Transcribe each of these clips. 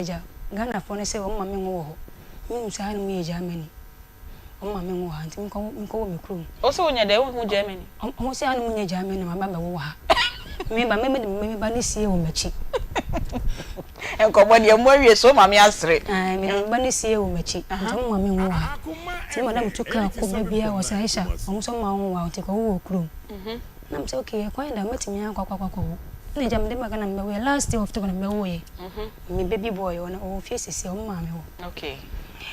Agya, Ghanafoɔ no sɛ wɔn ma me nwo wɔ hɔ. Me nim sɛ ha nom yɛ Germany. Wɔn ma me nwo wɔ ha nti me nkɔ me nkɔ wɔ me kurom. Wo se wo nyɛ dɛn? Wo nhu Germany? Wɔn se ha nom nyɛ Germany na maba abɛwo wɔ ha. Me ba me de me ba no sie wɔ m'akyi. Nkɔmɔ deɛ mo awie so wo ma me asere. Ae me de me ba no sie wɔ m'akyi nti wɔn ma me nwo wɔ ha. Nti me madam tu kaa kɔ baabiara wɔ se Aisha wɔn se wɔn ma wo nwo wɔ ha nti kɔ wo wɔ kurom. Na me sɛ okay ɛkwan da mɛtumi akɔ akɔ akɔ akɔwo. Ɛna agya mede ba Ghana mebɛwoeɛ last year October na mebɛwoeɛ. Me baby boy ɔno ɔwɔ fie seesei ɔmo maame hɔ. Okay.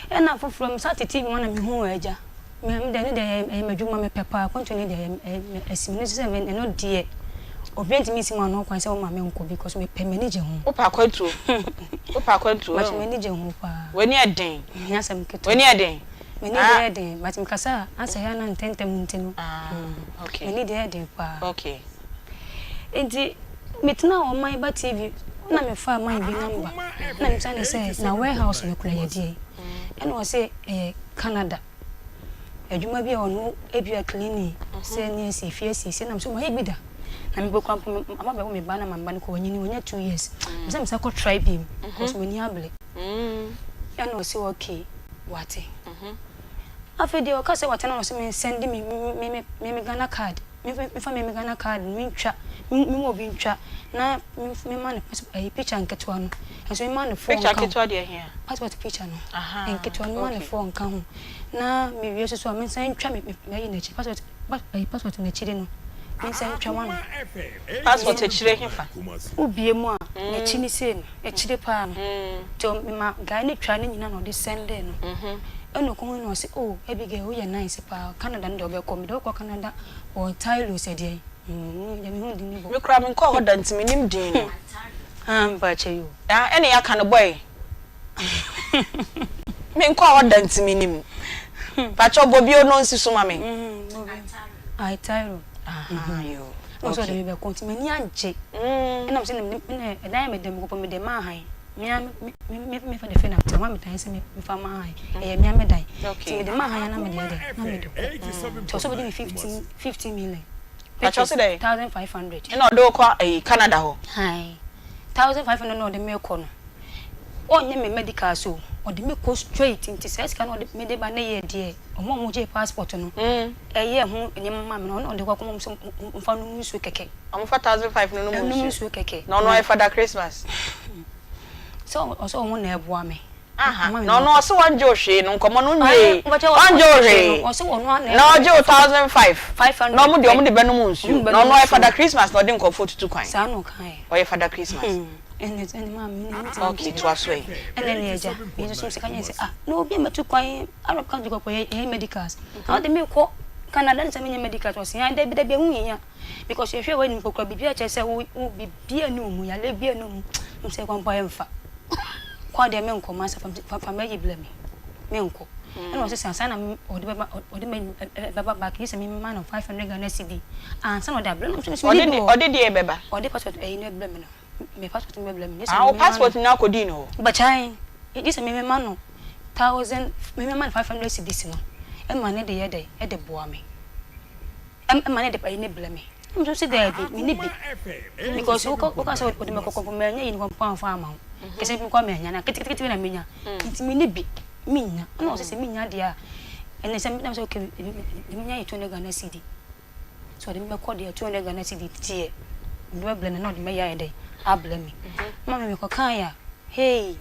Ɛna foforɔ me san te TV ho na me huu agya. Me me deɛ ɛno deɛ ɛyɛ ɛyɛ m'adwuma mepɛ paa akwantuo no deɛ ɛyɛ ɛyɛ ɛsi m'ani so sɛ me ɛno deɛ obiara ntumi nsi m'ano kwan sɛ ɔma me nkɔ because mepɛ m'ani gye ho. Wopɛ akwantuo? Wopɛ akwantuo? But m'ani gye ho paa. W'ani yɛ den? Ɛnyɛ asɛm ketewa. W'ani yɛ den? M'ani deɛ ɛyɛ den but mekasa a asɛ ɛyɛ a na ntɛntɛm nti no m'ani deɛ ɛyɛ den paa. Okay. Nti metenaa Ɔman Ba TV na mefaa man bi number na mebisa no sɛ na warehouse no kora yɛ deɛn ɛna ɔse ɛyɛ Canada adwuma bi a ɔno ebia cleaning sɛ ne asi efie asiesie na mesɛ mayɛ bi da na mebɔ kora mpo ama bɛwo me ba na ma me ba no kɔ wanyini wanya 2 years mesɛ mesɛ kɔ try bi mu because m'ani abere ɛna ɔse okay wate afei deɛ ɔka sɛ wate na ɔse me send me me me me Ghana card memfa me me Ghana card no mentwa mema obi ntwa na mema no ɛyi picture nketewa no nso mema no four Picture nka ho ketewa deɛ hia. Passport picture no nketewa no mema no four nka ho na mewie nso so a mensan ntwa me mayi n'akyi passport ɛyi passport n'akyiri no mensan ntwa ma no. Passport akyire hefa? Wobie mu a n'akyi ne sei no akyire paa no nti mema guy no twa ne nyinaa na ɔde sɛndee no ɛna ɔkɔhui na ɔse oh Abigail woyɛ nice paa Canada no deɛ wobɛkɔ mede wokɔ Canada Ontario sɛ deɛn deɛ mehu din no bɔ. Me koraa menkɔɔ hɔ da nti mennim din no. Ah mpakyɛ yi o. Ah ɛne yɛaka no bɔe. Menkɔɔ hɔ da nti mennim. Mpakyɛw bɔ bio na ɔnsi so ma me. Ontario. Ahaa yoo. Ɛna ɔsɛ ɔde me bɛkɔ nti m'ani agye. Ɛna mesɛ ɛdan yɛ me dɛ mekɔpɔ mede maa han. Me ara me me me fa de fɛ na te hɔ a medan sɛ mefa maa han. Ɛyɛ me ara me dan. Nti mede maa han a na mede yɛ dɛ na mede kɔ. Nti ɔsɛ ɔbɛgye me 15 15 million. Pakyɛw sɛ dɛn? 1500. Ɛna ɔde wo kɔ ɛyi Canada hɔ? Ae. 1500 na ɔde me kɔ no. Ɔnyɛ me medical so ɔde me kɔ straight nti saa sika no ɔde mede ba ne yɛ deɛ ɔmo a ɔmo gyee passport no ɛyɛ ho nneɛma maa me no ɔno na ɔde kɔ akɔma ɔmo sɛ ɔmfa nnom nsuo kɛkɛ. Ɔmo fa 1500 no nom nsuo? Nsuo kɛkɛ. Na ɔno ɔyɛ Father Christmas? Sɛ ɔsɛ ɔmo na ɛboa me. Aha, na ɔno ɔse wɔngye wo hwee no nkɔmɔ no nwiee, ɔngye wo hwee, na ɔgye wo 1500 na ɔmo deɛ ɔmo de bɛnom nsuo, na ɔno ɔyɛ Father Christmas na ɔde nkorɔfoɔ tutu kwan, Saa na ɔkaeɛ. Ɔyɛ Father Christmas. Ɛnna ɛnna maa me ne Okay, toa so ɛ. Ɛnna ne agya, me nso sika nyɛ sɛ ah na obi a matu kwan Arab country kɔkɔ yɛ yɛ medicals. Na ɔde me kɔ Canada ne sɛ menyɛ medicals ɔse ah dabi dabi ɛho nhia because yɛhwɛ w'anim kɔkora biribi akyerɛ sɛ wo wo biribi ani wo mu yare bi ani wo mu m sɛ kwan mpo ayɛ mfa kɔ deɛ menkɔ masa fa fa mayi blɛ me menkɔ ɛna ɔse sɛ ansa na ɔde bɛba ɔde bɛba back gye sɛ mema no 500 Ghana cedi ansa na ɔde abrɛ no nso Ɔde de ɔde deɛ bɛba. Ɔde passport ɛyi no brɛ me no me passport no bɛbrɛ me. Ah, wo passport no akɔdii no hɔ? Bakyan, gye sɛ memema no thousand, memema no 500 cedis no, ɛma ne de yɛ dɛ, ɛde boa me. Ɛma ne de ayi ne brɛ me. Na me nso se daabi, menni bi. Because wokɔ woka sɛ wode me kɔkɔ mpo, manya yi no mpo amfa amma wo. Kɛsɛ bi mpo manya, na ketekete bi na menya. Nti menni bi, mennya. Ɛna ɔse sɛ mennya deɛ a, ɛne sɛ, na me sɛ okay, menya yɛ 200 Ghana cedi. Sɛ ɔde me bɛkɔ deɛ 200 Ghana cedi deɛ mede bɛbrɛ no na ɔde mɛyɛ ayɛ dɛn abrɛ me. Ma me mekɔkaeɛ a hey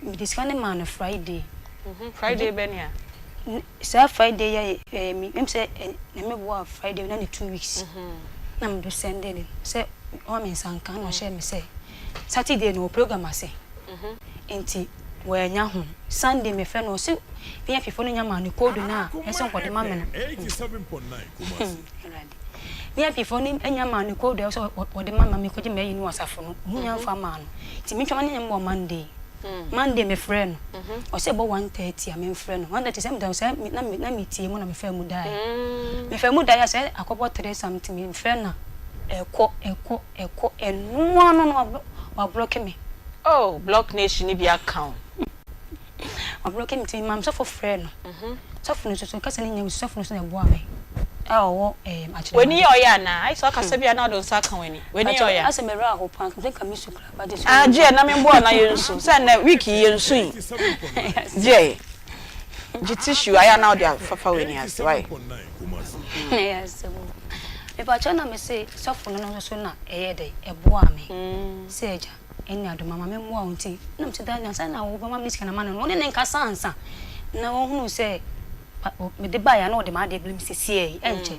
mede sika no maa no Friday. Friday bɛ nea? Saa Friday yi a ɛyɛ me ɛm sɛ na meboa Friday na ne 2 weeks na mede sɛnde no sɛ ɔma me nsa nka na ɔhyɛɛ me sɛ Saturday no wɔ program ase nti wɔanya ho. Sunday mefrɛ no ɔse VIP foɔ no nya maa no code no a ɛsɛ nkɔde ma me no. Awurade. VIP foɔ no nya maa no code a ɛsɛ wɔde ma me mekɔgye m'ayi no wɔ asafo no. Ɔmo nya mfa maa no. Nti mentwa ma no nyɛ mbɔ Monday. Monday mefrɛ no. Ɔsɛ ɛbɔ 1:30 a memfrɛ no. 1:30 sɛ meda sɛ na me na metie mu na mefaa mu daeɛ. Mefaa mu daeɛ a sɛ akɔbɔ 3 something memfrɛ no a ɛkɔ ɛkɔ ɛkɔ ɛnoa no no wablock me. Oh, Block Nation ni bi aka o. Wablock me nti maame sɔfo frɛ no. Sɔfo no nso so kasa no nyɛ sɔfo no so na ɛboa me. a ɔwɔ ɛɛm Akyerɛma. W'ani yɛ ɔya anaa? Ayɛ sɛ ɔkasa bi a na wode wo nsa aka w'ani. W'ani yɛ Pakyɛ ɔya? asɛ me werɛ ahow paa nka nka me su koraa but su Ah no. gyeɛ na me mboa na yɛnsu sɛ nnɛ week yi yɛnsu yi gyeɛ gye tissue ayɛ a na wode afafa w'ani ase wai. Ɛyɛ asɛm o. Mepakyɛw na me se sɔfo no no nso na ɛyɛ dɛn ɛboaa me sɛ agya ɛne adom ama me mmoa wo nti na me se daa ansa na wo bɛma me sika na ma no no wo ne ne nkasa ansa na wahunu sɛ mede baeɛ a na ɔde m'adeɛ brɛ me sesiɛ yi ɛnkyɛ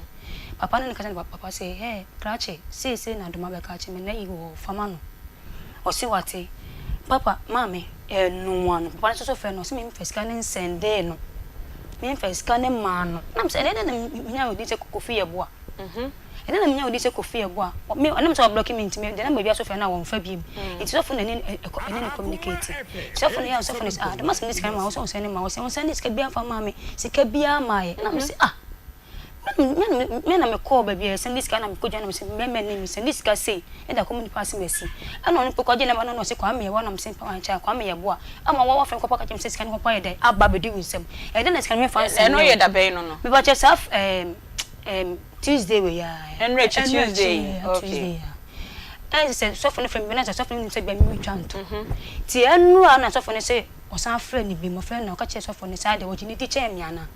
papa ne ne kasa na papa se hɛ krakye seesei na adom abɛka akyerɛ me na yi wɔ hɔ fa ma no ɔse wate papa maame ɛnoa no papa no nso so frɛ no ɔse memfa sika no nsɛndee no memfa sika no maa no na mesɛ ɛdɛn na menya odi sɛ Kofi yɛ boa ɛdɛn na menya odi sɛ Kofi yɛ boa me ɔnam sɛ ɔblɔki me nti me deɛ na baabi aso frɛ no a wɔmfa biem nti sɔfo na ɛne ɛne no communicate sɔfo no yɛ sɔfo no sɛ ah dɛm asɛm ne sika no ma wo sɛ ɔnsɛn ne ma wo sɛ ɔnsɛn ne sika biara mfa maa me sika biara maa yɛ na mesɛ ah Me na mekɔɔ baabi a yɛsɛnde sika na mekɔgyina na mese mmarima anim mesɛnde sika sei de akɔma nipa asɛm asi ɛna ɔno mpo kɔgye namba no na ɔse Kwame yɛboa na mese mpa Kwame yɛboa ama wɔwɔ frɛ kɔpa ka kyerɛ me sɛ sika no kɔpa yɛ dɛn aba abɛdi wo nsam ɛyɛ dɛn na sika no memfa nsɛnde Ɛno yɛ da bɛn no no? Mepakyɛ saa ɛɛm ɛɛm Tuesday wei ara. Ɛno akyi Tuesday yi okay. Tuesday yi ara. Ɛna sɛ sɔfo no frɛ me na sɛ sɔfo no nim sɛ bia me metwa nto nti ɛnora na sɔfo no se Ɔsan frɛɛ no bio, ɔfrɛɛ no na ɔka kyerɛɛ sɔfoɔ no sɛ, Adɛn, ɔgye ne di kyɛn me anaa?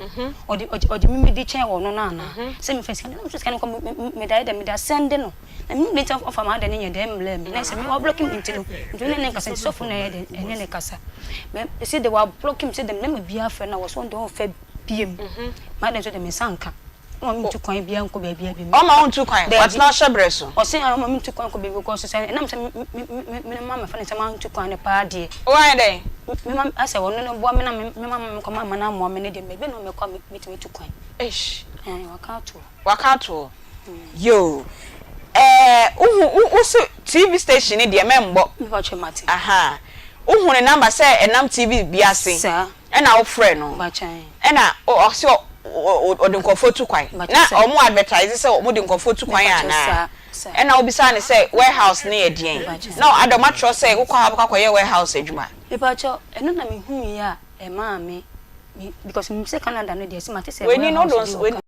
Ɔde, ɔgye, ɔgye me medi kyɛn ɔno no anaa? Sɛ mefa sika no, na mesɛ sika no nkɔ, me, me, mede ayɛ dɛn? Mede asɛnde no. Na mennim deɛ nti a ɔmfa m'ade no nyɛ dɛn mmrɛɛ me. Na sɛ me, wablɔke me nti no, nti ɔne ne nkasa, nti sɔfoɔ no na ɛyɛ dɛn, ɛne no kasa. Mɛ, seesei deɛ wablɔke me, sɛ dɛm, mɛma obiara frɛ no a, ɔse ɔno deɛ ɔmfa biom. M'ade nso deɛ, me nsa nka. Ɔmma mentu kwan biara nkɔ baabiara bio. Ɔmma wontu kwan? Daabi. Watena wo hyɛberɛ so? Ɔse ɔmma mentu kwan nkɔ baabi because sɛ ɛnam sɛ me me me me mma mɛfa ne nsam antu kwan no paa deɛ. Woayɛ dɛn? Me ma asɛ ɔno no boa me na me me mama mekɔ ma no ammoa me no deɛ baabi na mɛkɔ a mɛtumi atu kwan. Eish. Ɛɛ waka ato hɔ. Waka ato hɔ. Yoo. Ɛɛ wohu wo wo se TV station no deɛ mɛmbɔ. Mepakyɛ mate. Ahaa. Wohu ne number sɛ ɛnam TV bi ase. Saa. Ɛna wo frɛ no ɛna ɔse ɔde nkurɔfoɔ tu kwan na ɔmo advertise sɛ ɔmo de nkurɔfoɔ tu kwan anaa ɛna wo bisaa no sɛ warehouse no yɛ deɛn na ada ɔmo atwerɛ sɛ wokɔ ha wobɛkɔ akɔyɛ warehouse adwuma. Mepakyɛw ɛno na me hui a ɛmaa me because menim sɛ Canada no deɛ sɛ mate sɛ W'ani no warehouse bi wɔ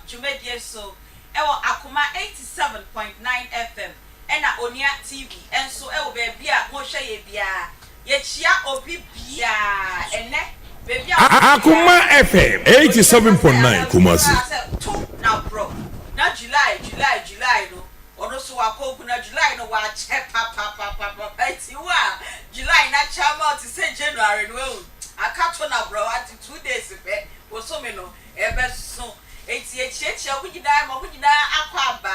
Dwumadie so wɔ Akoma 87.9 FM ɛna Onua TV nso wɔ baabi a mohwɛ yɛn biara. Yɛkyia obi biara ɛnɛ baabi a wowɔ biara. Akoma FM 87.9 Kumasi. Sɛ to na borɔ na July July July no ɔno nso wakɔ gu na July no wakyɛ papapapapa nti wo a July no akyɛ ama wo te sɛ January no wahu aka to na borɔ ate 2 days pɛ bosome no Ɛbɛso. Enti yɛkyiakyia mo nyinaa ma mo nyinaa akɔ aba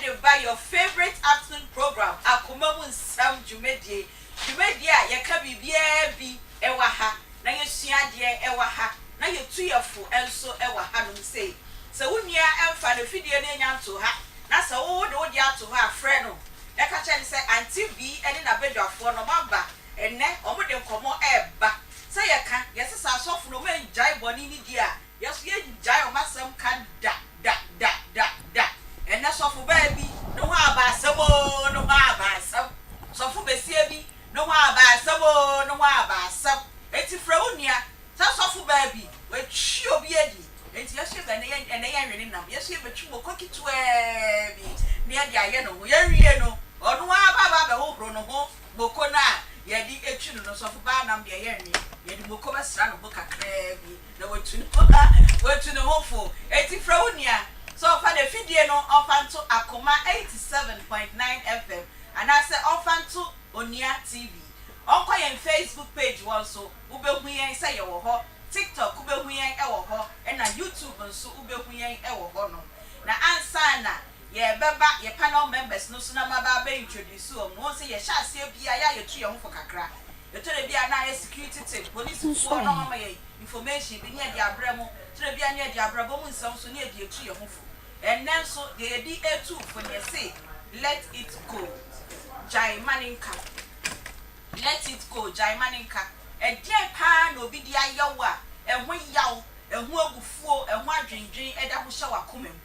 de ba your favourite afternoon program, Akoma mu Nsɛm dwumadie. Dwumadie a yɛka biribiara bi wɔ ha, na yɛsua adeɛ wɔ ha, na yɛtu yɛn fo nso wɔ hanom sei. Sɛ wo nua mfa n'afidie no nnya ntoo ha, na sɛ wo wode wo deɛ ato hɔ a, frɛ no na ka kyerɛ no sɛ Auntie Bee ne n'abadwafoɔ no wɔaba ɛnnɛ, wɔde nkɔmmɔ reba. Sɛ yɛka, yɛse sɛ asɔfo no ɔmo angyae bɔne no di a, yɛso yɛngyae ɔmo asɛm ka da da da da da. Ɛnnɛ sɔfo baa bi ne ho aba asɛm oo ne ho aba asɛm, sɔfo basia bi ne ho aba asɛm oo ne ho aba asɛm. Enti frɛ wo nua sɛ sɔfo baa bi watwi obi adi, enti yɛso yɛbɛ ɛnnɛ yɛn ɛnnɛ yɛnwe ne nam, yɛso yɛbɛtwi moko ketewaa bi na yɛde ayɛ ne ho, yɛnwie no ɔno ara ba aba abɛhohoro ne ho Moko no a yɛde twi no no, sɔfo baa nam deɛ yɛnwe. Yɛde moko bɛsra ne ho kakraa bi na watu ne ho watu ne ho fo. Enti frɛ wo nua sɛ ɔmfa n'afidie no ɔmfa nto Akoma 87.9 FM anaasɛ ɔmfa nto Onua TV. Ɔnkɔ yɛn Facebook page hɔ nso, wobɛhu yɛn sɛ yɛwɔ hɔ. TikTok wobɛhu yɛn wɔ hɔ, ɛna YouTube nso wobɛhu yɛn wɔ hɔnom. Na ansa na Yɛbɛba yɛ panel members no so na maba abɛ introduce wɔn no, wohu sɛ yɛhyɛ aseɛ biara yɛ a yɛtu yɛn ho fo kakra. Ɛtɔ da bi a na ayɛ security tip, polisifoɔ na wɔama yɛn information bi ne yɛde abrɛ mo, ɛtɔ da bi a ne yɛde abrabɔ mu nsɛm nso ne yɛde atu yɛn ho fo. Ɛnnɛ nso deɛ yɛde retu wo fo no yɛse let it go, gyae ma no nka. Let it go, gyae ma no nka. Ɛdeɛn paa na obi de ayɛ wo a ɛho yaw, ɛho abufuo, ɛho adwendwen da ho hyɛ w'akoma mu?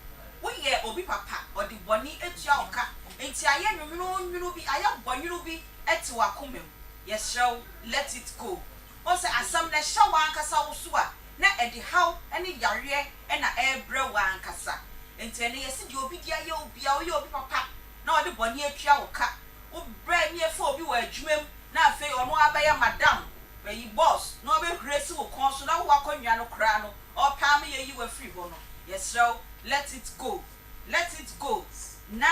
Woyɛɛ obi papa, ɔde bɔne atua wo ka, enti ayɛ nwonwononwono bi, ayɛ bɔnwono bi te w'akoma mu. Yɛsrɛ wo, let it go. Wohu sɛ asɛm no ɛhyɛ w'ankasa wo so a, na ɛde haw ne yareɛ na ɛrebrɛ wo ankasa. Enti ɛnnɛ yɛse deɛ obi de ayɛ wo biara, woyɛ obi papa na ɔde bɔne atua wo ka, wobrɛ ne ɛfa obi wɔ adwuma mu na afei ɔno abɛyɛ madam, ayi boss na ɔbɛhuri asi wo kɔn so na wo akonnwa no koraa no ɔrepɛ ama yɛayi wo afiri hɔ no, yɛsrɛ wo let it go, let it go na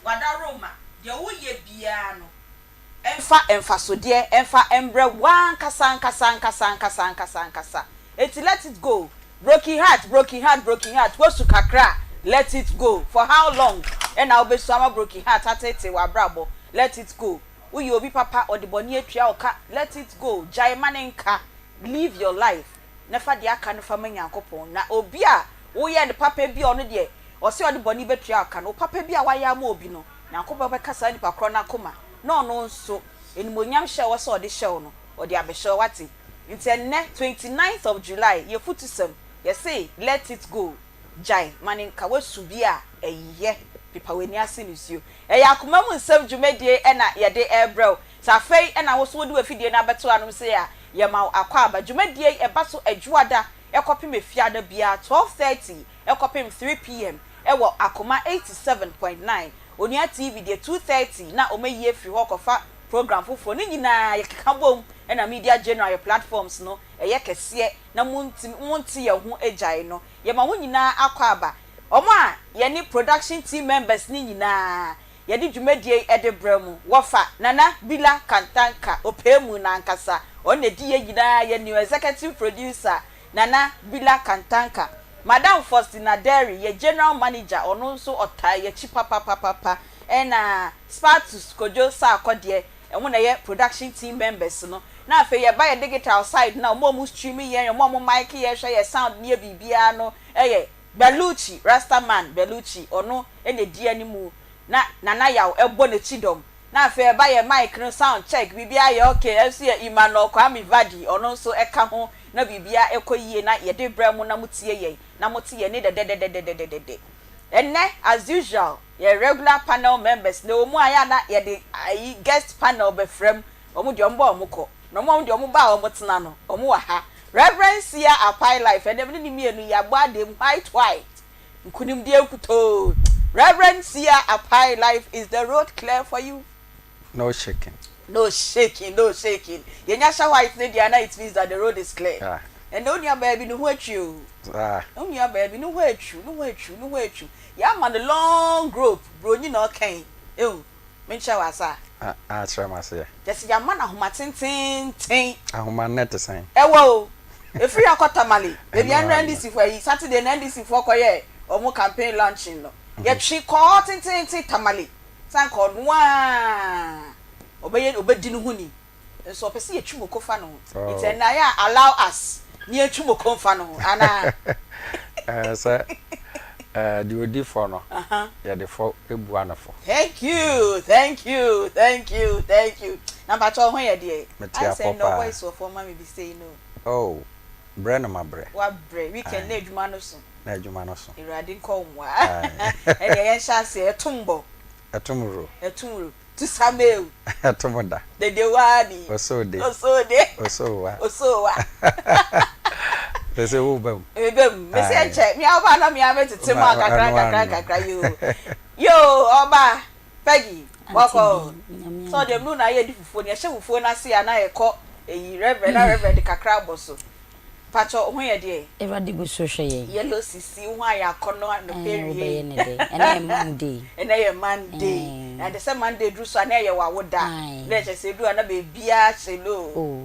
w'adaworoma, deɛ woyɛ biara no, Mfa mfasodeɛ mfa mbrɛ w'ankasa ankasa ankasa ankasa ankasa ankasa. Enti let it go. Broken heart broken heart broken heart woasu kakra a let it go. For how long na wobɛsu ama broken heart ateetee w'abrabɔ? Let it go. Woyɛ obi papa ɔde bɔne atua wo ka let it go. Gyae ma no nka. Live your life na fa deɛ aka no fa ma Nyankopɔn. Na obi a woyɛɛ no papa bi a ɔno deɛ ɔse ɔde bɔne bɛtua wo ka no, wo papa bi a woayɛ ama obi no, Nyankopɔn bɛka saa nipa korɔ no akoma na ɔno nso, animuonyam hyɛ a ɛwɔ sɛ ɔde hyɛ wo no, ɔde abɛhyɛ wo, wate? Nti ɛnnɛ, twenty ninth of July, yɛ futusɛm, yɛse let it go, gyae ma no nka, woasu bi a, ɛyɛ, pepa w'ani ase nisuo. Ɛyɛ akoma mu nsɛm dwumadie na yɛde rebrɛ wo. Sɛ afei na wo nso wode w'afidie no abɛto anom sei a, yɛma wo akwaaba. Dwumadie yi, ɛba so Adwuada kɔpem Efiada biara, 12:30 kɔpem 3 PM. Ɛwɔ Akoma 87.9, Onua TV deɛ 2:30 na wɔayi afiri hɔ kɔfa program foforɔ. Ne nyinaa yɛkeka bom na Media General yɛ platforms no ɛyɛ kɛseɛ na montumi monte yɛn ho gyae no. Yɛma mo nyinaa akwaaba. Wɔn a yɛne production team members no nyinaa yɛde dwumadie yi de brɛ mo. Wɔfa Nana Bila Kantanka Opemu no ankasa, ɔno na ɛdi yɛn nyinaa yɛn new executive producer Nana Bila Kantanka, Madam Faustina Derry yɛ General Manager, ɔno nso ɔtaa yɛakyi papapapapa, ɛna Spartus Kojo Sarkor deɛ, wɔn na ɛyɛ production team members no. Na afei yɛba yɛn digital side no a, wɔn a wɔn stream yɛn, wɔn a wɔn mic yɛn, hwɛ yɛn sound ne yɛ biribiara no yɛ Berlucci, Rastaman Berlucci, ɔno na ɛdi animu, na Nana Yaw bɔ n'akyi dɔm. Na afei ɛba yɛ mic no sound check biribiara yɛ ok ɛnso yɛ Emmanuel Kwame Vardy ɔno nso ɛka ho na biribiara ɛkɔ yie na yɛde brɛ mo na mo tie yɛn na mo te yɛn nne dɛdɛdɛdɛdɛdɛdɛdɛ Ɛnnɛ as usual yɛn regular panel members na ɛwɔ mu a yɛ a na yɛde ayi guest panel bɛfra mu wɔn deɛ wɔn ba wɔn kɔ na wɔn a wɔn deɛ wɔn ba a wɔn tena no wɔn wɔ ha Rev. Sia Apai Life ɛnnɛ me ne ne mmienu yɛabɔ adeɛ mu white white Nkunimdie nkutoo. Rev. Sia Apai life is the road clear for you? No shaking. No shaking, no shaking. Yɛnya hyɛ white no deɛ a na it means that the road is clear. Yeah. Ɛnɛ wo nua baa bi ne ho atwi o. Saa. Wo nua baa bi ne ho atwi, ne ho atwi, ne ho atwi. Yɛama no long rope, bronyi na ɔka yi. Ehu, menkyerɛ wo ase a. Ah, ah, kyerɛ me aseɛ. Kyerɛ sɛ yɛama no ahoma tenteenten. Ahoma no te sɛn? Ɛwɔ o. Ɛfiri ha kɔ Tamale, baabi a nnora NDC foɔ ayi, Saturday no NDC foɔ kɔyɛɛ wɔn campaign launching no. Yɛtwe kɔɔ hɔ tenteenten Tamale sɛ anka ɔno ara ɔbɛyɛ, ɔbɛdi ne ho ni. Nso ɔpɛ sɛ yɛtwi moko fa ne ho. Nti ɛnnɛ ayɛ a allow us na yɛntwi moko mfa ne ho anaa? Ɛɛ sɛ ɛɛ deɛ ɔdi fɔ no, yɛde fɔ bua no fɔ. Thank you, thank you, thank you, thank you. Na mpakyɛ wo ho yɛ deɛ? Mete Ayɛ sɛ apɔ nnɛ wo paa. voice wɔ fam ma me bi sei no. Oh, brɛ na mabrɛ. Wabrɛ, weekend Aye. na adwuma no so. Na adwuma no so. Awurade nkɔ wo mmoa. Aye. Ɛnneɛ yɛnhyɛ aseɛ, ɛtom bɔ. Ɛtom wuro. Ɛtom wuro. Tusameu. Ɛtom da. Dedewani. Osode. Osode. Osowa. Osowa. Sɛ sɛ wo ba mu. Me ba mu. Me sɛ nkyɛ me ɔba na me ame tete mu akakra nkakra nkakra yoo. Yoo ɔba Peggy bɔkɔ. Sɛ ɔde mlu na ayɛ di fufuo no yɛhyɛ fufuo no ase a na yɛkɔ eyi reverend na reverend de kakra abɔ so. Pakyɛ wo ho yɛ deɛ? Awurade gu so hwɛ yɛn. Yellow sisi wo ho ayɛ akɔnɔ anɔpa Ɛɛ awie wobɛyɛ yi. ne dɛ. Ɛnɛ yɛ Monday. Ɛnɛ yɛ Monday. Ɛɛ. Na ɛde sɛ Monday duru so a na ɛyɛ w'awoda. Ae. Na ɛkyɛ sɛ ɛduru a na baabiara hyɛ low. Oh.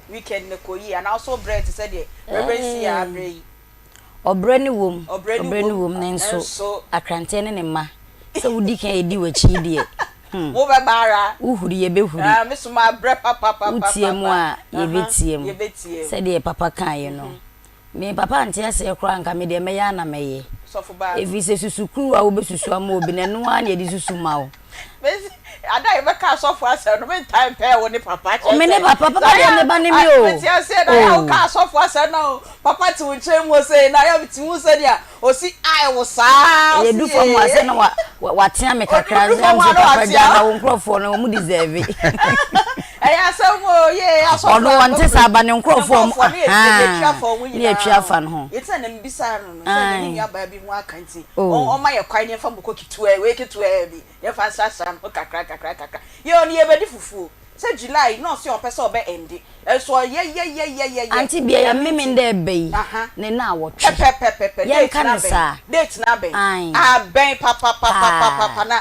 Weekend no kɔ yie anaa wo so wobrɛɛ te sɛ deɛ Reverend Sia abrɛ yi? Ɔbrɛ no wom, Ɔbrɛ no ɔbrɛ no wom, wom, nanso nanso. akranteɛ ne ne mma, sɛ wodi kan edi w'akyi yi deɛ, hmm. Wobɛba ara. Wohuri, yɛbɛhuri. Ah, me so mabrɛ papapapapa. Wotie mu a, Aha, yɛbɛtie mu. yɛbɛtie mu. Sɛdeɛ papa kaeɛ no, me papa ante aseɛ koraa anka me deɛ mɛyɛ ara na mɛyɛ. Sɔfo baa no. Ɛfiri sɛ susukuruwa a wobɛsusu ama obi no, ɛno ara na yɛde susu ma wo. Mesi, ada a yɛbɛka asɔfo asɛm no, mentaa mpɛɛ wo ne papa. Kyerɛ Me ne sɛ, papa, papa saa deɛ yɛ ne ba ne me o. mete aseɛ na yɛ a Oh. woka asɔfo asɛm na o, papa te wo nkyɛn mu sei na yɛ metumi hu sɛnea osi ae wo saa. Ɛyɛ Ɔsi du fam a yee. sɛ na wa wa watea me kakra Odu nso fam na a mesɛ na papa watea gyaa wo. na wo nkurɔfoɔ no wɔn deserve. Ɛyɛ asɛm o, yee. Ɔno ɔnte saa ba ne nkorɔfoɔ ɔmo ahaa ne yɛtwi afa no ho. Yɛti na na mebisa no no sɛ ne nua baa bi ho aka nti Oh. ɔma yɛ kwan ne yɛmfa moko ketewa wei ketewa bi yɛmfa nsrasra no ho kakra kakra kakra. Yɛ ɔno yɛbɛdi fufuo sɛ July na ɔse ɔpɛ sɛ ɔbɛ ɛnde nso ɔyɛyɛyɛyɛyɛ. Ante bia yɛ memenda ɛbɛ yi ne naawɔtwe. Pɛpɛpɛpɛpɛ date Yɛnka no no abɛn saa. date no abɛn Ae. abɛn Paa. papapapapapa na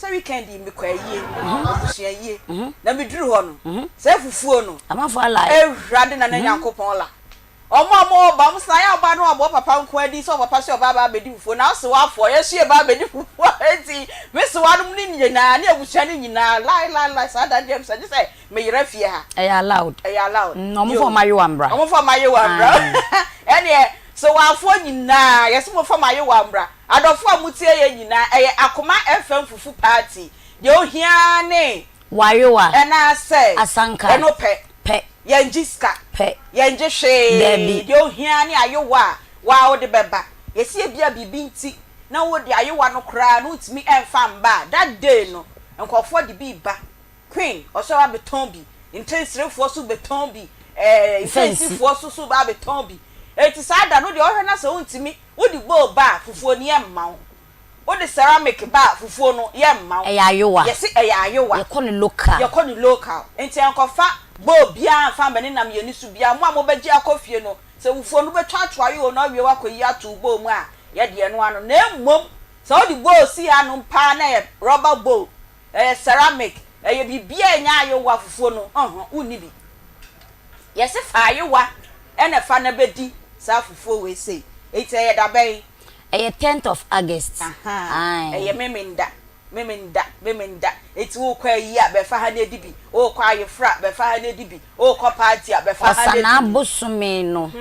Sɛ weekend yi mekɔ ayie, abusua yie, na meduru hɔ no, saa fufuo no, Amanfoɔ alae. Awurade Nana Nyankopɔn la. Wɔn a wɔba, wɔn sɛ ayɛ ɔbaa no abɔ papa nko adi sɛ ɔpapa sɛ ɔbaa ba abɛdi fufuo, na ɔse wafoɔ, yɛn nso yɛba abɛdi fufuo, enti me sewanom no nyinaa ne abusua no nyinaa, lai lai lai, saa da no deɛ mesɛ gye sɛ meyera fie ha. Ɛyɛ allowed. Ɛyɛ allowed. Wɔn fa wɔn ayewa mmra. Wɔn fa wɔn ayewa mmra. Aye. Ɛneɛ, sewafoɔ nyinaa, yɛse mo fa mo ayewa mmra. Adɔfo a motie yɛn nyinaa, ɛyɛ Akoma FM Fufu Party. Deɛ ohia ara ne. Wayewa. Ɛnaasɛ. Asanka. Ɛno pɛ. Pɛ. Yɛngye sika. Pɛ. Yɛngye hwee. Dabi. Deɛ ohia ara ne ayewa a waa wode bɛba. Yɛsi ebia biribi nti na wode ayewa no koraa no wontumi ɛmfa mma a, that day no nkurɔfoɔ de bi reba. Queen, ɔsɛ ɔba bɛtɔn bi. Ntenserefoɔ nso bɛtɔn bi. Ɛɛ Mfɛnsi. Mfɛnsifoɔ nso so ba abɛtɔn bi. Enti saa da no deɛ ɔhwɛ na sɛ wontumi. Wode bowl ba a, fufuo no yɛmma wo. Wode ceramic ba a, fufuo no yɛmma wo. Ɛyɛ ayowa. Yɛse ɛyɛ ayowa. Yɛkɔ no local. Yɛkɔ no local. Nti ɛnkɔfa bowl biara mfa mmɛnenam yɛn ani so biara. Mo a mobɛgye akɔ fie no, sɛ fufuo no wobɛtwa ato ayowa no awie woakɔyi ato wo bowl mu a, yɛdeɛ ɛno ano. Na mmom sɛ wode bowl si hanom paa na ɛyɛ rubber bowl, ɛyɛ ceramic, ɛyɛ biribiara a ɛnyɛ ayowa fufuo no, ɔhɔ, wonni bi. Yɛse fa ayewa na fa na bɛdi saa fufuo wei sei. Enti ɛyɛ da bɛn? Ɛyɛ tenth of August. Ahaa, Ae. ɛyɛ Memenda, Memenda, Memenda. Enti worekɔ ayi a, bɛfa ha na di bi. Worekɔ ayeforɔ a, bɛfa ha na di bi. Worekɔ party a, bɛfa ha na di bi. Ɔsanaa bosome no,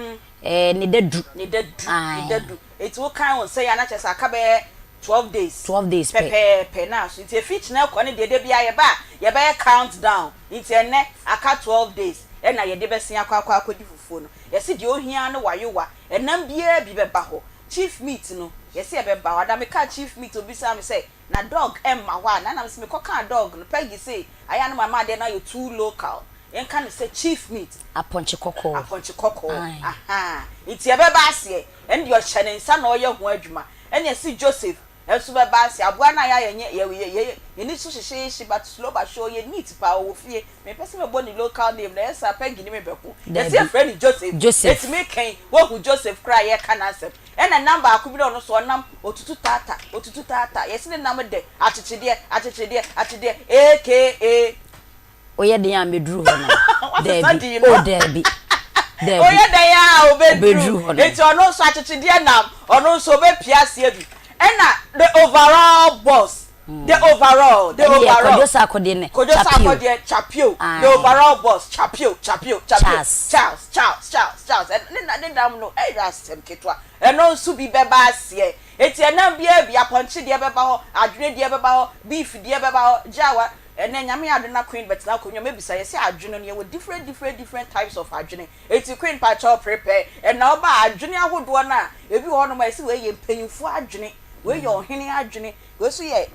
ɛɛ, ne da du. Ne da du, ne Ae. da du. Enti wokan wo nsa yi a, na kyerɛ sɛ aka bɛyɛ 12 days. 12 days pɛ. Pɛpɛɛpɛ na aso. Nti ɛfiri kyena rekɔ no deɛ, da biara yɛba a, yɛbɛyɛ count down. Nti ɛnnɛ aka 12 days ɛna yɛde bɛsen akɔ akɔ akɔdi fufuo no. Yɛse deɛ ohia ara ne wayowa, ɛnam biara bi bɛba hɔ. Chief meat no, yɛse ɛbɛba hɔ. Ada mekaa chief meat obisaa me sɛ, na dog ɛmma hɔ a? Na na mese mekɔkaa dog no, Peggy se ayɛ a na mama adeɛ no ayɛ too local. Yɛnka no sɛ chief meat. Apɔnkye kɔkɔɔ. Apɔnkye kɔkɔɔ, Ae. ahaa. Nti ɛbɛba aseɛ. Ɛno deɛ ɔhyɛ ne nsa na ɔyɛ ho adwuma. Ɛna yɛse Joseph nso bɛba ase. Aboa no a yɛayɛ nyɛ yɛ yɛ yɛ yɛn ani so hyehyeehye but slow but sure ɔyɛ neat paa ɔwɔ fie. Mempɛ sɛ mɛbɔ ne local name na ɛyɛ saa a Peggy ne me bɛko. Yɛse Dabi. yɛfrɛ no Joseph. Joseph. Enti meka yi woahu Joseph koraa a yɛreka n'asɛm. Ɛna nam baako bi na ɔno nso ɔnam ɔtutu taata ɔtutu taata. Yɛse ne nam dɛ akyekyedeɛ akyekyedeɛ akyekyedeɛ aka. Woyɛ den a mɛduru hɔ nom. Wasesa Daabi. din no. Oh, daabi. Daabi. Woyɛ dɛn a Ɔbɛduru ɔbɛduru. hɔ nom. Nti ɔno nso akyekyedeɛ nam, ɔno nso ɔbɛpia aseɛ bi. Ɛna the overall boss, the overall, the Ɛne yɛ overall. Kwadwo Sarko deɛ ne Kwadwo Sarko Chapio. deɛ Chapio, the Aye. overall boss, Chapio, Chapio, Chapio. Charles. Charles, Charles, Charles, Charles. Ɛno ne na ne nam no ɛyɛ asɛm ketewa. Ɛno nso bi bɛba aseɛ. Enti ɛnam biara bi, apɔnkye deɛ bɛba hɔ, adwene deɛ bɛba hɔ, beef deɛ bɛba hɔ, gyawa. Ɛnɛ Nyame adom na Queen bɛtena akonwa mu mɛbisa yɛse adwene no yɛwɔ different different different types of adwene enti Queen pakyɛw prepare ɛna ɔba a adwene ahodoɔ no a ebi wɔ hɔnom a yɛse wei yɛ mpanyinfoɔ adwene wei yɛ ɔhene adwene wei nso yɛ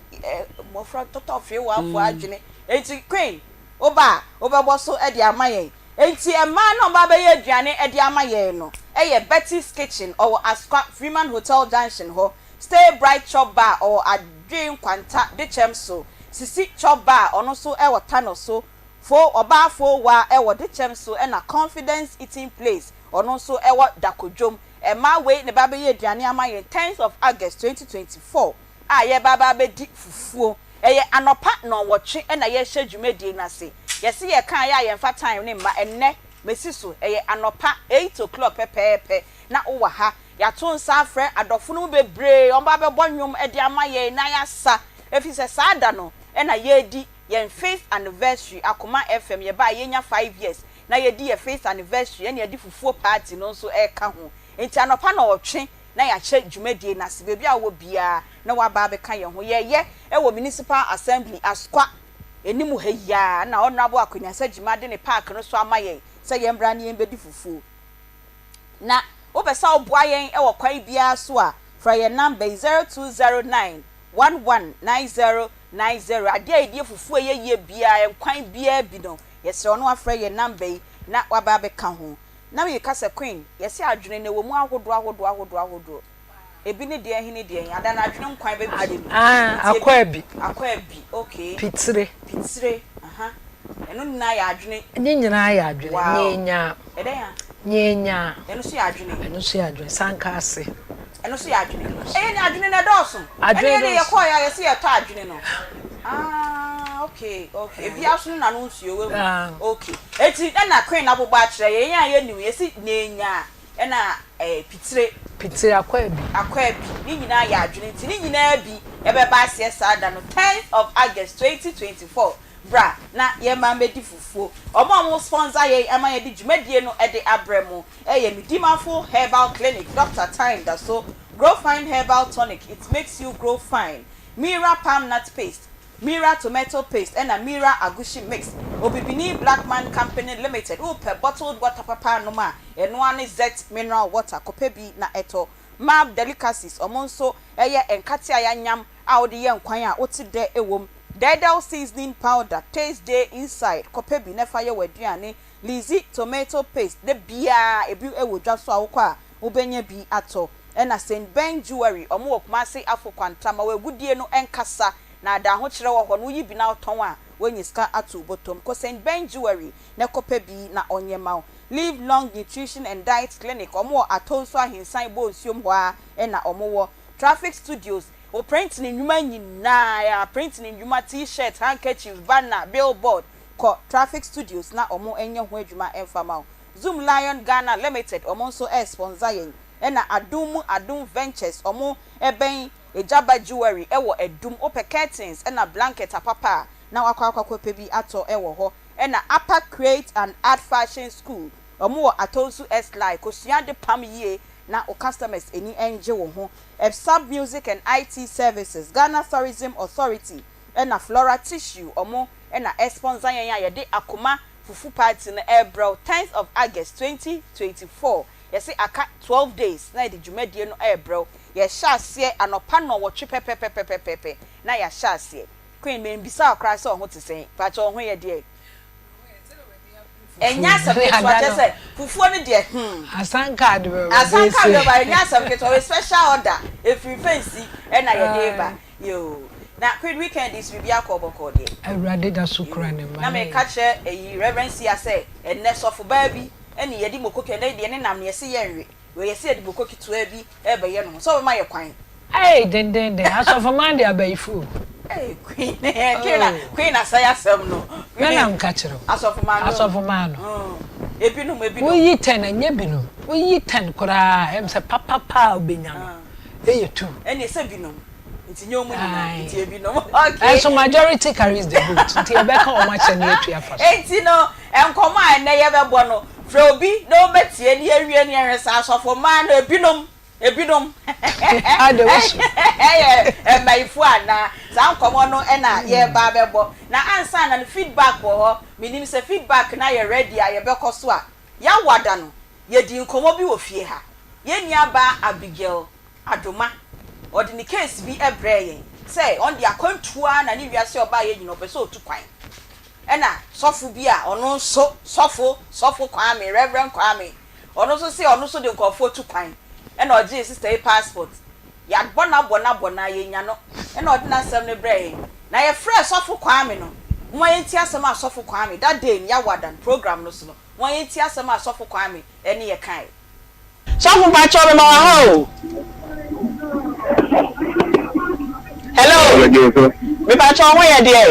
mmɔfra ntɔtɔfeewafoɔ adwene enti Queen woba a wobɛbɔ so de ama yɛn enti mmaa no a wɔba abɛyɛ aduane de ama yɛn no yɛ Betty's Kitchen ɔwɔ Asokwa Freeman Hotel Junction hɔ Stay Bright Chop Bar ɔwɔ Adwe Nkwanta Dekyɛm so, Sisi Chop Bar ɔno nso wɔ Tano so, Fo Ɔbaa Fowaa wɔ Dekyɛm so ɛna Confidence Eating Place ɔno nso wɔ Dakodwom. Mmaa wei na ɛba abɛyɛ aduane ama yɛn tenth of August 2024 a yɛreba aba abɛdi fufuo. Ɛyɛ anɔpa nnɔnwɔtwe na yɛrehyɛ dwumadie no ase. Yɛse yɛkaeɛ a yɛmfa time no mma, ɛnnɛ mesi so, ɛyɛ anɔpa eight o'clock pɛpɛɛpɛ na wowɔ ha. Yɛato nsa afrɛ adɔfo no mu bebree, wɔba abɛbɔ nnwom de ama yɛn na yɛasa, efisɛ saa da no na yɛredi yɛn fifth anniversary, Akoma FM, yɛbae yɛanya five years na yɛredi yɛn fifth anniversary, ɛna yɛde fufuo party no nso reka ho. Enti anɔpa nnɔwɔtwe na yɛahyɛ dwumadie no ase, baabi a wowɔ biara na woaba abɛka yɛn ho. Yɛreyɛ wɔ Municipal Assembly, Asokwa anim ha yi ara na Honourable Akwanyasa Gyimah de ne park no so ama yɛn sɛ yɛmmra na yɛmmɛdi fufuo. Na wopɛ sɛ woboa yɛn wɔ kwan biara so a, frɛ yɛn namba yi, 0209 11 90 90. Adeɛ a yɛde yɛ fufuo a ɛyɛ yie biara, nkwan biara bi no, yɛsrɛ wo na woafrɛ yɛn namba yi. na waba abɛka ho. Na meka sɛ Queen, yɛse adwene no ɛwɔ mu ahodoɔ ahodoɔ ahodoɔ ahodoɔ. Ebi ne deɛn he ne deɛn he? Ada no adwene nkwan bɛpie mu. Ah, Nti ebi, akɔ abi. akɔ abi, okay. Pitire. Pitire, aha. Ɛno nyinaa yɛ adwene. Ne nyinaa yɛ adwene. Wow. Nyeenyaa. Ɛdɛn a? Nyeenyaa. Ɛno nso yɛ adwene. Ɛno nso yɛ adwene. Sankaase. Ɛno nso yɛ adwene. Ɛyɛ ne adwene no ɛdɔɔso. Adwene Ɛne yɛde dɔɔso. yɛkɔɔeɛ a yɛse yɛtɔ adwene no. Ah, okay, okay. Ebi aso ne n'ano nsuo wahu. Ah. Okay. Eti ɛna Queen abobɔ akyerɛ yɛn, yɛn a yɛnnim yɛse nyeenyaa ɛna ɛɛ pitire. Pitire, akɔ abi. Akɔ abi. Ne nyinaa yɛ adwene nti ne nyinaa bi ɛbɛba aseɛ saa da no tenth of August 2024. Bra na yɛmma mmɛdi fufuo. Wɔn a wɔn sponsor yɛn ama yɛde dwumadie no de abrɛ mo yɛ Medimafo Herbal Clinic, Doctor Time da so, Grow Fine Herbal Tonic, it makes you grow fine, Mira Palm Nut Paste, Mira Tomato Paste ɛna Mira Agushi Mix. Obibini Blackman Company Limited, wopɛ bottled water papa anom a, ɛno ara ne Zet Mineral Water, kɔpɛ bi na tɔ. Mab Delicacies, wɔn nso yɛ nkate a yɛanyam a wode yɛ nkwan a wote dɛ wɔ mu. Dɛɛdɛw seasoning powder, taste dey inside, kɔpɛ bi na fa yɛ w'aduane. Lizzy tomato paste, da biara ebi wɔ dwa so a wokɔ a wobɛnya bi atɔ. Ɛna Saint Ben Jewelry, wɔn wɔ Kumasi Afo Kwanta, ma w'agudie no nkasa na ada ahokyerɛ wɔ hɔ no woyi bi na wotɔn a woanya sika ato wo bɔtɔm. Kɔ Saint Ben Jewelry na kɔpɛ bi na ɔnyɛ ma wo. Live Long Nutrition and Diet Clinic, wɔn wɔ Atonsu Ahensan Bonsuom hɔ ara na wɔn wɔ. Traffic Studios, Wo print ne nnwuma nyinaa, print ne nnwuma, T-shirt, handkerchief, banner, billboard, kɔ Traffic Studios na wɔn nyɛ ho adwuma mfa ma wo. Zoom Lion Ghana Limited, wɔn nso responsor yɛn. Ɛna Adom mu Adom Ventures, wɔn bɛn Egyaba Jewelry wɔ Adum. Wopɛ curtains ɛna blanket apapa a, na wakɔ akɔ akɔpɛ bi atɔ wɔ hɔ. Ɛna Upper Create and Art Fashion School, wɔn wɔ Atonsu Esly. Kɔsua ade pam yie na wo customers ani ngye wo ho. Ebsab Music and IT Services, Ghana Tourism Authority ɛna Flora Tissue ɔmo na ɛsponsor yɛn a yɛde Akoma Fufu Party no ɛrebrɛ wo tenth of August 2024. Yɛse aka 12 days na yɛde dwumadie no ɛrebrɛ wo. Yɛhyɛ aseɛ anɔpa nnɔnwɔtwe pɛpɛpɛpɛpɛpɛ na yɛahyɛ aseɛ. Queen menbisa wo koraa sɛ wo ho te sɛn, pakyɛ wo ho yɛ deɛ? Ɛnyɛ asɛm ketewa kyerɛ sɛ fufuo no deɛ hmm. Asanka ade bɛba Asanka ade bɛba ɛnyɛ asɛm ketewa wei special order efiri fɛnsi ɛna yɛde ba yoo na queen weekend yi so biribi akɔ bɔkɔɔ deɛ. Awurade da so kura ne mma Na ne. meka kyerɛ ɛyi Reverend Sia sɛ ɛnɛ sɔfo baa bi ɛne yɛde moko kɛ ɛnɛ deɛ ne nam no yɛse yɛnwe wei yɛse yɛde moko ketewa bi rebɛyɛ no ho sɛ ɔbɛma yɛ kwan. Ei dendenden asɔfoman de abayifo o. Ei queen queen na queen asɛe asɛm no. Me na mka kyerɛ wo. Asɔfoman no. Asɔfoman no. Ebinom ebinom. Woyi ten ɛnyɛ binom woyi ten koraa ɛm sɛ papapa a wobɛnya no ɛyɛ two. Ɛne sɛ binom nti nyɛ ɔmo nyinaa nti ebinom okay. Ɛnso majority carries the vote nti yɛbɛka wɔn akyɛ na yɛatu afa so. Enti no nkɔmɔ a ɛnɛ yɛbɛbɔ no frɛ obi na ɔmmɛtie na yɛnwie no yɛnhwɛ sɛ asɔfoman no ebinom Ebinom yɛ mmayifo anaa? Saa nkɔmmɔ no na yɛreba abɛbɔ. Na ansa na no, feedback wɔ hɔ. Menim sɛ feedback no ayɛ ready a yɛbɛkɔ so a. Yɛawa da no, yɛdii nkɔmmɔ bi wɔ fie ha. Yɛn nuabaa Abigail Adoma, ɔde ne case bi brɛɛ yɛn sɛ ɔno deɛ akwantuo ara na ne wiase a ɔbaeɛ nyinaa ɔpɛ sɛ ɔtu kwan. Ɛna sɔfo bi a ɔno nso, sɔfo, sɔfo Kwame, Reverend Kwame, Ɔno nso se ɔno nso de nkurɔfoɔ tu kwan ɛna ɔgyee sister yi passport. Yɛabɔ no abɔ no abɔ no a yɛnnya no ɛna ɔde n'asɛm no brɛɛ yɛn. Na yɛfrɛɛ Sɔfo Kwame no, momma yɛntie asɛm a Sɔfo Kwame, that day no Yawada no program no so no, momma yɛntie asɛm a Sɔfo Kwame ɛne yɛ kaeɛ. Sɔfo mpakyɛw mema wo aha o. Hello. Mepakyɛw ho yɛ deɛ?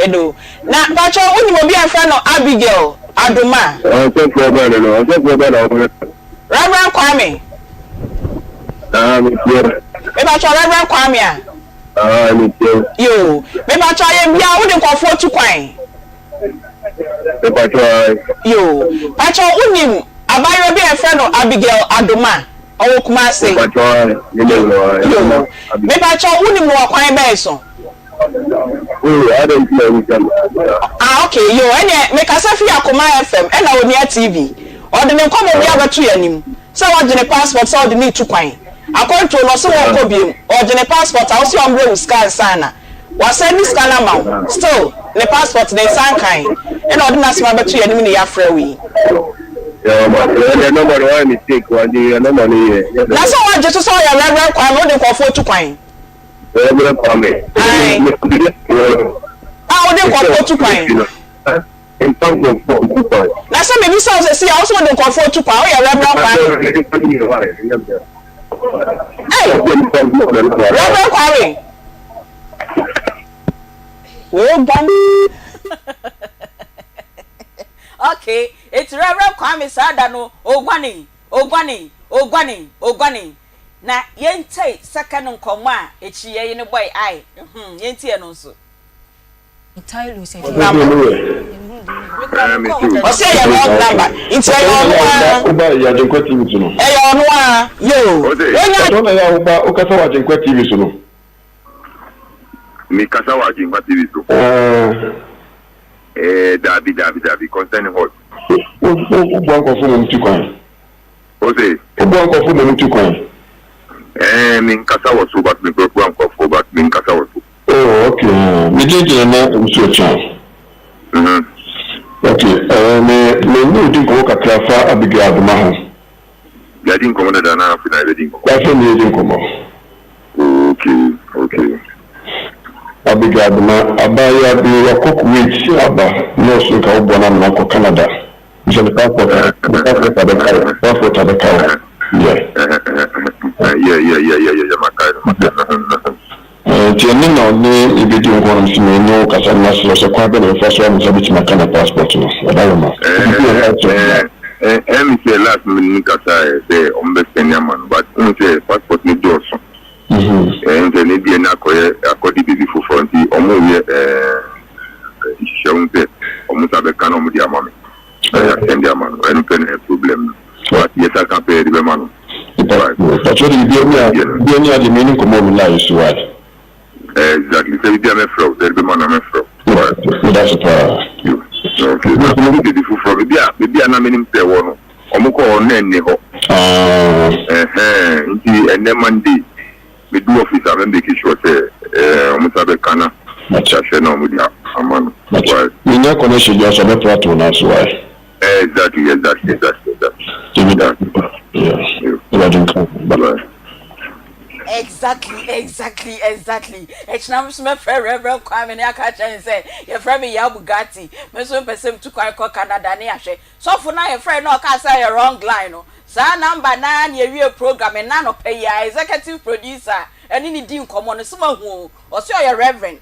Edo. Na mpakyɛw wonim obi a yɛfrɛ no Abigail Adoma? Ɔsɔfoɔ bɛn no no? Ɔsɔfoɔ bɛn na wɔfrɛ no? Reverend Kwame. Ah, metie. Mepakyɛw Reverend Kwame a? Ah, metie. Yoo. Mepakyɛw ayɛ bia wode nkurɔfoɔ tu kwan? Mepakyɛw ae. Yoo. Pakyɛw wonim abaayewa bi a yɛfrɛ no Abigail Adoma? Ɔwɔ Kumasi. Mepakyɛw ae, menim no ae. Yoo. Mepakyɛw wonim no wɔ kwan bɛn so? Oh, adɛn nti na wobisa me saa? Ah okay, yoo ɛneɛ mekasa firi Akoma FM ɛna Onua TV. Ɔde ne nkɔmmɔ bi abɛto yɛn anim sɛ wagye ne passport sɛ ɔde no retu kwan. Akwantuo no ɔse wɔnkɔ biom. Ɔgye ne passport a wose ɔmbrɛ wo sika ansa na wasɛnde sika no ama wo. Still. Ne passport ne nsa nkan ɛna ɔde n'asɛm abɛto yɛn anim ne yɛafrɛ wo yi. Na sɛ woagye so sɛ ɔyɛ Reverend Kwame wode nkurɔfoɔ tu kwan. Ae. A wode nkurɔfoɔ tu kwan. Na sɛ mebisa wo sɛsi a wo sɛ wode nkurɔfoɔ tu kwan woyɛ Reverend Kwame. Ei! Reverend Kwame. Woguan. Okay, eti Rev. Kwame saa da no oguanee, oguanee, oguanee, oguanee. Na yɛntie second nkɔmmɔ a akyiri yɛye no bɔe ae, hmm, yɛntie ɛno nso. Number. Ɔse ɛyɛ wrong number nti ɛyɛ ɔno aa. Woba yɛ Agyenkwa TV so no. Ɛyɛ ɔno aa yoo. Wonya. Ɛtɔ na yɛ a woba wokasa wɔ Agyenkwa TV so no. Me kasa wɔ Agyenkwa TV so. Ɛɛ. Ɛɛ daabi daabi daabi concerning what? Wo wo wo boa nkorɔfo ma ɔmo tu kwan. O se? Wo boa nkorɔfo ma ɔmo tu kwan. Ɛɛ me nkasa wɔ so but me boa nkorɔfo but me nkasa wɔ so. Oh okay ɛɛ me din de Nana Owusu Acheaw. Mhm. Okay ɛɛ me me ne wo di nkɔmɔ kakra fa Abigail Adoma ho. Yɛadi nkɔmmɔ dada anaa afei na yɛbɛdi nkɔmmɔ? Afei na yɛredi nkɔmmɔ. Okay, okay. Abigail Abena, abaayewa bi wakɔ Kuwait aba, nurse nka woboa no ama no akɔ Canada. Bisa ne passport a, ne passport abɛka wo, passport abɛka wo. Yeah. Yeah, yeah, yeah, yeah, yeah, makae no, makae no, mhm, mhm. Nti ɛno na ɔne me bɛdi nkɔmmɔ na mese me ne wo kasa na masrɛ wo sɛ kwan bɛn na mɛfa so a me nsa bɛtumi aka ne passport no. Ɔdawoma. Biribi wɔ hɔ a kyerɛ me. Ɛɛ me sɛ last no me ne no kasaeɛ sɛ ɔmo bɛ sɛne ama no but wohu sɛ passport no dɔɔso ɛɛ sɛ ne deɛ no akɔyɛ akɔde biribi foforɔ nti ɔmo yɛ ɛɛ nhyehyɛ wohu sɛ ɔmo nsa bɛka na ɔmo de ama me na yɛasɛnde ama no ɛno pɛ na ɛyɛ problem no but yɛsa ka pɛ yɛde bɛma no. Mpakyɛw de biribi ani agye me ne nkɔmmɔ wɔ me line so wai. Exactly sɛ biribi a mɛfrɛ wo sɛ yɛde bɛma no a mɛfrɛ wo wai. Medase paa. Okay na mehu biribi foforɔ baabi a baabi a na menim sɛ ɛwɔ no ɔmo kɔɔ hɔ no na ɛnni hɔ. Ɛhɛn nti ɛnɛ Monday medu office a mɛ make sure sɛ ɔmo nsa bɛka na yɛahwɛ na ɔmo de ama no wai. Menya connection biara so a mɛpra ato wo nan so wai. Exactly, exactly, exactly, exactly. Yeah. Awurade nka wo ho. Bye. Exactly, exactly, exactly. Ɛkyina me nso mɛfrɛ Reverend Kwame ne aka akyerɛ ne sɛ yɛfrɛ me Yaa Bugatti. Me nso mepɛ sɛ metu kwan kɔ Canada ne ahwɛ. Sɔfo no a yɛfrɛ no na ɔkaa sɛ ɛyɛ wrong line no, saa number no ara na yɛwie program ɛnnɛ anɔpa yi ara executive producer ɛne no dii nkɔmmɔ no, sɛ moahu o, ɔse ɔyɛ Reverend.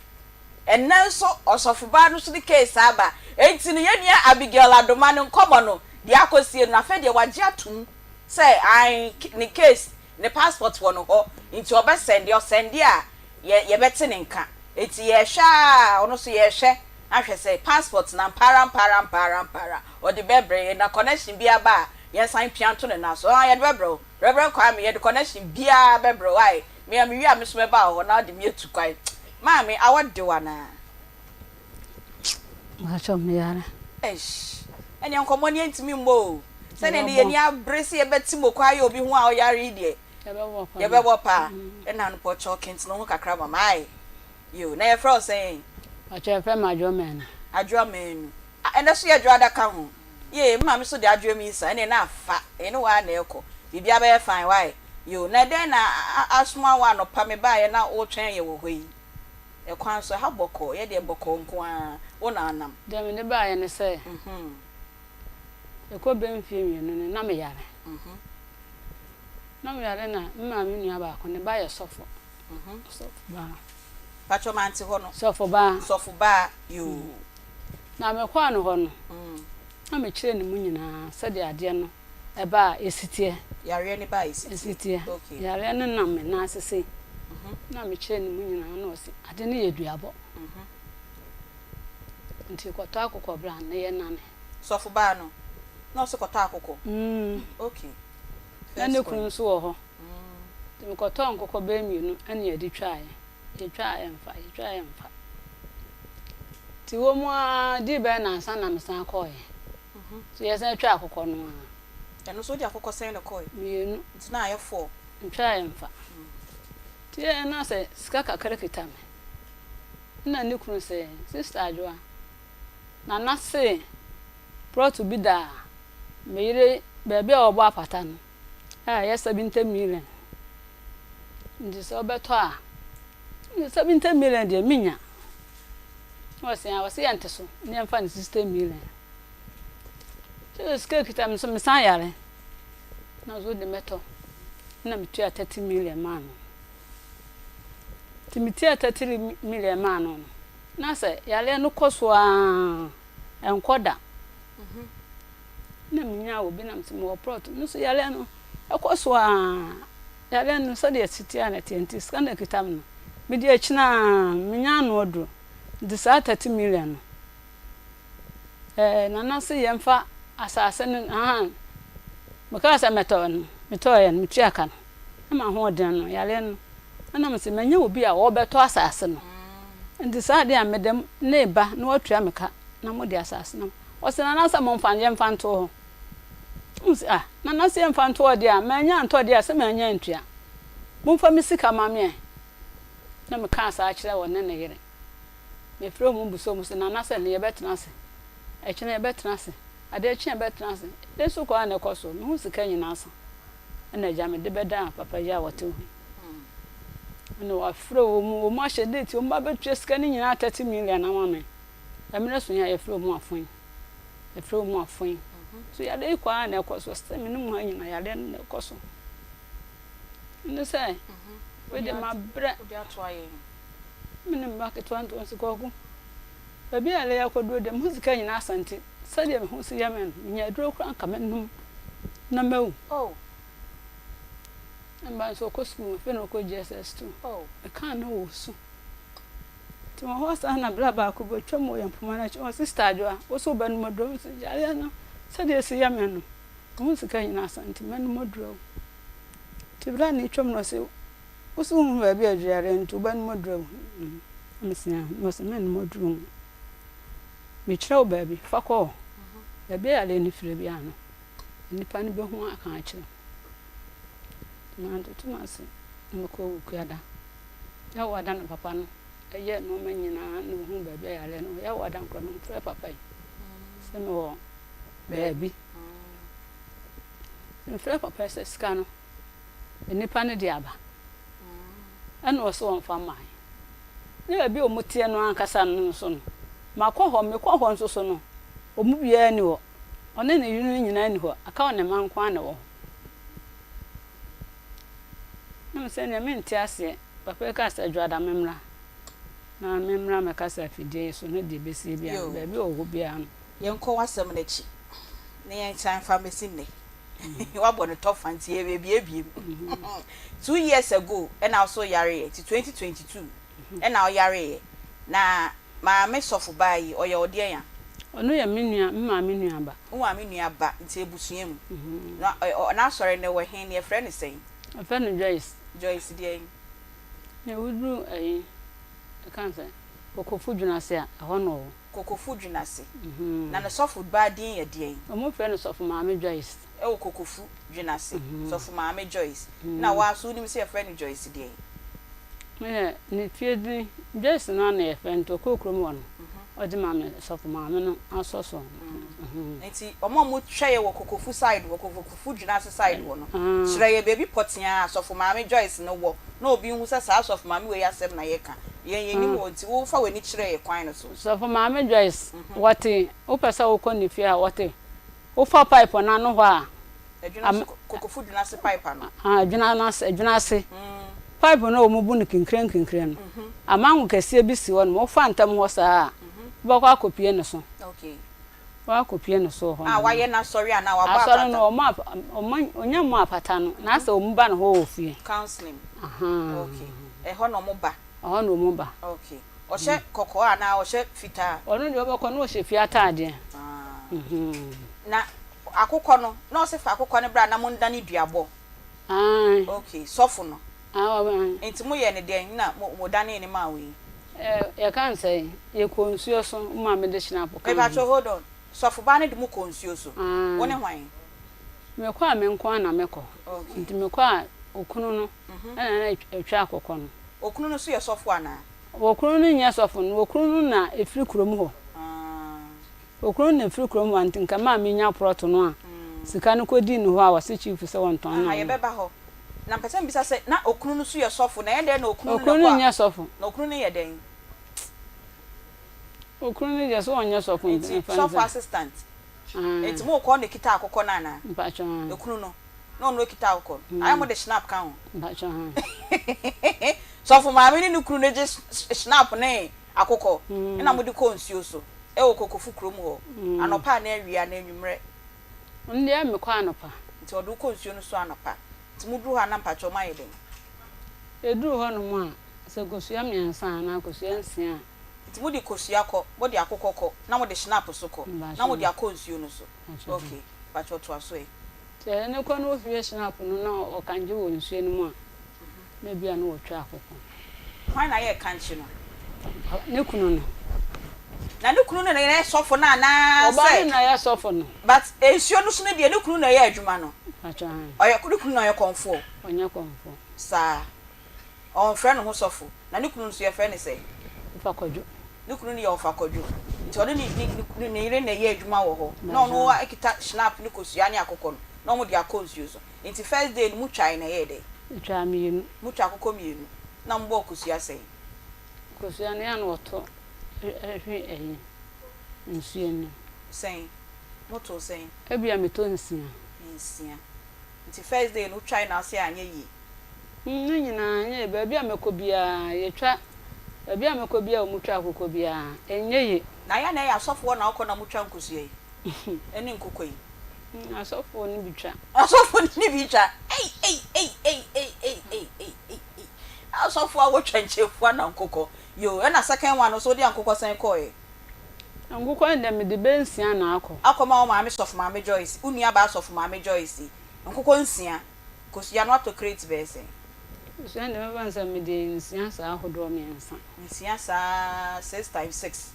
Ɛnnɛ nso ɔsɔfobaa no nso de case aba. Enti no yɛn nua Abigail Adomah no nkɔmmɔ no deɛ akɔsie no afei deɛ wagye atom sɛ ae ne case ne passport wɔ no hɔ nti ɔbɛ sɛnde, ɔsɛnde a yɛ yɛbɛte ne nka. Enti yɛrehwɛ ara ɔno nso yɛrehwɛ ahwɛ sɛ passport no ampa ara ampa ara ampa ara ampa ara ɔde bɛbrɛ yɛn na connection bi aba a yɛnsan mpia nto ne nan so. Ɔɔ yɛde bɛbrɛ wo Reverend Kwame yɛde connection biara bɛbrɛ wo ae. Me a mewie a me nso mɛba wo hɔ na wode me atu kwan. Maame, awɔ de wo anaa? Mpakyɛw, meyare. Eish, ɛneɛ nkɔmmɔ no yɛntumi mmɔ o. Sɛdeɛ nnɛ yɛn ani abere sɛ yɛbɛte moko ayɛ obi ho a ɔyare yi deɛ, yɛbɛbɔ paa. Ɛna no pɔkyɛw kentene wo ho kakra ma me ae. Yoo, na yɛfrɛ wo sɛn? Mpakyɛw, yɛfrɛ me Adwoa Manu. Adwoa Manu. Ah, ɛnɛ so yɛ Adwoa da ka ho. Yee, me maame so de Adwoa Mensah, ɛneɛ na afa, ɛne wo ara na ɛrekɔ. Biribiara bɛyɛ fine, wai? Yoo, na ɛdɛn na asoma wo anɔpa mebaeɛ na woretwɛn yɛn wɔ hɔ yi? Ɛkwan so, ɛha bɔkɔɔ, yɛ deɛ bɔkɔɔ nko ara, wo na wonam. Deɛ mede baeɛ ne sɛ, ɛkɔ bɛ mfeɛ mmienu no, na meyare. Na meyare na me maame nua baako, ne ba yɛ sɔfo. Sɔfo baa. Patrɔ mante hɔ no. Sɔfo baa. Sɔfo baa, yoo. Na mekɔɔ ne hɔ no, na mekyerɛɛ ne mu nyinaa sɛdeɛ adeɛ no ɛba a esi teɛ. Yareɛ no ba a esi teɛ. Esi teɛ. Okay. Yareɛ no nam me nan ase sei. Na mekyerɛɛ ne mu nyinaa na ɔse ade no yɛ duabɔ. Nti kɔtɔ akokɔ bra na yɛnane. Sɔfo baa no na ɔse kɔtɔ akokɔ. Okay. Na ne kunu nso wɔ hɔ. Nti mekɔtɔɔ nkokɔ bɛyɛ mmienu ɛna yɛde twaeɛ. Yɛtwaa ɛmfa, yɛtwaa ɛmfa. Nti wɔ mu ara dii bɛyɛ nnansa na mesan kɔeɛ. So yɛsan twaa akokɔ no ara. Ɛno nso wode akokɔ sɛn na ɛkɔe? Mmienu. Nti na ayɛ four. Ntwaa ɛmfa. Nti yɛɛ na sɛ sika kakra kita me. Nna ne kunu se, Sista Adwoa, Nana se prɔto bi da me yere baabi a wɔbɔ apata no a ɛyɛ 70 million. Nti sɛ wobɛtɔ a, mese 70 million deɛ mennya. Na ɔse, ah, ɔse yɛnte so na yɛmfa no 60 million. Kyerɛ sɛ sika kita me nso mesan yare. Na ɔse wode mɛtɔ. Ɛna metua 30 million maa no. Nti metuaa 30 million maa no no, na sɛ yareɛ no kɔ so ara a, ɛnkɔ da. Na menyaa obi na mese mewɔ plot, me nso yareɛ no ɛkɔ so ara, yareɛ no sɛdeɛ ɛsi teɛ ara na ɛteɛ nti sika no a ɛkita me no, mede akyini ara menya ano aduro. Nti saa 30 million no, Ɛɛ Nana se yɛmfa asase no ahaa mekaa sɛ mɛtɔ no metɔeɛ no metua ka no na m'ahoɔden no yareɛ no ɛna mese manya obi a ɔbɛtɔ asase no nti saa adeɛ a mede ne ba na watua me ka na mode asase no ɔse Nana sɛ momfa yɛmfa nto hɔ mese ah Nana sɛ yɛmfa nto hɔ deɛ a manya antɔ deɛ a sɛ manya antua momfa me sika ma me ɛ na mekaa saa kyerɛ ɔne ne yere. Mefrɛ wɔn bisa wɔn sɛ, Nana sɛ nnɛ yɛbɛtena ase? Ɛkyena yɛbɛtena ase? Adeɛ kye a yɛbɛtena ase? Dɛn so koraa na ɛkɔ so? Me ho sika nyinaa asa. Ɛna agya mede bɛdaa papa yi a ɔte hɔ yi. Ɛna wafrɛ wɔn, wɔn ahyɛ date, wɔn ba bɛtua sika no nyinaa 30 million ama me. Mmerɛ so yi a yɛfrɛ wɔn afoe. Yɛfrɛ wɔn afoe. So yadeɛ yi kɔ ara na ɛkɔ so. Sɛ me ne mu ha nyinaa yadeɛ no na ɛkɔ so. Ɛne sɛ, wei deɛ mabrɛ. Me ne me ba ketewa no nso Kwaku, baabi a Leah akɔduru deɛ, me ho sika nyinaa asa nti, sɛdeɛ me ho si yɛ me no, menya aduro koraa anka mɛnom na mawu. Na me ba nso ɔkɔ sukuu, afei na ɔkɔ JSS 2. Mekaa no wɔ su. Nti wɔ hɔ saa na bra baako bi ɔtwam wɔ yɛn mpoma no akyi, ɔse, Sista Adwoa, wo nso wobɛnom aduro? Mese, yareɛ no, sɛdeɛ ɛsi yɛ me no, me ho sika nyinaa asa nti mɛnom aduro awu. Nti berɛ a na ɛtwam no ɔse, Wo so wohu baabi a aduare nti wobɛnom aduru awu? Na mese, Aane. Na ɔse, Mɛnnom aduru nwu. Mekyerɛ wo baabi, fa kɔ hɔ. Baabi a yareɛ no fire biara no, nnipa no bɛhu aka akyerɛ wo. Nti mantoto m'ase na mekɔɔ Wukuada. Yawoada na papa no yɛɛ nnoɔma nyinaa na ɔhuu baabi a yareɛ no wɔ. Yawoada nkorɔ no, mefrɛɛ papa yi sɛ mewɔ baabi. Mefrɛɛ papa yi sɛ sika no, nnipa no de aba. Ɛna ɔse ɔmfa mmae. Ne baabi a wɔteɛ no ankasa no nso no, makɔ hɔ, mekɔ hɔ nso so no, wɔn mu biara nni hɔ. Ɔne ne yere no nyinaa nni hɔ, aka ɔne mma nko ara na ɛwɔ hɔ. Na me sɛ nea mente aseɛ, papa yi kaa sɛ Adwoada memmra, na memmra mmɛkasa afidie yi so na deɛ ɛbɛsie biara no, baabi a ɔwɔ hɔ biara no. Yɛnkɔ w'asɛm no akyi na yɛnsan mfa mmɛsi nnɛ. Wabɔ no tɔfa nti yɛrebiebie mu. 2 years ago ɛna wo so yareɛ nti 2022 ɛna wo yareɛ na maame sɔfo baa yi ɔyɛ wo deɛn a? Ɔno yɛ me nua, me maame nua ba. Wo maame nua ba nti abusua mu. Na n'asɔre no ɛwɔ he na yɛfrɛ no sɛn? Yɛfrɛ no Joyce. Joyce deɛn? Nea woduru ɛyi, yɛka no sɛn, Kokofu Dwunase a, ɛhɔ na ɔwɔ. Kokofu Dwenase. Na ne sɔfo baa din yɛ deɛn? Wɔfrɛ no Sɔfo Maame Joyce. Ɛwɔ Kokofu Dwenase. Sɔfo Maame Joyce. Na wo ara nso wonim sɛ yɛfrɛ no Joyce deɛn? Me deɛ, ne fie din, Joyce no ara na yɛfrɛ no, nti ɔkɔɔ kurom hɔ no, ɔde maa me, Sɔfo Maame no asɔ so. Nti wɔn a wɔhwɛ yɛ wɔ Kokofu side hɔ, Kokofu Dwenase side hɔ no, kyerɛ yɛ baabi pɔtee a Sɔfo Maame Joyce no wɔ na obi nhu sɛ saa Sɔfo Maame wei asɛm na yɛreka. Yɛn yɛnnim hɔ nti wo fa w'ani kyerɛ yɛ kwan no so. Sɔfo Maame Joyce, wɔte, wopɛ sɛ wokɔ ne fie a, wɔte, wofa pipe no ano hɔ a, Adwuna so, Kokofo dwuna ase pipe ano. Ah, adwuna no ase, adwuna ase. Pipe no a wɔbu no kinkire nkinkire no, amango kɛseɛ bi si hɔ nom, wofa ntam hɔ saa a, wobɛkɔ akɔpue ne so. Okay. Wɔakɔpue no so wɔ hɔ A nom. wayɛ n'asɔre anaa wabɔ Asɔre apata? no, wɔn a, wɔn, ɔnya mmɔɔ apata no, na asɛ wɔn ba ne hɔ wɔ fie. Counseling. Ahaa. Okay. Ɛhɔ na wɔn ba? Ɛhɔ na wɔn ba. Okay. Ɔhyɛ kɔkɔɔ anaa ɔhyɛ fitaa? Ɔno deɛ ɔbɛkɔ no ɔhyɛ fie ataadeɛ. Ah. Na akokɔ no, na ɔse fa akokɔ no bra na mondane duabɔ? Aane. Okay, sɔfo no. Aane. Nti moyɛɛ no dɛn na mo danee no maa wei? Eh, yɛka no sɛn? Yɛkɔɔ nsuo so, wo maame de hynapo kaa ho. Mepakyɛw hold on, sɔfo baa no de mo kɔɔ nsuo so? Aane. Wo ne hwan? Mekɔ a me nko ara na mekɔ. Okay. Nti mekɔ a okunu no na na ɛtwa akokɔ no. Okunu no nso yɛ sɔfo anaa? Okunu no nyɛ sɔfo no, okunu no na efiri kurom hɔ. Okunu no na efiri kurom hɔ nti nka maa menya prɔto no a sika no kɔdii ne hɔ a wɔse chief sɛ wɔntɔn na Aha, ɔno. yɛbɛba hɔ. Na mepɛ sɛ mebisa sɛ, na okunu no nso yɛ sɔfo? Na ɛyɛ dɛn na okunu no na Okunu no kɔ a, nyɛ sɔfo. na okunu no yɛ dɛn? Okunu no deɛ sɛ ɔnyɛ sɔfo nti Nti mfa sɔfo nsa. assistant. Aane. Nti mokɔ na ekita akokɔ no anaa? Mpakyɛw aane. Okunu no, na ɔno ekita akokɔ no. Ayɛ mode schnapp ka ho? Mpakyɛw aane. Sɔfo maame ne ne kunu no gye schnapp ne akokɔ na mode kɔ nsuo so wɔ Kokofu kurom hɔ anɔpa anaa awia anaa anwummerɛ. Ɔno deɛ mekɔ anɔpa. Nti ɔde wo kɔ nsuo no so anɔpa. Nti moduru hɔ a na mpakyɛw moayɛ dɛn? Yɛduru hɔ nom a, sɛ kosua mmiɛnsa anaa kosua nsia a. Nti mode kosua kɔ, mode akokɔ kɔ, na mode schnapp nso kɔ, na mode akɔ nsuo no so. Ok, mpakyɛw toa so ɛ. Sɛ ɛno kɔ na wohwie schnapp no na ɔkangye wɔ nsuo no mu a, na ebia na wɔtwa akokɔ. Hwan na ayɛ kankye no? Ne kunu no. Na ne kunu no na ɛyɛ sɔfo no anaa sɛ? Ɔbaa no na ɛyɛ sɔfo no. But nsuo no so no deɛ ne kunu na ɛyɛ adwuma no. Mpakyɛ aane. Ɔyɛ ne kunu na ɔyɛ kɔmfoɔ? Ɔnyɛ kɔmfoɔ. Saa. Ɔnfrɛ ne ho sɔfo. Na ne kunu nso yɛfrɛ no sɛn? Ɔfa Kwadwo. Ne kunu no yɛ Ɔfa Kwadwo. Nti ɔne ne ne ne yere na ɛyɛ adwuma wɔ hɔ. Na ɔno akita schnapp ne kosua ne akokɔ no na wɔde akɔ nsuo so. Nti first day no mo twae na ɛyɛɛ dɛn? Yɛtwaa mienu. Mo twa akokɔ mienu. Na mo bɔɔ kosua sɛn? Kosua no yɛ a na wɔtɔ hwe ɛyi nsuo no mu. Sɛn? Mo too sɛn? Ebia me tɔ nsia. Nsia. Nti first day no wo twae na ase anyɛ yie? Ne nyinaa anyɛ yie. Baabi a mɛkɔ biara yɛtwa, baabi a mɛkɔ biara a wɔn twa akokɔ biara ɛnyɛ yie. Na yɛ a na ɛyɛ asɔfoɔ na wokɔ na mo twa nkosua yi ɛne nkokɔ yi? Asɔfoɔ no bi twa. Asɔfoɔ no bi twa. Ei ei ei ei ei ei ei ei ei ei. Asɔfoɔ a wɔtwa nkyefua na nkokɔ. Yoo, ɛna second one no nso wode ankokɔ sɛn kɔɔɛ? Nkokɔ no deɛ mede bɛ nsia na akɔ. Akɔma wo maame Sɔfo Maame Joyce, wo nua baa Sɔfo Maame Joyce yi. Nkokɔ nsia. Kosua no atɔ crate bɛyɛ sɛn? Kosua no deɛ mɛfa no sɛ mede nsia saa ahodoɔ mmiɛnsa. Nsia saa six times six,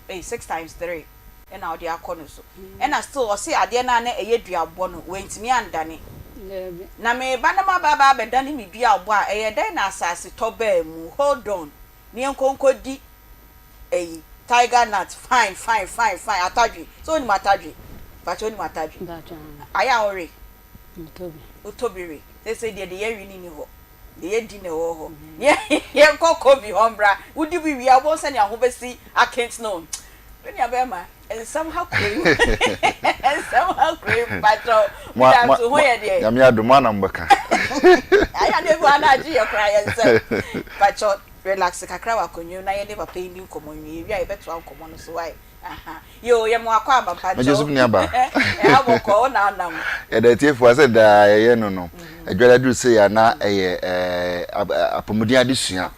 ei six times three. Ɛna ɔde akɔ no so. Ɛna still ɔse adeɛ no a na ɛyɛ duabɔ no wantumi andane. Daabi. Na meba na maba aba abɛdane me duabɔ a ɛyɛ dɛn na asase tɔ baa mu? Hold on na yɛnkɔ nkɔdi ɛyi tiger nut fine fine fine fine atadwe sɛ wonim atadwe? Mpakyɛ wonim atadwe? Mpakyɛ aane. Ayɛ a wowe? Metɔ bi. Wotɔ bi we? Seesei deɛ deɛ yɛwe no nni hɔ. Deɛ yɛdi na ɛwɔ hɔ. Yɛnkɔ Kobe hɔ mbra. Wodi bi wie a, wobɛhu sɛnea ho bɛsi akent no. Me nua bɛrima, nsɛm ha kuro yi. Nsɛm ha kuro yi mpakyɛw. Wode ato ho yɛ deɛ. Nyame adom a na mobɛka. Ayɛ a na ebi wɔ ha na agye yɛ koraa yɛn nsam. Mpakyɛw, relax kakra wɔ akonnwa mu na yɛne papa yi nni nkɔmmɔ nwie. Yɛwie a yɛbɛtoa nkɔmmɔ no so. Wai? Aha. Yoo, yɛ mo akwaaba mpakyɛw. Megye so me nuabaa. Ɛha bɔkɔɔ, wo na wonam. Yɛda atiefo ase daa yɛyɛ no no. Adwada duru sei a na ɛyɛ apɔmuden adesua.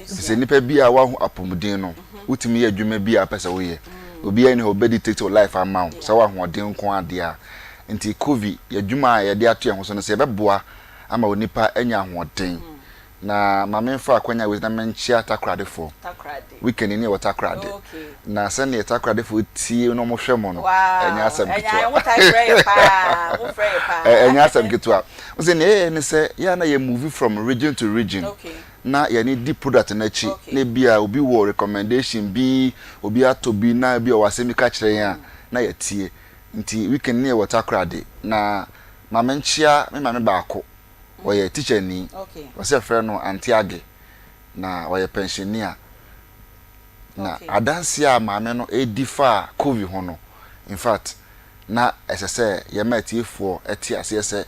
Efisɛ nipa bi a wahu apɔmuden no, wotumi yɛ adwuma bi a wopɛ sɛ woyɛ. Obiara nni hɔ a ɔbɛ dictate wo life ama wo sɛ wowɔ ahoɔden nko ara deɛ a. Nti Kovi, yɛn adwuma a yɛde ato yɛn ho so no sɛ yɛbɛboa ama onipa anya ahoɔden. Na ma memfa akwanya wei so na menkyea Takoradefoɔ. Weekend yi ne yɛwɔ Takoradi. Na sɛdeɛ Takoradefoɔ tie na wɔhwɛ mo no, ɛnyɛ asɛm ketewa. Ɛnyɛ asɛm ketewa. Wo sɛ nea yɛyɛ ne sɛ, yɛ a na yɛ move from region to region na yɛne di product no akyi na ebi a obi wɔ recommendation bi, obi atɔ bi na ebi a ɔwɔ asɛm bi ka kyerɛ yɛn a, na yɛatie. Nti weekend ne yɛwɔ Takoradi. Na ma menkyea me maame baako. Ɔyɛ tikyani. Wɔsɛ yɛfrɛ no Auntie Age. Na ɔyɛ pɛnhyɛni Na adanseɛ a maame no redi faa Covid ho no, in fact, na ɛsɛ sɛ yɛma atiefoɔ te aseɛ sɛ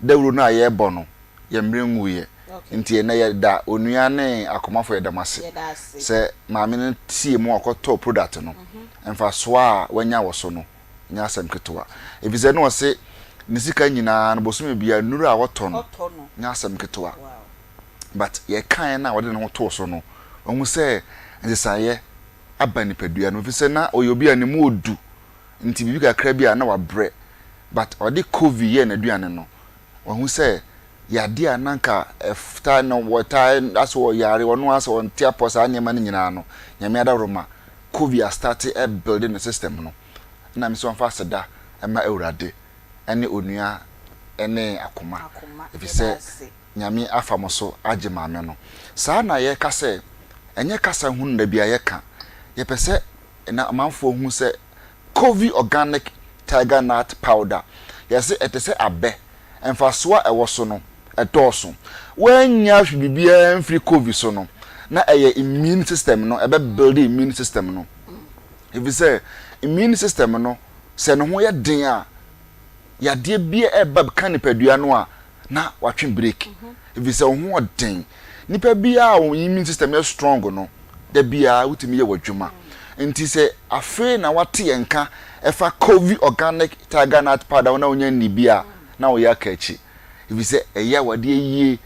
dawuro no a yɛrebɔ no, yɛn mmerɛ nwuiɛ. Nti ɛnnɛ yɛda onua ne akomafoɔ yɛda mo ase sɛ maame no tie mu a ɔkɔtɔɔ product no, mfasoɔ a wanya wɔ so no, nyɛ asɛm ketewa. Efisɛ na ɔse ne sika nyinaa no bosome biara nnuru a ɔtɔ no nyɛ asɛm ketewa. But yɛkaeɛ no a ɔde ne ho too so no, wahu sɛ nsesaeɛ aba nipadua no mu. Efisɛ na ɔyɛ obi a ne mu ɔdu nti biribi kakra bi a na wabrɛ. But ɔde Covi yɛɛ n'aduane no, wahu sɛ yadeɛ a na anka ɛtaa no wɔtaa asɛ ɔyare ɔno asɛ ɔnte apɔ saa nneɛma no nyinaa no, Nyame adaworoma Kovi astarte ɛbuilde ne system no na me sɛ ɔmfa aseda mma Awurade ɛne onua ɛne akoma efisɛ Nyame afa mo so agye maame no. Saa na yɛka sɛ. Ɛnyɛ kasa hunu da biara yɛka. Yɛpɛ sɛ na amanfoɔ hu sɛ Covey Organic Tiger Nut Powder, yɛse ɛte sɛ abɛ, mfasoɔ a ɛwɔ so no, ɛdɔɔso. Woannya hwe biribiara amfiri Covey so no, na ɛyɛ immune system no, ɛbɛ build immune system no. Ɛfiri sɛ immune system no, sɛ ne ho yɛ den a, yadeɛ bi a ɛba ka nipadua no a, na watwe break. Ɛfiri sɛ wo ho ɔden. Nipa biara a wɔn immune system yɛ strong no, da biara wotumi yɛ w'adwuma. Nti sɛ afei na wate yɛn nka ɛfa Covey Organic Tiger Nut Powder ho na wonya nni bi a, na woyɛ aka akyi. Ɛfiri sɛ ɛyɛ awadeɛ yie.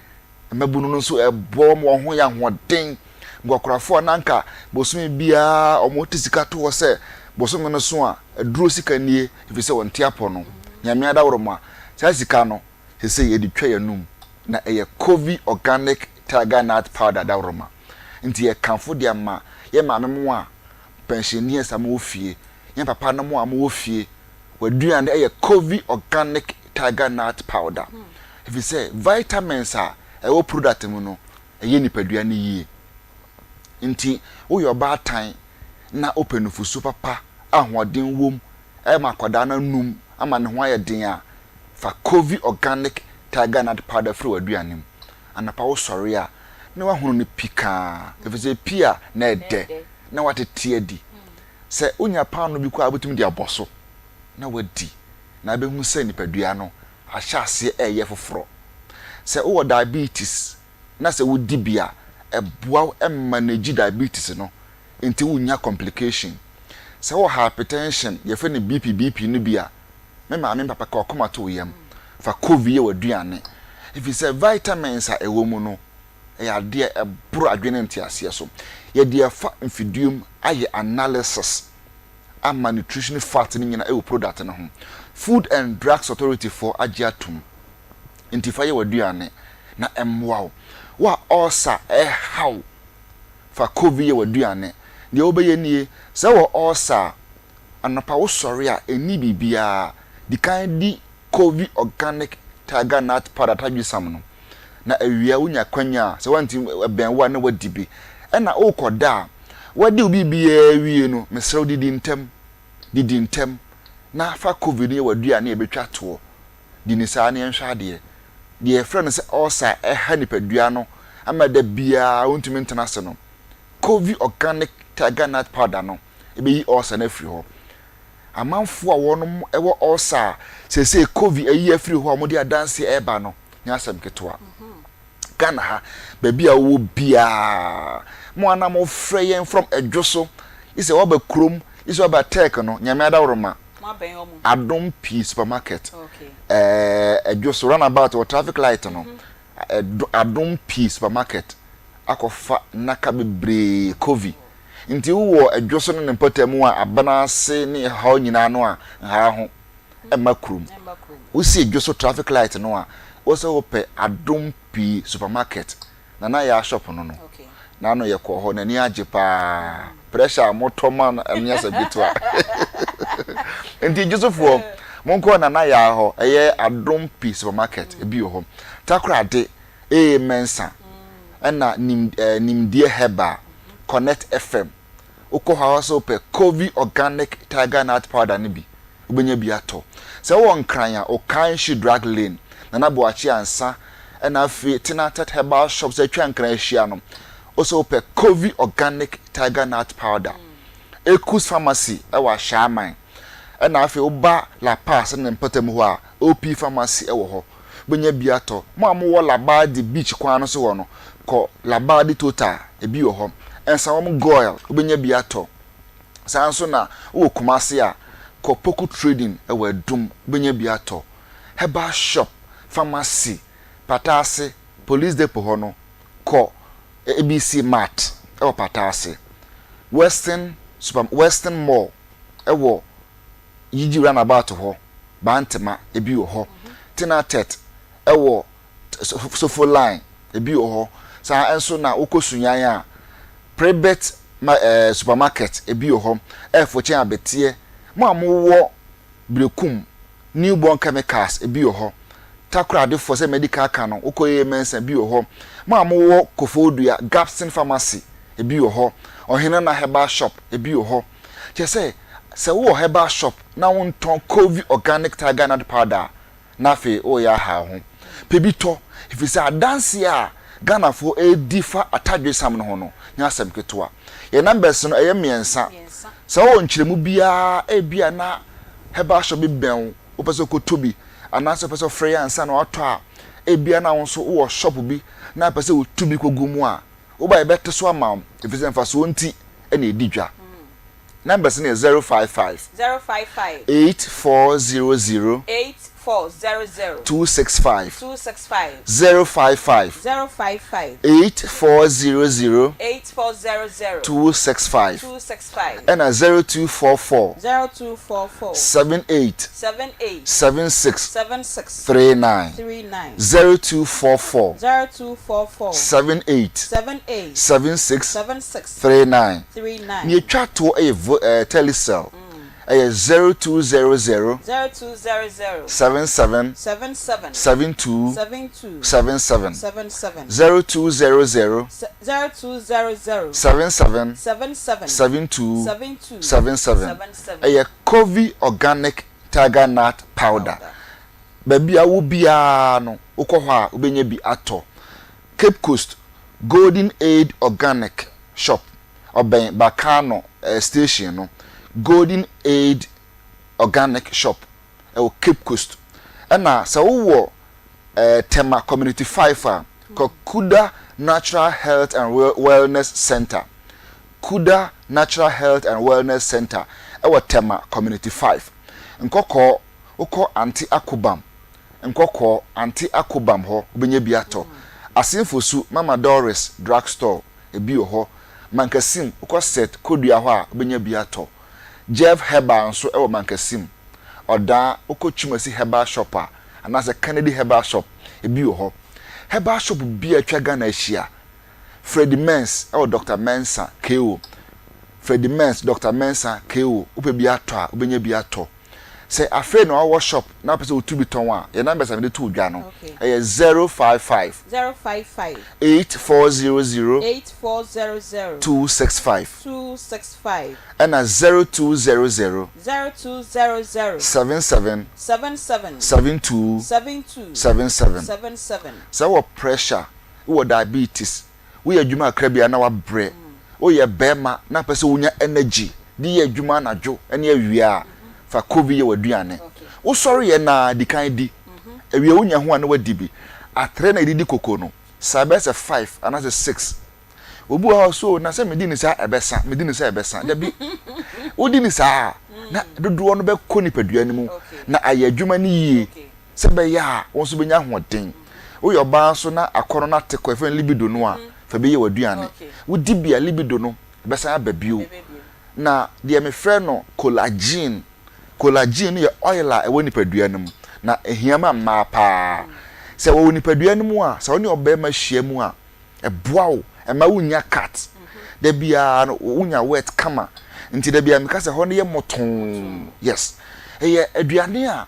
Mmabunu no nso ɛboa wɔn ma wɔn ho yɛ ahoɔden. Nkwakorafoɔ a na anka bosome biara wɔte sika to hɔ sɛ bosome no so a, aduro sika nie, ɛfiri sɛ wɔnte apɔ no. Nyame adaworoma, saa sika no, seesei yɛde twa yɛn anum, na ɛyɛ Covey Organic Tiger Nut Powder adaworoma. Nti yɛkamfo de ama yɛn maame mo a pensioners a mowɔ fie, yɛn papa nom a mowɔ fie, w'aduane yɛ Covey Organic Tiger Nut Powder. Ɛfiri sɛ vitamins a ɛwɔ product mu no, ɛyɛ nipadua no yie. Nti woyɛ ɔbaatan na wopɛ nufusuo papa a ahoɔden wom ma akwadaa no anum ama ne ho ayɛ den a, fa Covey Organic Tiger Nut Powder firi w'aduane mu. Anɔpa wosɔre a, na woahunu no pikaa, ɛfiri sɛ epi a na ɛdɛ, na woatete adi. Sɛ wonya paanoo bi koraa a, wobɛtumi de abɔ so na woadi, na wobɛhu sɛ nipadua no ahyɛ aseɛ reyɛ foforɔ. Sɛ wowɔ diabetes na sɛ wodi bi a, ɛboa wo manage diabetes no, nti wonnya complication. Sɛ wowɔ hypertension, yɛfrɛ no BP BP no bi a, me maame me papa ka w'akoma to wo yam, fa Covi yɛ w'aduane. Ɛfiri sɛ vitamins a ɛwɔ mu no, ɛyɛ adeɛ a ɛboro adwene ne nteaseɛ so. Yɛde afa mfidie mu ayɛ analysis ama nutrition fact no nyinaa ɛwɔ product no ho. Food and Drugs Authority foɔ agye atom. Nti fa yɛ w'aduane na ɛmmoa wo. Wo a ulcer ɛreha wo, fa Covi yɛ w'aduane. Deɛ wobɛyɛ nie, sɛ wowɔ ulcer a, anɔpa wosɔre a, ɛnni biribiara, di kan di Covey Organic Tiger Nut Powder atadwesam no, na awia wonya kwanya a, sɛ woantumi ɛbɛn wo a na woadi bi. Ɛna worekɔda a, woadi wo biribiara awie no, mesrɛ wo didi ntɛm, didi ntɛm na fa Covey no yɛ w'aduane a ɛbɛtwa toɔ. Di no saa na yɛnhwɛ adeɛ. Deɛ yɛfrɛ no sɛ ulcer a ɛha nipadua no ama da biara wontumi ntena ase no, Covey Organic Tiger Nut Powder no bɛyi ulcer no afiri hɔ. Amanfoɔ a wɔnom wɔ ulcer a seesei Covey ayi afiri hɔ a wɔde adanseɛ reba no nyɛ asɛm ketewa. Ghana ha, baabi a wowɔ biara, mo a na mofrɛ yɛn from Adwo so, gye sɛ woaba kurom, gye sɛ woaba Tech no, Nyame adaworoma, Adom Pii Supermarket, ɛɛ Adwo so, runabout wɔ traffic light no, Adom Pii Supermarket, akɔfa nnaka bebree, Covey. Nti wowɔ Adwo so ne ne mpɔtam a abena ase ne ɛhaw nyinaa no a, nhaa ho mma kurom. Wosi Adwo so traffic light no a, wo sɛ wopɛ Adom Pii Supermarket, Nana Yaa shop no no. N'ano yɛkɔɔ hɔ, n'ani agye paa. Pressure a motɔ ma no, ɛnyɛ asɛm ketewa. Nti Dwosofoɔ, monkɔ Nana Yaa hɔ, ɛyɛ Adom Pii Supermarket, ebi wɔ hɔ. Takoradi, AA Mensah, ɛna nim ɛɛ Nimdeɛ Herbal, Connect FM. Wokɔ hɔ a sɛ wopɛ Covey Organic Tiger Nut Powder no bi, wobɛnya bi atɔ. Sɛ wowɔ Nkran a, Okanshi Drug Lane, Nana Boakye Ansah, ɛna afei Tenatet Herbal Shops a atwa Nkran ahyia no, wo sɛ wopɛ Covey Organic Tiger Nut Powder. Ekus Pharmacy wɔ Ashaiman, ɛna afei woba La Paz ne ne mpɔtam hɔ a, OP Pharmacy wɔ hɔ. Wobɛnya bi atɔ. Mo a mowɔ Labadi beach kwan no so hɔ no, kɔ Labadi Total, ebi wɔ hɔ. Nsawam Goil, wobɛnya bi atɔ. Saa ara nso na wowɔ Kumasi a, kɔ Poku Trading wɔ Adum, wobɛnya bi atɔ. Herbal shop, pharmacy, Pataase, Police Depot hɔ no, kɔ ABC Mart wɔ Pataase. Western super, Western Mall wɔ Yigyi Runabout hɔ, Bantema, ebi wɔ hɔ. Tenatet wɔ Sofo Line, ebi wɔ hɔ. Saa nso na wokɔ Sunyani a, Prebet ma ɛɛ supermarket, ebi wɔ hɔ. Ɛfo kyɛn Abeteɛ. Mo a mowɔ Berekum, Newborn Chemicals, ebi wɔ hɔ. Takoradefoɔ sɛ medical ka no, wokɔ AA Mensah, ebi wɔ hɔ. Mo a mowɔ Koforidua, Gapson Pharmacy, Ebi wɔ hɔ. Ɔhenana Herbal Shop, ebi wɔ hɔ. Kyerɛ sɛ, sɛ wowɔ herbal shop na wontɔn Covey Organic Tiger Nut Powder a, na afei woreyɛ aha wo ho. Pɛ bi tɔ, ɛfiri sɛ adanseɛ a Ghanafoɔ redi fa atadwesam no ho no nyɛ asɛm ketewa. Yɛn numbers no, ɛyɛ mmiɛnsa. Sɛ wowɔ nkyerɛmu biara, ebia na herbal shop bi bɛn wo, wopɛ sɛ wokɔtɔ bi, anaasɛ wopɛ sɛ wofrɛ yɛn ansa na woatɔ a, ebia na wo nso wowɔ shop bi na wopɛ sɛ wotu bi kɔgu mu a, Woba a yɛbɛte so ama wo, efisɛ mfasoɔ nti na yɛdi dwa. Numbers no yɛ 055. 055. 8400. 8400. 265. 265. 055. 055. 8400. 8400. 265. 265. Ɛna 0244. 0244. 78. 78. 76. 76. 39. 39. 0244. 0244. 78. 78. 76. 76. 39. 39. Nea etwa toɔ yɛ vo ɛɛ Telecel. Ɛyɛ 0200. 0200. 77. 77. 72. 72. 77. 77. 0200. 0200. 77. 77. 72. 72. 77. 77. Ɛyɛ Covey Organic Tiger Nut Powder. Baabi a wowɔ biara no, wokɔ hɔ a wobɛnya bi atɔ. Cape Coast, Golden Aid Organic Shop, ɔbɛn Bakano station no. Golden Aid Organic Shop ɛwɔ Cape Coast. Ɛna sɛ wowɔ Tema Community 5 a, kɔ Kuda Natural Health and Wellness Center. Kuda Natural Health and Wellness Center ɛwɔ Tema Community 5. Nkɔkɔɔ, wokɔ Ante Akobam, Nkɔkɔɔ, Ante Akobam hɔ, wobɛnya bi atɔ. Asenfosu, Mama Doris Drug Store, ebi wɔ hɔ. Mankasim, wokɔ Seth Kodua hɔ a, wobɛnya bi atɔ. Jeff Herbal nso wɔ Mankasim. Ɔdaa, wokɔ Twumasi Herbal Shop a, anaasɛ Kennedy Herbal Shop, ebi wɔ hɔ. Herbal shop biara a atwa Ghana ahyia, Freddie Mens wɔ Doctor Mensah, KO. Freddie Mens, Doctor Mensah, KO, wopɛ bi atɔ a, wobɛnya bi atɔ. Sɛ afei na wawɔ shop na wopɛ sɛ wotu bi tɔn a, yɛn numbers a mede too dwa no, ɛyɛ 055. 055. 8400. 8400. 265. 265. Ɛna 0200. 0200. 77. 77. 72. 72. 77. 77. Sɛ wowɔ pressure, wowɔ diabetes, Woyɛ adwuma kakra bi a na wabrɛ. Woyɛ barima na wopɛ sɛ wonya energy de yɛ adwuma anadwo ne awia a, fa kovi yɛ w'aduane. Wosɔre yɛ no ara, di kan di. Awia wonya ho a na woadi bi. Atere na yɛde di koko no, saa bɛyɛ sɛ five anaasɛ six. Obi wɔ hɔ a ɔse oh na sɛ medi no saa a ɛbɛsa, medi no saa a ɛbɛsa. Dabi, wodi no saa a, na dodoɔ no bɛkɔ nipadua no mu na ayɛ adwuma no yie. Sɛ ɛbɛyɛ a wo nso bɛnya ahoɔden. Woyɛ ɔbaa nso na akɔnnɔ no ate kɔ, yɛfrɛ no libido no a, fa bi yɛ w'aduane. Wodi bi a, libido no bɛsan aba bio. Na deɛ mefrɛ no collagen, collagen no yɛ oil a ɛwɔ nipadua no mu, na ɛhia ma mmaa pa ara. Sɛ ɛwɔ wo nipadua no mu a, sɛ wo ne ɔbarima hyia mu a, ɛboa wo, ɛmma wonnya cut. Da biara no, wonya wet kama. Nti da biara meka sɛ hɔ no yɛ motoo. Yes. Ɛyɛ aduane a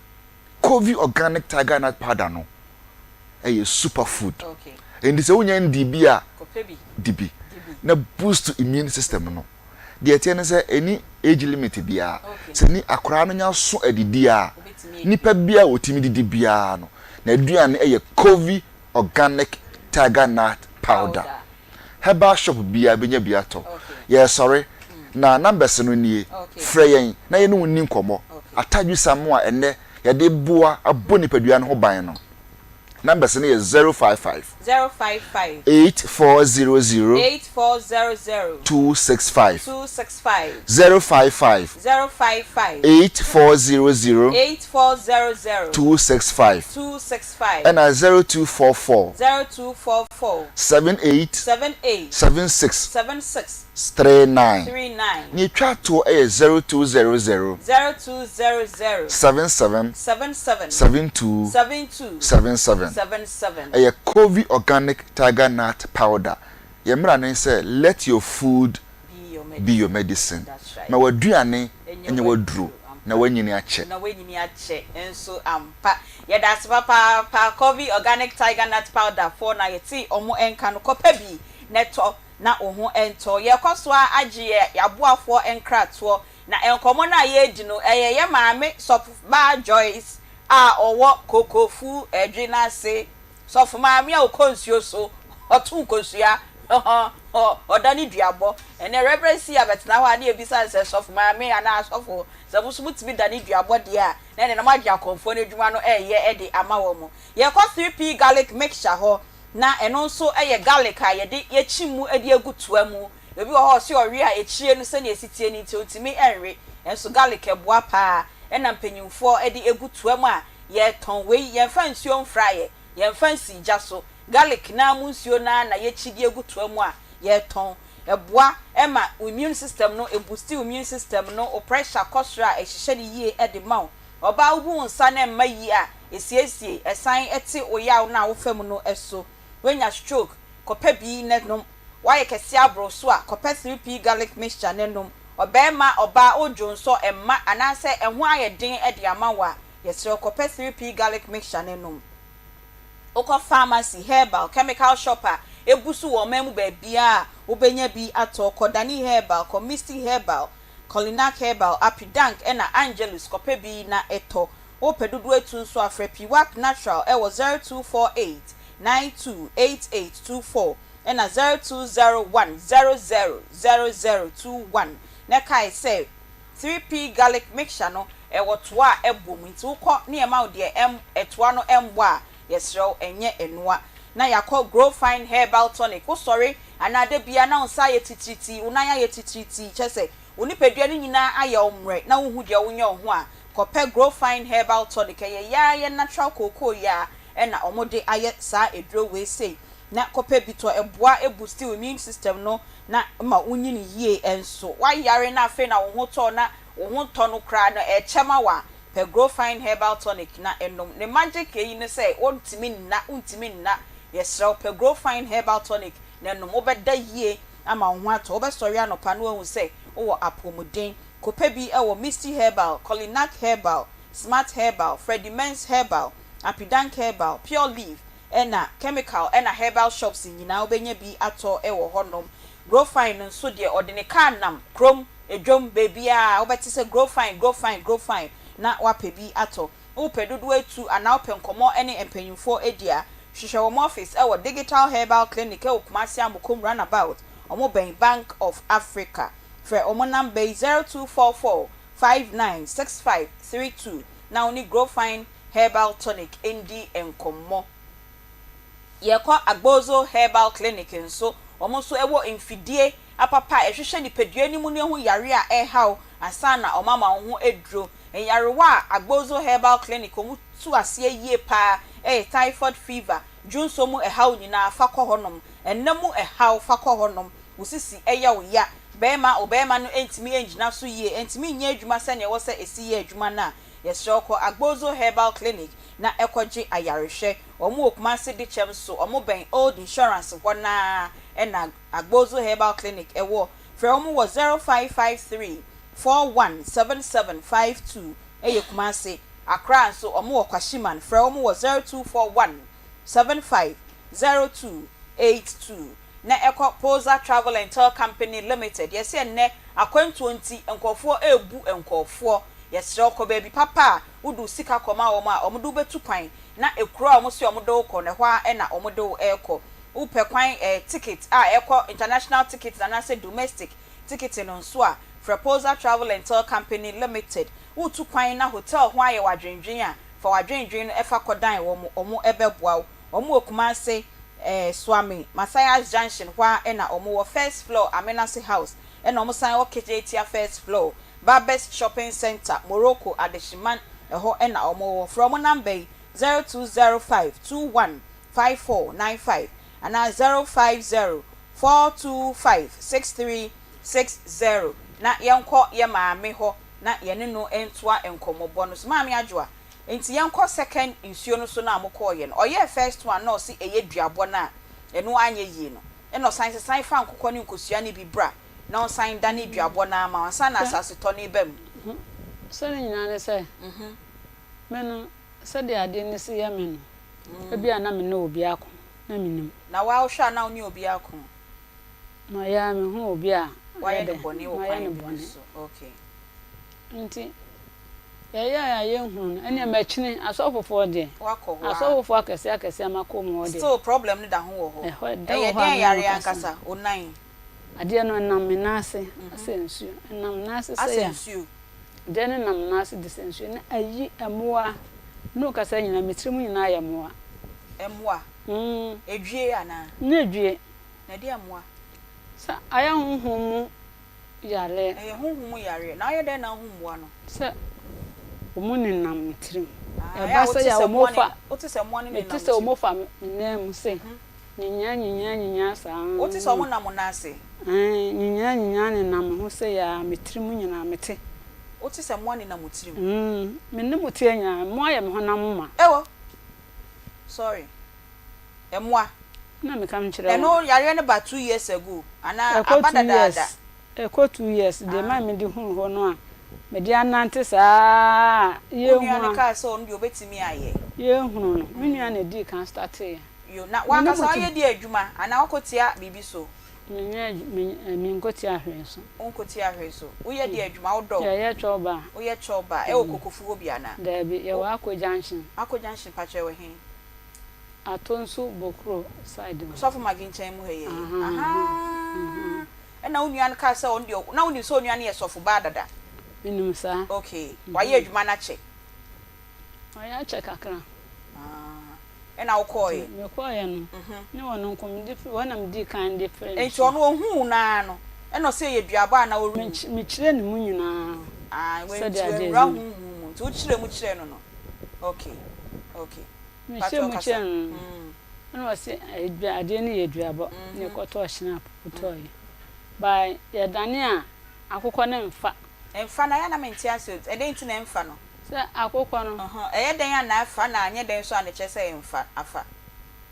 Covey Organic Tiger Nut Powder no yɛ super food. Enti sɛ wonya ndii bi a, di bi na boost immune system no. Deɛ ɛteɛ ne sɛ ɛni age limit biara. Sɛ ni akwadaa no nya so adidi a, nipa biara a ɔtumi didi biara no, n'aduane yɛ Covey Organic Tiger Nut Powder. Herbal shop biara bɛnya bi atɔ. Yɛresɔre, na numbers no nie. Frɛ yɛn na yɛne wo nni nkɔmmɔ. Atadwisam a ɛnnɛ yɛde boa abɔ nipadua no ho ban no, numbers no yɛ 055. 055. 8400. 8400. 265. 265. 055. 055. 8400. 8400. 265. 265. Ɛna 0244. 0244. 78. 78. 76. 76. 39. 39. Nea etwa toɔ yɛ 0200. 0200. 77. 77. 72. 72. 77. 77. Ɛyɛ Covey Organic Tiger Nut Powder. Yɛn mmara ne sɛ, Let your food be your medicine. Ma w'aduane nyɛ w'aduro na woanyini akyɛ. Na woanyini akyɛ nso ampa. Yɛda ase papaapa Covey Organic Tiger Nut Powder foɔ na yɛtee wɔn nka no. Kɔpɛ bi na tɔ. na wo ho ntɔ wo. Yɛrekɔ so ara agye yɛn aboafoɔ nkratoɔ, na nkɔmmɔ no a yɛredi no, ɛyɛ yɛn maame Sɔfobaa Joyce a ɔwɔ Kokofu Dwe no ase. Sɔfo maame a ɔkɔ nsuo so, ɔto nkosua, ɔdane duabɔ. Ɛnnɛ Reverend Sia bɛtena hɔ a na yɛbisa no sɛ, Sɔfo maame anaa asɔfo, sɛ mo nso motumi dane duabɔ deɛ a, na ɛnneɛ na moagye akɔmfoɔ no adwuma no reyɛ de ama wɔn. Yɛkɔ 3P Garlic Mixture hɔ, na ɛno nso yɛ garlic a yɛde yɛkyim mu de agu toa mu. Obi wɔ hɔ a ɔse ɔwe a akyire no sɛdeɛ ɛsi teɛ no nti ɔntumi nwe, nanso garlic boa pa ara. Ɛna mpanimfoɔ de gu toa mu a yɛtɔn. Wei yɛmfa nsuo mfraeɛ, yɛmfa nsii gya so. Garlic no ara mu nsuo no ara na yɛkyi de agu toa mu a yɛtɔn. Ɛboa ma wo immune system no, ɛboosti wo immune system no, wo pressure kɔ soro a ɛhyehyɛ no yie de ma wo. Ɔbaa wobu wo nsa na ɛmma yie a, ɛsiesie, ɛsan te wo yaw no a wofa mu no so. Woanya stroke, kɔpɛ bi na nom. Woayɛ kɛseɛ aboro so a, kɔpɛ 3P garlic mixture na nom. Ɔbarima, ɔbaa, wodwo nsɔ mma anaasɛ ɛho ayɛ den de ama wo a, yɛsrɛ wo kɔpɛ 3P garlic mixture na nom. Wokɔ pharmacy, herbal, chemical shop a ebu so wɔ ɔman mu baabiara a, wobɛnya bi atɔ. Kɔ Dani Herbal, kɔ Misty Herbal, Kolinak Herbal, Apidank ɛna Angelus kɔpɛ bi na tɔ. Wopɛ dodoɔ atu nso a, frɛ Piwak Natural wɔ 0248 92 8824 ɛna 0201 00 0021. Na kae sɛ 3P Garlic Mixture no, ɛwɔ toa a ɛbɔ mu, nti wokɔ na yɛma wo deɛ ɛm ɛtoa no ɛmbɔ a, yɛsrɛ wo ɛnyɛ ɛnoa. Na yɛakɔ Grow Fine Herbal Tonic, wosɔre anaa da biara na wo nsa ayɛ titiritii, wo nan ayɛ titiritii, kyerɛ sɛ wo nipadua no nyinaa ayɛ wo mmerɛ na wonhu deɛ wonyɛ wo ho a, kɔpɛ Grow Fine Herbal Tonic, ɛyɛ yaa yɛ natural kookoo yi ara na wɔde ayɛ saa aduro wei sei, na kɔpɛ bi tɔ, ɛboa ɛboosti wo immune system no na ma wonyini yie nso. Woayare na afei na wo ho tɔ wo na wo ho ntɔ no koraa no, ɛkyɛ ma wo a, pɛ Grow Fine Herbal Tonic na nom. Ne magic eyi ne sɛ, wontumi nna, wontumi nna. Yɛsrɛ wo, pɛ Grow Fine Herbal Tonic na nom. Wobɛda yie ama wo ho atɔ wo. Wobɛsɔre anɔpa na woahu sɛ wowɔ apɔwmuden. Kɔpɛ bi wɔ Misty Herbal, Kolinak Herbal, Smart Herbal, Freddie Mens Herbal, Apidank Herbal, Pure Leaf, ɛna chemical ɛna herbal shops nyinaa wobɛnya bi atɔ wɔ hɔ nom. Grow Fine no nso deɛ ɔde ne car nam kurom, dwom, baabiara wobɛte sɛ Grow Fine, Grow Fine, Grow Fine na woapɛ bi atɔ. Wopɛ dodoɔ atu anaa wopɛ nkɔmmɔ ne mpanyinfoɔ adi a, hwehwɛ wɔn office wɔ Digital Herbal Clinic wɔ Kumasi Amokom Runabout, wɔn bɛn Bank of Africa. Frɛ wɔn number yi 0244 59 65 32 na wo ne Grow Fine Herbal Tonic ndi nkɔmmɔ. Yɛkɔ Agbozo Herbal Clinic nso, wɔn nso wɔ mfidie apapa a ɛhwehwɛ nipadua no mu na ɛhu yareɛ a ɛreha wo ansa na wɔama wo ho aduro. Nyarewa a Agbozo Herbal Clinic wɔn tu aseɛ yie pa ara yɛ typhoid fever, dwonsɔ mu ɛhaw nyinaa fa kɔ hɔnom, ɛna mu ɛhaw fa kɔ hɔnom, wo sisi yɛ wo ya, barima wo barima no ntumi ngyina so yie, ɛntumi nyɛ adwuma sɛdeɛ ɛwɔ sɛ ɛsi yɛ adwuma no a, Yɛsrɛ wo kɔ Agbozo Herbal Clinic na kɔ gye ayarehwɛ. Wɔn wɔ Kumasi Dekyɛm so, wɔn bɛn Old Insurance hɔ no ara na Agbozo Herbal Clinic wɔ. Frɛ wɔn wɔ 0553 41 7752, ɛyɛ Kumasi. Accra nso wɔn wɔ Kwashiman, frɛ wɔn wɔ 0241 75 0282. Na ɛkɔ Poza Travel and Tour Company Limited. Yɛse ɛnnɛ akwantuo nti nkurɔfoɔ rebu nkurɔfoɔ. Yɛsrɛ wo kɔ baabi papa a wode wo sika kɔma wɔn a wɔde wo bɛtu kwan na ekuro a wɔse wɔde wo kɔ no ɛhɔ ara na wɔde wo rekɔ. Wopɛ kwan eh ticket a ɛkɔ international ticket anaasɛ domestic ticket no nso a, frɛ Poza Travel and Tour Company Limited. Woretu kwan na hotel ho ayɛ wo adwendwen a, fa w'adwendwen no fa kɔdan wɔn, wɔbɛboa wo. Wɔn wɔ Kumase eh, Suame, Massayas Junction hɔ ara na wɔn wɔ, first floor Amenase House, ɛna wɔn san wɔ Kejetia first floor, Barbers Shopping Centre, Morocco, Adehyeman, ɛhɔ na wɔn wɔ. Frɛ wɔn number yi, 0205 21 5495 anaa 050 425 6360 na yɛnkɔ yɛn maame hɔ na yɛne no ntoa nkɔmmɔbɔ no so. Maame Adwoa, Nti yɛnkɔ second nsuo no so no a mokɔɔyɛ no, ɔyɛɛ first one na ɔse ɛyɛ duabɔ no a ɛno anyɛ yie no, ɛna ɔsan se san fa nkokɔ ne nkosua no bi bra na ɔnsan ndane duabɔ no ara ma wo ansa na asase tɔ no reba mu. Sɛ ne nyinaa ne sɛ, me no sɛdeɛ adeɛ no si yɛ me no, ebia na me ne obi ako na mennim. Na wo ara wohwɛ a na wo ne obi ako? Mayɛ a mehu obi a Wayɛ ɔyɛ no dɛn? bɔne wɔ Mayɛ kwan no bi bɔne. so. Okay. Nti yɛyɛɛ a yɛnhunu no, ɛnneɛ makyini asɔfofoɔ deɛ, Woakɔ hɔ ara. asɔfofoɔ akɛseɛ akɛseɛ a makɔ mu hɔ deɛ. Still problem no da ho wɔ hɔ. Ɛhɔ ɛda Ɛyɛ wɔ hɔ a dɛn me ne wo yareɛ kasa. ankasa? Onan. Adeɛ no ɛnam me nan ase asɛ nsuo, ɛnam me nan ase Asɛ sei a. nsuo. Adeɛ no nam me nan ase de sɛ nsuo na ayi mmoa, me ne wo kasa nyinaa me tiri mu nyinaa ayɛ mmoa. Mmoa? Mm. Edwie anaa? Nyɛ edwie. Na ɛdeɛn mmoa? Sɛ ayɛ honhom mu yareɛ. Ɛyɛ honhom mu yareɛ. Na woyɛ dɛn na wohu mmoa no? Sɛ wɔn nenam me tirim. Ah, ɛyɛ Ɛba a sɛ wote yɛ sɛ a mmoa wɔfa, ne, wote sɛ mmoa no nenam mete wo sɛ tirim. wɔfa me nan mu sei, nyinyaa nyinyaa nyinyaa saa. Wote sɛ wɔnam wo nan ase? Aane, nyinyaa nyinyaa nenam me ho sei ara, me tirim nyinaa mete. Wote sɛ mmoa nenam wo tirim? Mm, me ne mo teɛ nyinaa, mmoa yɛ me honam ma. Ewo! Sorry. Mmoa. Na meka mekyerɛ wɔn. Ɛno yareɛ no ba two years ago anaa Ɛkɔ aba two years, dadaada? ɛkɔ 2 years deɛ ma mede hunu hɔ no a mede anante saa a Wo nua yɛnhu no a. kaa sɛ ɔno deɛ ɔbɛtumi ayɛ. Yɛnhunu no. Me nua na ɛdii kan starteeɛ. Yo, na Me ne w'ankasa mo te. woayɛ deɛ adwuma anaa wokɔ tia biribi so? Menyɛ adwu, me, menkɔ tia hwee so. Wonkɔ tia hwee so. Woyɛ deɛ adwuma, wodɔ? Yɛyɛ chɔba. Woyɛ chɔba ɛwɔ Kokofu hɔ bi anaa? Daabi, yɛwɔ Ako Junction. Ako Junction pakyɛ ɛwɔ he? Atonsu Bokuro side hɔ. Sɔfo Maggie nkyɛn mu ha yi ahaa ɛna wo nua no kaa sɛ ɔno deɛ na wonim sɛ onua no yɛ sɔfo baa dada? Menim saa. Okay, wayɛ adwuma no akyɛ? Wayɛ akyɛ kakra. Ah, ɛna wokɔɔeɛ? Nti mekɔɔeɛ no, ne ɔno nko mede firi hɔ na medii kan de frɛɛ no Nti so. ɔno ohuu wo no ara no, ɛna ɔsɛ ɛyɛ duabɔ a na ɔrewu? Mekyerɛɛ ne mu nyinaa Ah, sɛdeɛ nti adeɛ wanwura no. honhom mu, nti wokyerɛɛ mu kyerɛɛ no no? Okay, okay. Mehyɛɛ mu kyerɛɛ no no, ɛna ɔse adeɛ no yɛ duabɔ na yɛkɔtɔɔ hyena potɔeɛ. By yɛdane a akokɔ no mfa. Ɛmfa no, ɛyɛ a na mente ase o, ɛdɛn nti na ɛmfa no? Sɛ akokɔ no. Ɛyɛ dɛn a na ɛfa na anyɛ dɛn nso a na ɛkyerɛ sɛ ɛmfa, afa?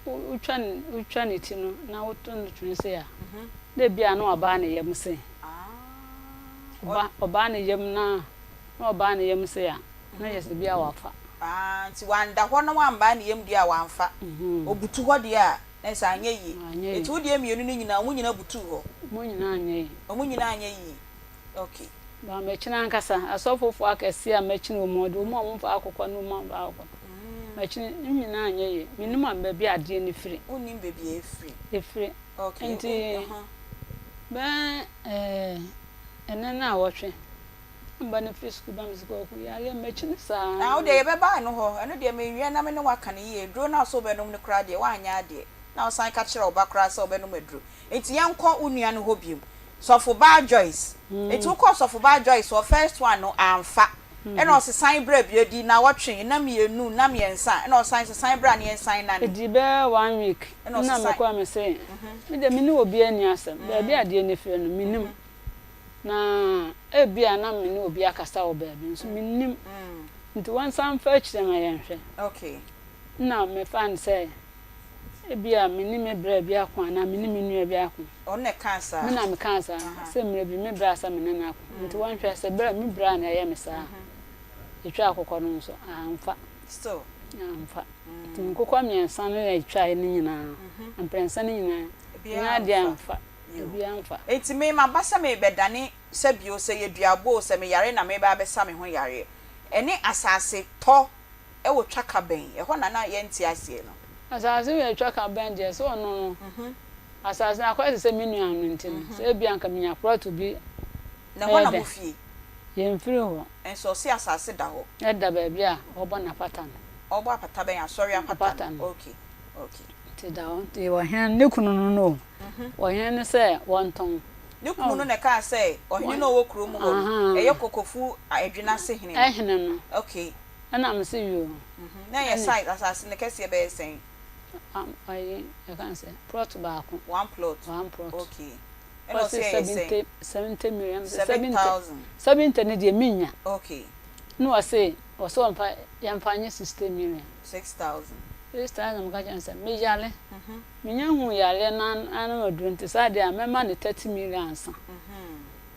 Wotwa ne, wotwa ne ti no na woto no twene sei a, na ebi a na wabaa ne yam sei. Ɔba, ɔbaa ne yam na, na ɔbaa ne yam sei a, na kyerɛ sɛ bi a wafa. Ah, nti wanda hɔ na wambaa ne yam deɛ a wamfa. Obutu hɔ deɛ a, na ɛsɛ anyɛ yie. Anyɛ yie. Nti wo deɛ mmienu no nyinaa, wɔn nyinaa butuu hɔ? Wɔn nyinaa anyɛ yie. Wɔn nyinaa anyɛ yie. Okay. Ba makyini ankasa, asɔfofoɔ akɛseɛ a makyini wɔn, wɔde wɔn a wɔmfa akokɔ ne wɔn a wɔmfa akokɔ no, makyini, ne nyinaa anyɛ yie. Mennim a baabi a adeɛ no firi. Wonnim baabi a ɛfiri? Ɛfiri. Okay. Nti bɛyɛ ɛɛ ɛnɛ naawɔtwe. Mba no firi sukuu ba me se Kwaku yareɛ makyi no saa. Na wo deɛ yɛbɛba ɛno hɔ, ɛno deɛ mewie na me ne wo aka no yie, aduro no a wosɛ wobɛnom no koraa deɛ woanyɛ adeɛ na wosan ka kyerɛ wo ba koraa sɛ wobɛnom aduro, nti yɛnkɔ wo nua no hɔ biom, Sɔfobaa Joyce, nti wokɔɔ Sɔfobaa Joyce hɔ first one no amfa, ɛna ɔse san bra bio, ɛdii nnawɔtwe, nna mmienu, nna mmiɛnsa, ɛna ɔsan se san bra na yɛnsan nane. Ɛdii bɛyɛ one week Ɛna na ɔsesan. mekɔɔ me se me deɛ me ne obiara nni asɛm, baabi a adeɛ no firi no mennim. Na ebia na me ne obi akasa wɔ baabi nso minnim. Nti wɔnsan mfa akyire ma yɛnhwɛ. Nna mefa no sɛ ebia me ne me bra bi ako anaa me ne me nua bi ako. Ɔno na ɛkaa saa? Me na mekaa saa, sɛ mmerɛ bi me bra sɛ me ne no ako. Nti wɔnhwɛ sɛ berɛ a me bra na ɛyɛ me saa a. Yɛtwaa akokɔ no nso, amfa. Still? Amfa. Nti nkokɔ mmiɛnsa no a yɛtwaeɛ no nyinaa, mprɛnsa no nyinaa, nyɛ adeɛ a amfa. Yiw. Obiara mfa. Enti me, maba sɛ merebɛdane sɛ bio, sɛ ɛyɛ duabɔ oo, sɛ meyare na mereba abɛsa me ho yareɛ. Ɛne asase tɔ wɔ twaka bɛn? Ɛhɔ na na yɛnte aseɛ no. Asase wɔ twaka bɛn deɛ, sɛ ɔno no, asase no akɔyɛ te sɛ me nua no nti no, sɛ ebia anka menya prɔto bi Na ɛhɔ bɛyɛ na dɛn? mofie? Yɛmfiri hɔ. Nso ɔse asase da hɔ. Ɛda baabi a wɔbɔ n'apata no. Ɔbɔ apata bɛn? Asɔre apata no? Apata no. Okay, okay. Nti da hɔ. Nti ɔhene no, ne kunu no no o, Ɔhene no sɛ wɔntɔn. Ne kunu no na ɛkaa sɛ, Ɔhene no a ɔwɔ kurom hɔ no, ɛyɛ Kokofu Adwenase hene no. Hene no. Okay. Ɛna mese yoo. Na ɛyɛ size, asase no kɛseɛ bɛyɛ sɛn? Ayi, yɛka no sɛ, plot baako. One plot. One plot. Okay. Ɛna ɔse ɛyɛ sɛn? 70 million. 7,000. 70 no deɛ mennya. Okay. Ɛna ɔse, ɔse ɔmfa, yɛmfa nyɛ 60 million. 6,000. 6,000 meka kyerɛ no sɛ, meyare. Menya huu yareɛ no ano aduro nti saa deɛ a mɛma no 30 million ansa.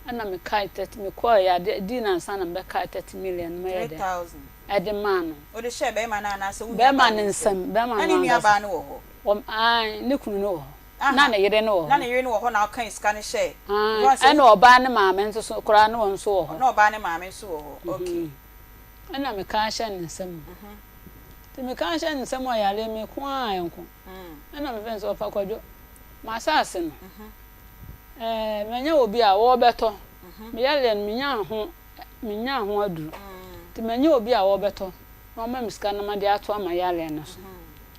Ɛna mekae 30, mekɔɔ yadeɛ dii no ansa na mebɛkae 30 million no mɛyɛ dɛn ɛde maa no. Wode hyɛɛ bɛrima no anaasɛ wo Bɛrima nuabaa no no nsam, nsam? bɛrima Na no ne ankasa. nuabaa no wɔ hɔ? Wɔ, ae, ne kunu no wɔ hɔ. Na ne yere no wɔ hɔ. Na ne yere no wɔ hɔ na ɔkan sika no hyɛɛ. Aane, ɛna ɔbaa no maame nso so koraa na wɔn nso wɔ hɔ. Na ɔbaa no maame nso wɔ hɔ, okay. Ɛna mekaa hyɛɛ ne nsam. Nti mekaa hyɛɛ ne nsam ɔyareɛ meko ara ɛnko. Ɛna mefrɛ no sɛ ɔfa Kwadwo, m'asaase no, ɛɛ manya obi a ɔrebɛtɔ, me yareɛ no menyaa ho menyaa ho aduro, nti manya obi a ɔrebɛtɔ na wama me sika na mede atoa m'ayareɛ no so.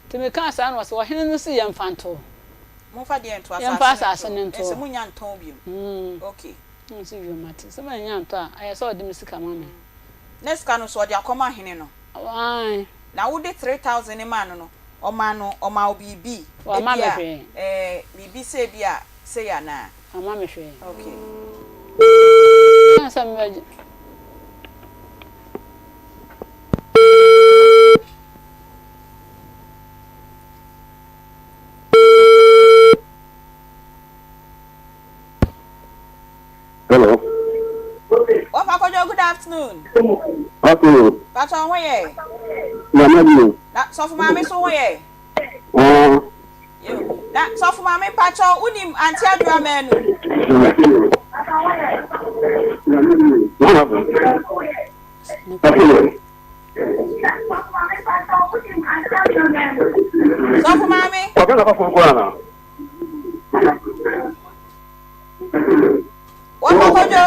Nti mekaa saa na ɔse ɔhene no se yɛmfa nto hɔ. Momfa deɛ nto? Yɛmfa asase no nto hɔ. Ɛsɛ monya ntɔn bio. Okay. Na ɔse yoo mate, sɛ mannya antɔ a, ɛyɛ sɛ ɔde me sika ma me. Na sika no nso ɔde akɔma hene no? Aane. Na wode 3000 no maa no no, ɔmaa no, ɔmaa wo biribi? Wamma me hwee. Ebia, ɛɛ, biribi sɛ ebia sei anaa? Wamma me hwee. Okay. Ɛna sɛ mebɛgye. Hello. Wɔfa Kojo good afternoon. Afternoon. Pacho ho yɛ. Nyame bi o. Na sɔfo maame so ho yɛ. Ah. Yo. Na sɔfo maame pacho wonim Auntie Adwoa Manu. Sɔfo maame. Kɔkɛ na kɔkɔ kɔ ana. Wɔfa Kojo.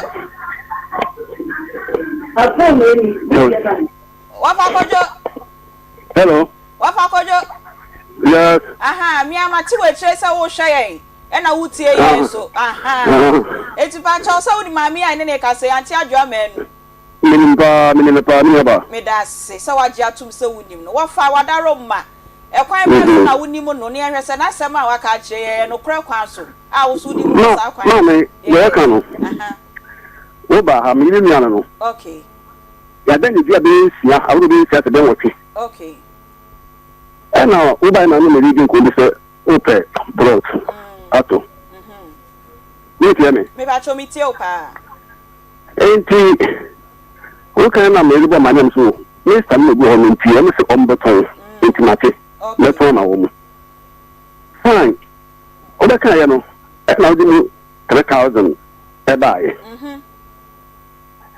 Wɔfa Kojo. Hello. Wɔfa Kojo. Yes. Aha, mi ama ti wɔ akyire sɛ wohwɛ yɛn ɛna wotie yɛn nso. Aha. Eti pa kyɛw sɛ wode maame a ɛne ne kasa yi ante adwoa manu. Menim paa, menim no paa, me nua baa. Medase sɛ wagye atom sɛ wonim no. Wɔfa w'adaworoma. Ɛkwan bɛn so na wonim no? Na yɛnhwɛ sɛ n'asɛm a waka akyerɛ yɛn yɛ nokorɛ kwan so a wo nso wonim no wɔ saa kwan no so. Maame, deɛ ɔka no, wobaa ha, me ne nua no no, yɛada ne dua bɛyɛ nsia, ahorow bɛyɛ nsia sɛ bɛyɛ nwɔtwe. Ɛna wobae na ne meredi nkɔmmɔ bi sɛ wopɛ plot ato. Wotie me? Mepakyɛw, metie wo paa. Enti wokan na merebɔ m'anam so Mr. no na obi wɔ hɔ no nti wɔn se wɔn bɛtɔn nti mate mɛtɔn ama wɔn. Fine wobɛkaeɛ no ɛna wode mu 3000 ɛbaeɛ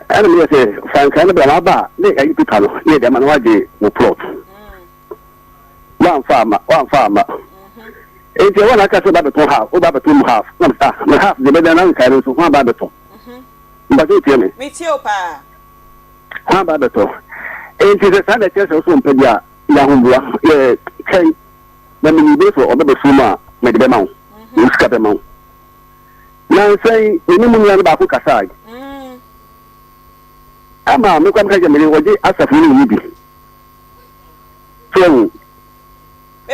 ɛna meyɛ sɛ fa nkae no bra maba a ne ayi pepa no ne yɛde ama na wagye wo plot wamfa ama wamfa ama enti ɛwɔ na aka sɛ woba bɛtɔn half woba bɛtɔn mu half na ah me half deɛ bɛda na nkae no nso ho aba abɛtɔ Mpakyɛ wotie me? Metie wo paa. Hwan ba bɛtɔ? Enti sɛ saa na ɛkyerɛ sɛ wo so wompɛ deɛ a, yɛ ahoboa, yɛ twɛn na menim bi sɛ ɔbɛba fie mu a, mede bɛma wo, mede wo sika bɛma wo. Nnansa yi, me ne mo nua no baako kasae. Ama me koraa meka kyerɛ mede wɔgye asafo no mu bi. So wahu?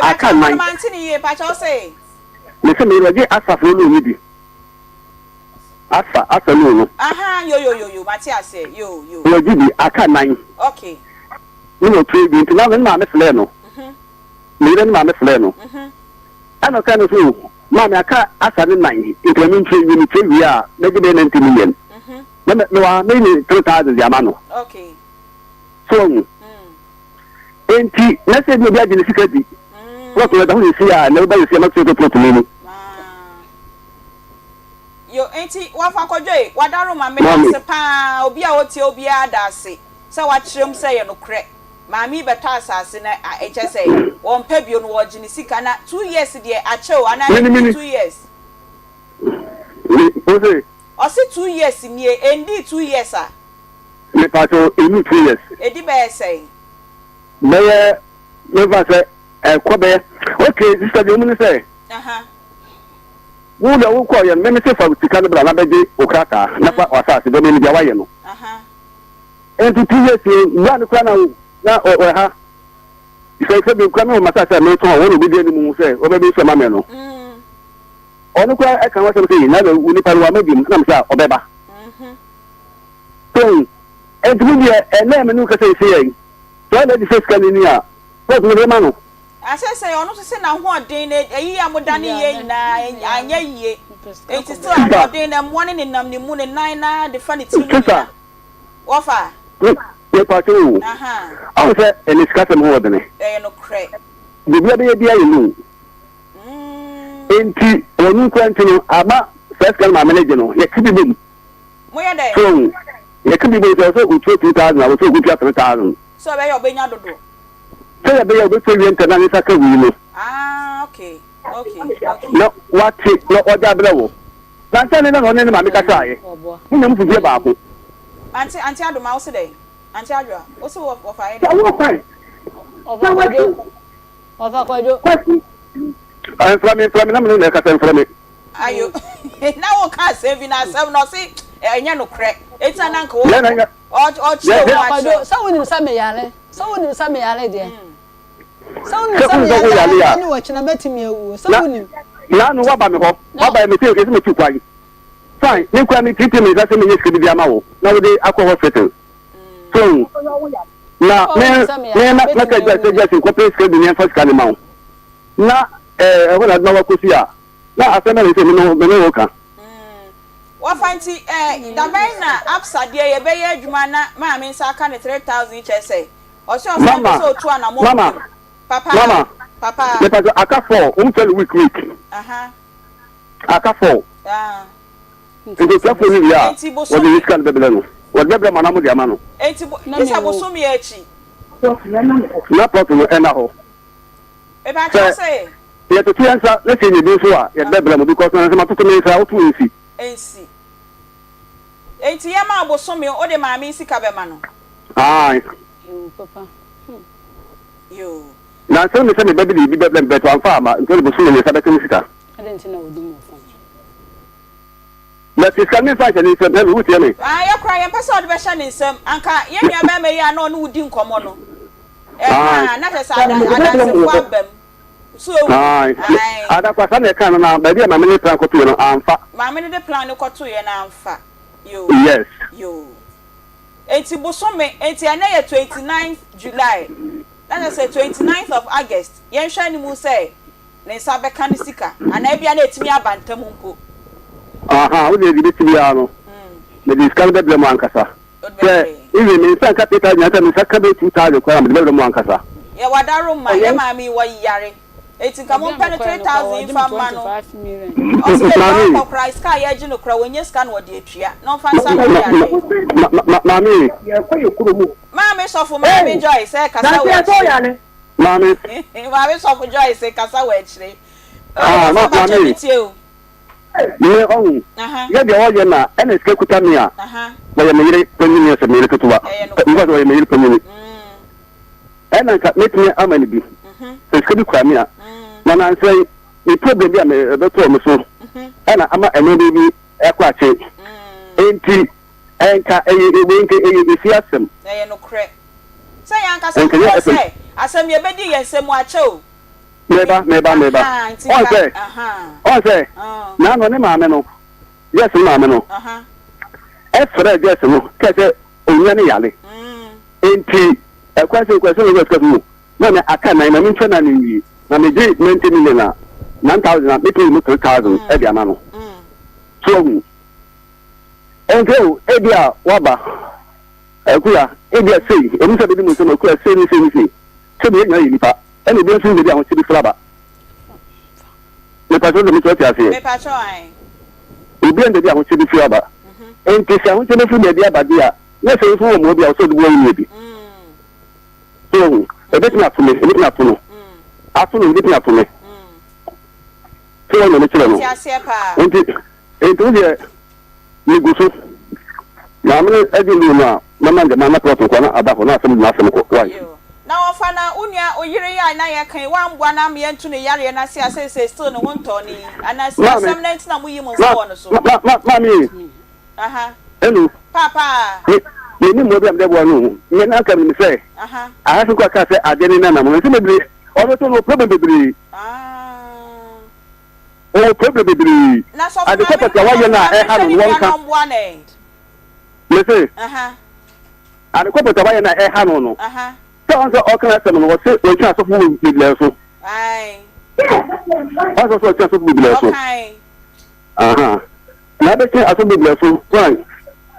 Aka nan. Mese mede wɔgye asafo no mu bi. Asa, asa no no. Ahaa yo yo yo yo mate aseɛ yo yo. Wagye bi, aka nan. Okay. Ne na ɔtua bi nti na ne maame frɛɛ no. Ne yere ne maame frɛɛ no. Ɛna ɔka no so maame aka asa ne nan nti ma mentua wie metua wie a mɛgye bɛyɛ 90 million. Na me wa mɛyi ne 3000 de ama no. Okay. So wahu. Enti na sɛ bi obi agye ne sika di. Plot no ɛda ho sisi a na woba sisi a mɛtua sɛ plot no ni. Yo enti wafa kwadwo ei wadaroma medase paa obi a otie wo biara dase sɛ wakyerɛ mu sɛ ɛyɛ nokorɛ maame yi bɛtɔ asase na kyerɛ sɛ wɔmpɛ bio no wɔgye ne sika na two years deɛ akyɛ o anaa ɛndii two years ɔse two years nie ɛndii two years a. Mepakyɛw ɛnnu two years. Ɛdi bɛyɛ sɛn. Bɛyɛ mefa sɛ ɛkɔ bɛyɛ okay sister deɛ ɔmu ne sɛ. Wo deɛ wo kɔɔ yɛ no, me mese fa sika no bra na bɛgye wo krataa na fa w'asaase dɛ menim deɛ wayɛ no. Enti two years ni, bra no koraa na na ɔwɔ ha. Sɛ sɛ bi koraa me wɔ m'asaase a metɔn a wɔn na obedi anim sɛ ɔbɛbi nso ama me no. Ɔno koraa ɛka ho asɛm sɛ na wo nipa no wama bi mu na me sɛ a ɔbɛba. So enti me deɛ ɛnɛ me ne wo kasa yi sɛ yɛn sɛ ɔna de sɛ sika no ni a, court no bɛma no. Na seesei ɔno nso se n'ahoɔden no ayi a modane yɛ nyinaa anyɛ yie enti still ahoɔden no mmoa no nenam ne mu ne nan no ara de fa ne tiri mu nyina wɔfa. Mepakyɛ o, ɔhu sɛ ɛnɛ sikasɛm ho ɔdene. Ɛyɛ nokorɛ. Deɛ obiara bɛyɛ biara yɛ loan. Enti ɔno nkoa nti no ama saa sika no maame no gye no yɛka bi bom. Moyɛ dɛn? So yɛka bi bom sɛ ɔsɛ otua 2000 a ɔsɛ okotua 3000. Sɛ ɔbɛyɛ ɔbɛnya dodoɔ. Sɛ yɛbɛyɛ ɔbɛtua wie ntɛm na ne nsa ka wei no. Ah okay okay okay. Na wate na ɔde abrɛ wo. Na sɛ ne na ɔne ne maame kasaeɛ. Mo nyinaa mo fi fie baako. Ante ante Adoma wo se dɛn? Ante Adwoa wo se wɔ wɔfa ayɛ dɛn? Sɛ wo kwan. Ɔfa kwadwo. Ɔfa kwadwo. Kwasi. Mfrɛ me mfrɛ me na me ne na ɛkasa mfrɛ me. Ayo na wo ka asɛm bi na asɛm no ɔse ɛnyɛ nokorɛ eti na na nka wɔ ɔkyerɛ wo akyerɛ. Sɛ wonim sɛ meyare sɛ wonim sɛ meyare deɛ sɛ wonim sɛ meyare a ɛne wɔkyena mɛtumi awuo sɛ wonim. Naanu waba me hɔ waba yɛ mete ɛsɛ metu kwan fine me kura me titi me nsa sɛ menyɛ sika bi de ama wo na wode akɔ hospital so na me me na mɛka gya sɛ gya sɛ nkɔpɛ sika bi ne ɛmfa sika ne ma wo na ɛhɔ na adoma wakɔsi a na asɛm bɛ ne sɛ me ne wo ka. Wɔfa nti eh, dabɛn na absa deɛ yɛbɛyɛ adwuma na maame nsa aka ne 3000 kyerɛ sɛ ɔsɛ ɔsan pɛ sɛ ɔtu anamɔ Mama, papa mama, papa mepa sɛ aka four, wɔn fɛ no week week. Aha. Aka four. Ah. Nti otua four no wie a, Enti wɔde bosome. ne sika no bɛbrɛ no. Wɔde bɛbrɛ mo anaa mo de ama no. Enti bo, gye sɛ bosome akyi. Na plot no ɛna hɔ. Mepa kyɛw Sɛ se. yɛtoto yɛn nsa na sɛ yɛnya bi nso a, yɛde bɛbrɛ mo because na sɛ matoto me nsa a, woto nsi. Ensi. Enti yɛma wo bosome, wode maame yi sika bɛma no? Ae. Yoo papa hmm. Yoo. Na nsɛm ne sɛ me ba bi de biribi bɛbrɛ me but wamfa amma nti ɔde bosome ne nsa bɛka me sika. Adɛn nti na wɔdum wo fon? Na sika no memfa nhyɛ ne nsam, hello wotie me? Ae yɛ koraa yɛmpɛ sɛ ɔde bɛhyɛ ne nsam, anka yɛn nua barima yi a na ɔne wo di nkɔmmɔ no, ɛhaa na kyerɛ sɛ adansefoɔ aba mu, so wahu? Ae, Ae. Adakwa saa na ɛkaa no na baabi a maame no de plan kɔtoeɛ no amfa. Maame no de plan no kɔtoeɛ no amfa, yoo, Yes. yoo. Enti bosome, enti ɛnnɛ yɛ 29th July, na kyerɛ sɛ 29th of August, yɛnhwɛ anim sɛ ne nsa bɛka ne sika, anaa ebia na ɛtumi aba ntɛm mpo. Ahaa, wo deɛ deɛ ɛbɛsi biara no, mede sika no bɛbrɛ mo ankasa. Sɛ even me nsa nka 3000 anaa me nsa ka bɛyɛ 2000 koraa a, mede bɛbrɛ mo ankasa. Yɛ wadaro mma, yɛ maame yi wɔyare, enti nka mompɛ no 3000 yi mfa mma no. Ɔse yɛ dua akɔ koraa, sika a yɛgye no koraa wɔnnya sika na wɔde atua, na ɔmfa nsa no yareɛ. Maame. Maame sɔfo maame Joyce ɛkasa wɔ akyire. Maame. Maame sɔfo Joyce kasa wɔ akyire. Ah, ma, maame. Me tie o. Me ɔhu. Yɛ deɛ ɔyɛ na ɛna sika kuta me a. Wɔyɛ me yere panyini sɛ me yere ketewa. Nfa sɛ wɔyɛ me yere panyini. Ɛna nka mɛtumi ama no bi. Sɛ sika bi kura me a. Na nansa yi me problem bi a me ɛbɛtɔɔ me so. Ɛna ama ɛnneɛma bi ɛkɔ akye. Enti ɛnka ɛyɛ wei nka ɛyɛ efi asɛm. Ɛyɛ nokorɛ. Sɛ yɛn ankasa mpo sɛ asɛm yɛbɛdi yɛn nsam akyɛ o. Meba, meba, meba. Ɔn sɛ, ɔn sɛ, naano ne maame no, Jess ne maame no, ɛfrɛɛ Jess no kɛɛ sɛ onua no yare. Enti, ɛkwan sɛ ɛkwan sɛ ɔwɔ sika mu, na me aka nan, ma mentua nan no nwie. Na megye 90 million a, 9,000 a, mɛtumi ayi mu 3,000 ɛde ama no. So wahu? Enti o, ebia waba. Akua, ebia sei, ɛwom sɛ bedi mo nsam akua sei ne sei ne sei, sɛdeɛ yɛn nyinaa yɛ nnipa, ɛna obiara nso nim baabi a ahokyere bi firi aba. Mepakyɛw sɛ mekyerɛ wote aseɛ? Mepakyɛw ae. Obiara nim baabi a ahokyere bi firi aba. Enti sɛ ahokyere no firi baabi aba deɛ a, na sɛ wo nso wowɔ mmoa bi a, ɛwɔ sɛ wode boa wo nua bi. So wahu? Ɛbɛtumi ato me, ɛbɛtumi ato no. Ato no, ɛbɛtumi ato me. So wahu deɛ mekyerɛ no? Mete aseɛ paa. Enti, enti wo deɛ. Megu so. Maame no gye loan no a, mɛma no dɛm ara na plot nkoa na ada hɔ na asɛm de n'asɛm kɔ. Why? Yoo. Na wɔfa na wo nua wo yere yi a na yɛka yi woamboa no ama yɛantu ne yareɛ no ase a seesei still ne ho ntɔɔ no yi anaa Maame, sikasɛm no nti na moyi mo ma, nsa wɔ no so? ma, ma, maame e. Aha. Hello. Paapaa. Me, menni mmoa bi a mede bɛboa no o. Me na anka menim sɛ, Aha. aha so koraa kaa sɛ adeɛ no nenam no. Nsɛm bebree, ɔno nso no problem bebree. Ah. Ɔwɔ problem bebree. Na sɔfo Ade maame kɔ pɔtee a wayɛ sɔfo no a maame ɛha nhwɛ no ne no nua wɔnka. na ɔmboa no ɛ. Mese Aha. ade kɔ pɔtee a wayɛ no a ɛha no no. Aha. Sɛ ɔn sɛ ɔka n'asɛm no ɔse ɔtwe asɔfo bebree so. Ae. Ɔn sɛ ɔse ɔtwe asɔfo bebree so. Ɔkae. Aha. Na abɛtwe asɔfo bebree so fine.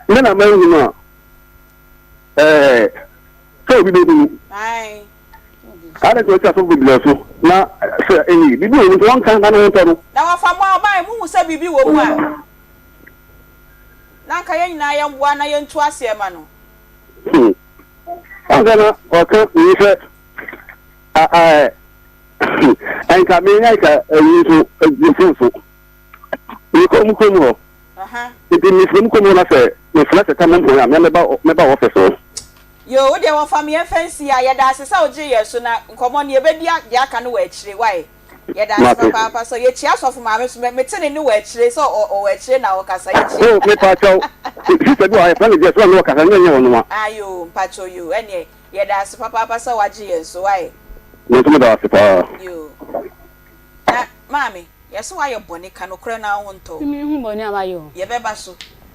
Me na manhu no a ɛɛ sɛ obi bɛhu no. Ae. Adɛn nti na ɔtwe asɔfo bebree so na Sɛ ɛyi biribi wɔ mu nti wɔnka na ne ho ntɔ no. Na wɔfa mo a ɔbae muhu sɛ biribi wɔ mu a, na anka yɛn nyinaa yɛmmoa na yɛntu aseɛ ma no. Hmm. Ansa na ɔka biribi sɛ ɛnka menya nka ɛyi nso ɛfon so. Mekɔ mu kurom hɔ. Nti mefiri mu kurom hɔ na sɛ mefrɛ sɛ tamam hɔ a mɛba mɛba office hɔ. Yoo wo deɛ wɔfa me yɛmfa nsi ha yɛda ase sɛ wogyee yɛn so na nkɔmmɔ no yɛbɛdi deɛ aka no wɔ akyire wai yɛda ase papaapa sɛ yɛkyia sɔfo maame so mete ne nne wɔ akyire sɛ ɔwɔ akyire na ɔkasa yɛkyia Oh mepakyɛw sister bi wɔ ha yɛfrɛ no Jess na ɔne ɔkasa nyɛ nyɛ ɔno a. Ah yoo mpakyɛw yoo ɛneɛ yɛda ase papaapa sɛ wagye yɛn so wai. Me nso meda wo ase paa. Yoo na maame. Yɛse wayɛ bɔne ka nokorɛ na wo ho ntɔ wo. Me menhu bɔne a mayɛ o. Yɛbɛba so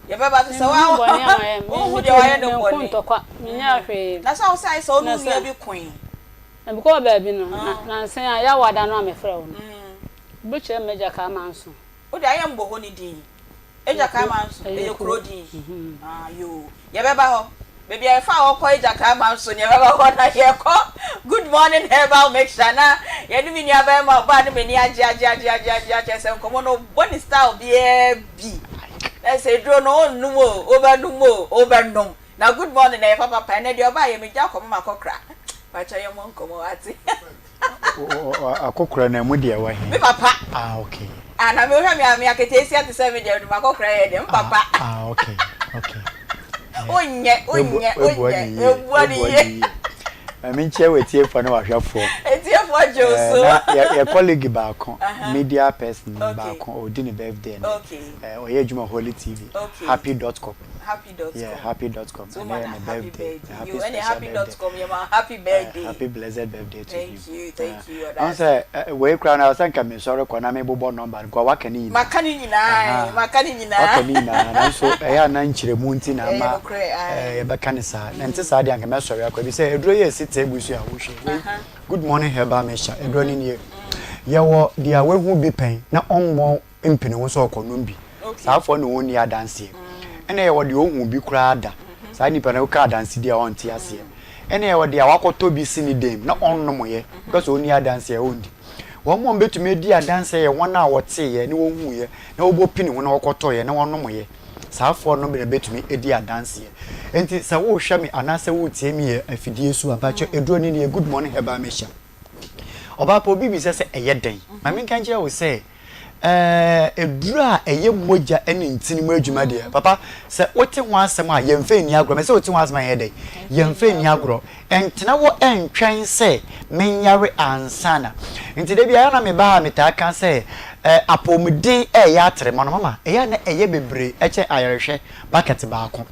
yɛbɛba so Me sɛ menhu bɔne a mayɛ me wohu me deɛ wayɛ no menko bɔne. ntɔkwa menyɛɛ hwee. Na sɛ wo sɛ ayɛ sɛ wo ne Na wo nua sɛ bi koe. Na mekɔɔ baabi no na nansa yi a Yawa da no a mefrɛ wo no obi kyerɛ me m'agya Kamanso. Wo deɛ ayɛ mbɔ hɔ ne din. Agya Kaima nso, ɛyɛ kuro din. Ah, yoo. Yɛbɛba hɔ. Baabi a yɛfa hɔ kɔ Agya Kaima nso no, yɛbɛba hɔ na yɛkɔ Good Morning Herbal Mixture na yɛne me nua barima ɔbaa no m'ani agye agye agye agye agye akyerɛ sɛ nkɔmmɔ no ɔbɔ ne style biara bi. Na sɛ aduro no wonnom o, wobɛnom o, wobɛnom. Na Good Morning ɛyɛ papapa. Ɛnɛ deɛ ɔbaa yɛ megya kɔma makɔkora. Pakyɛ yɛmmɔ nkɔmmɔ wate. Akɔkora no ɛmu deɛ ɛwɔ he? Me papa. Ah okay. Ah na me wohwɛ me a me aketeesia te sɛ me deɛ me akɔkora yɛ deɛ me papa. Ah okay okay. Wonyɛ wonyɛ wonyɛ ebua ne yie. Maame nkyia wɔ etiefoɔ ne wahwɛfoɔ. Etiefoɔ gye wo so. Na yɛ yɛ colleague baako media person baako ɔdi ne birthday nɛ. Ɔyɛ adwuma Holy TV. Happy dot com. Happy dot com. Yeah, happy dot com. So Ɛnɛ man, yɛ ne happy birthday. birthday. Happy You ɛne special happy dot birthday. com yɛ ma happy birthday. Happy blessed birthday to Thank him. you, thank you. Ɔn sɛ eh, wei koraa no sɛ nka mesɔre kɔ na mebobɔ nɔmba no kɔ waka ne nyinaa. Maka ne nyinaa, maka ne nyinaa. Waka ne nyinaa nanso ɛyɛ a na nkyerɛmu nti na Ɛyɛ ama nokorɛ, ae. eh, yɛbɛka ne saa. Na nte saa deɛ anka mɛsɔre akɔ ebi sɛ aduro yi a ɛsi table so a wohwɛ wei Good morning herbal mixture aduro no nie. Yɛwɔ deɛ wahu bi pɛn na ɔmmɔ mpene ho sɛ ɔkɔnom bi. Saa foɔ na wɔnni adanseɛ. Ɛna yɛwɔ deɛ ɔhuu bi koraa da. Saa nipa no woka adansedie a ɔnte aseɛ. Ɛna yɛwɔ deɛ wakɔtɔ bi si ne dan mu na ɔnnomoeɛ because ɔnni adanseɛ a ɔndi. Wɔn a wɔbɛtumi adi adanseɛ yɛ wɔn a wɔteeɛ ne wɔhuuiɛ na wɔbɔ pini ho na wɔkɔtɔeɛ na wɔnomoeɛ. Saa foɔ no na bɛtumi adi adanseɛ. Enti sɛ worehwɛ me anaasɛ woretie me yɛ afidie so a, mpakyɛ aduro no nie, Good Morning Herbal Mixture. Ɔbaa pa, obi bisa sɛ ɛyɛ dɛn? Ma menka nkyerɛ wo sɛ, ɛɛ, aduru a ɛyɛ mogya ne ntini mu adwuma deɛ, papa, sɛ wote ho asɛm a, yɛmfa nni agorɔ. Mese wote ho asɛm a, ɛyɛ dɛn? Yɛmfa nni agorɔ. Ɛntena hɔ ɛntwɛn sɛ menyare ansa na. Nti da biara na meba ha a metaa ka sɛ, ɛɛ, apɔwmuden ɛreyɛ atere ma no. Mama, ɛyɛ a na ɛyɛ bebree kyɛn ayarehwɛ bucket baako.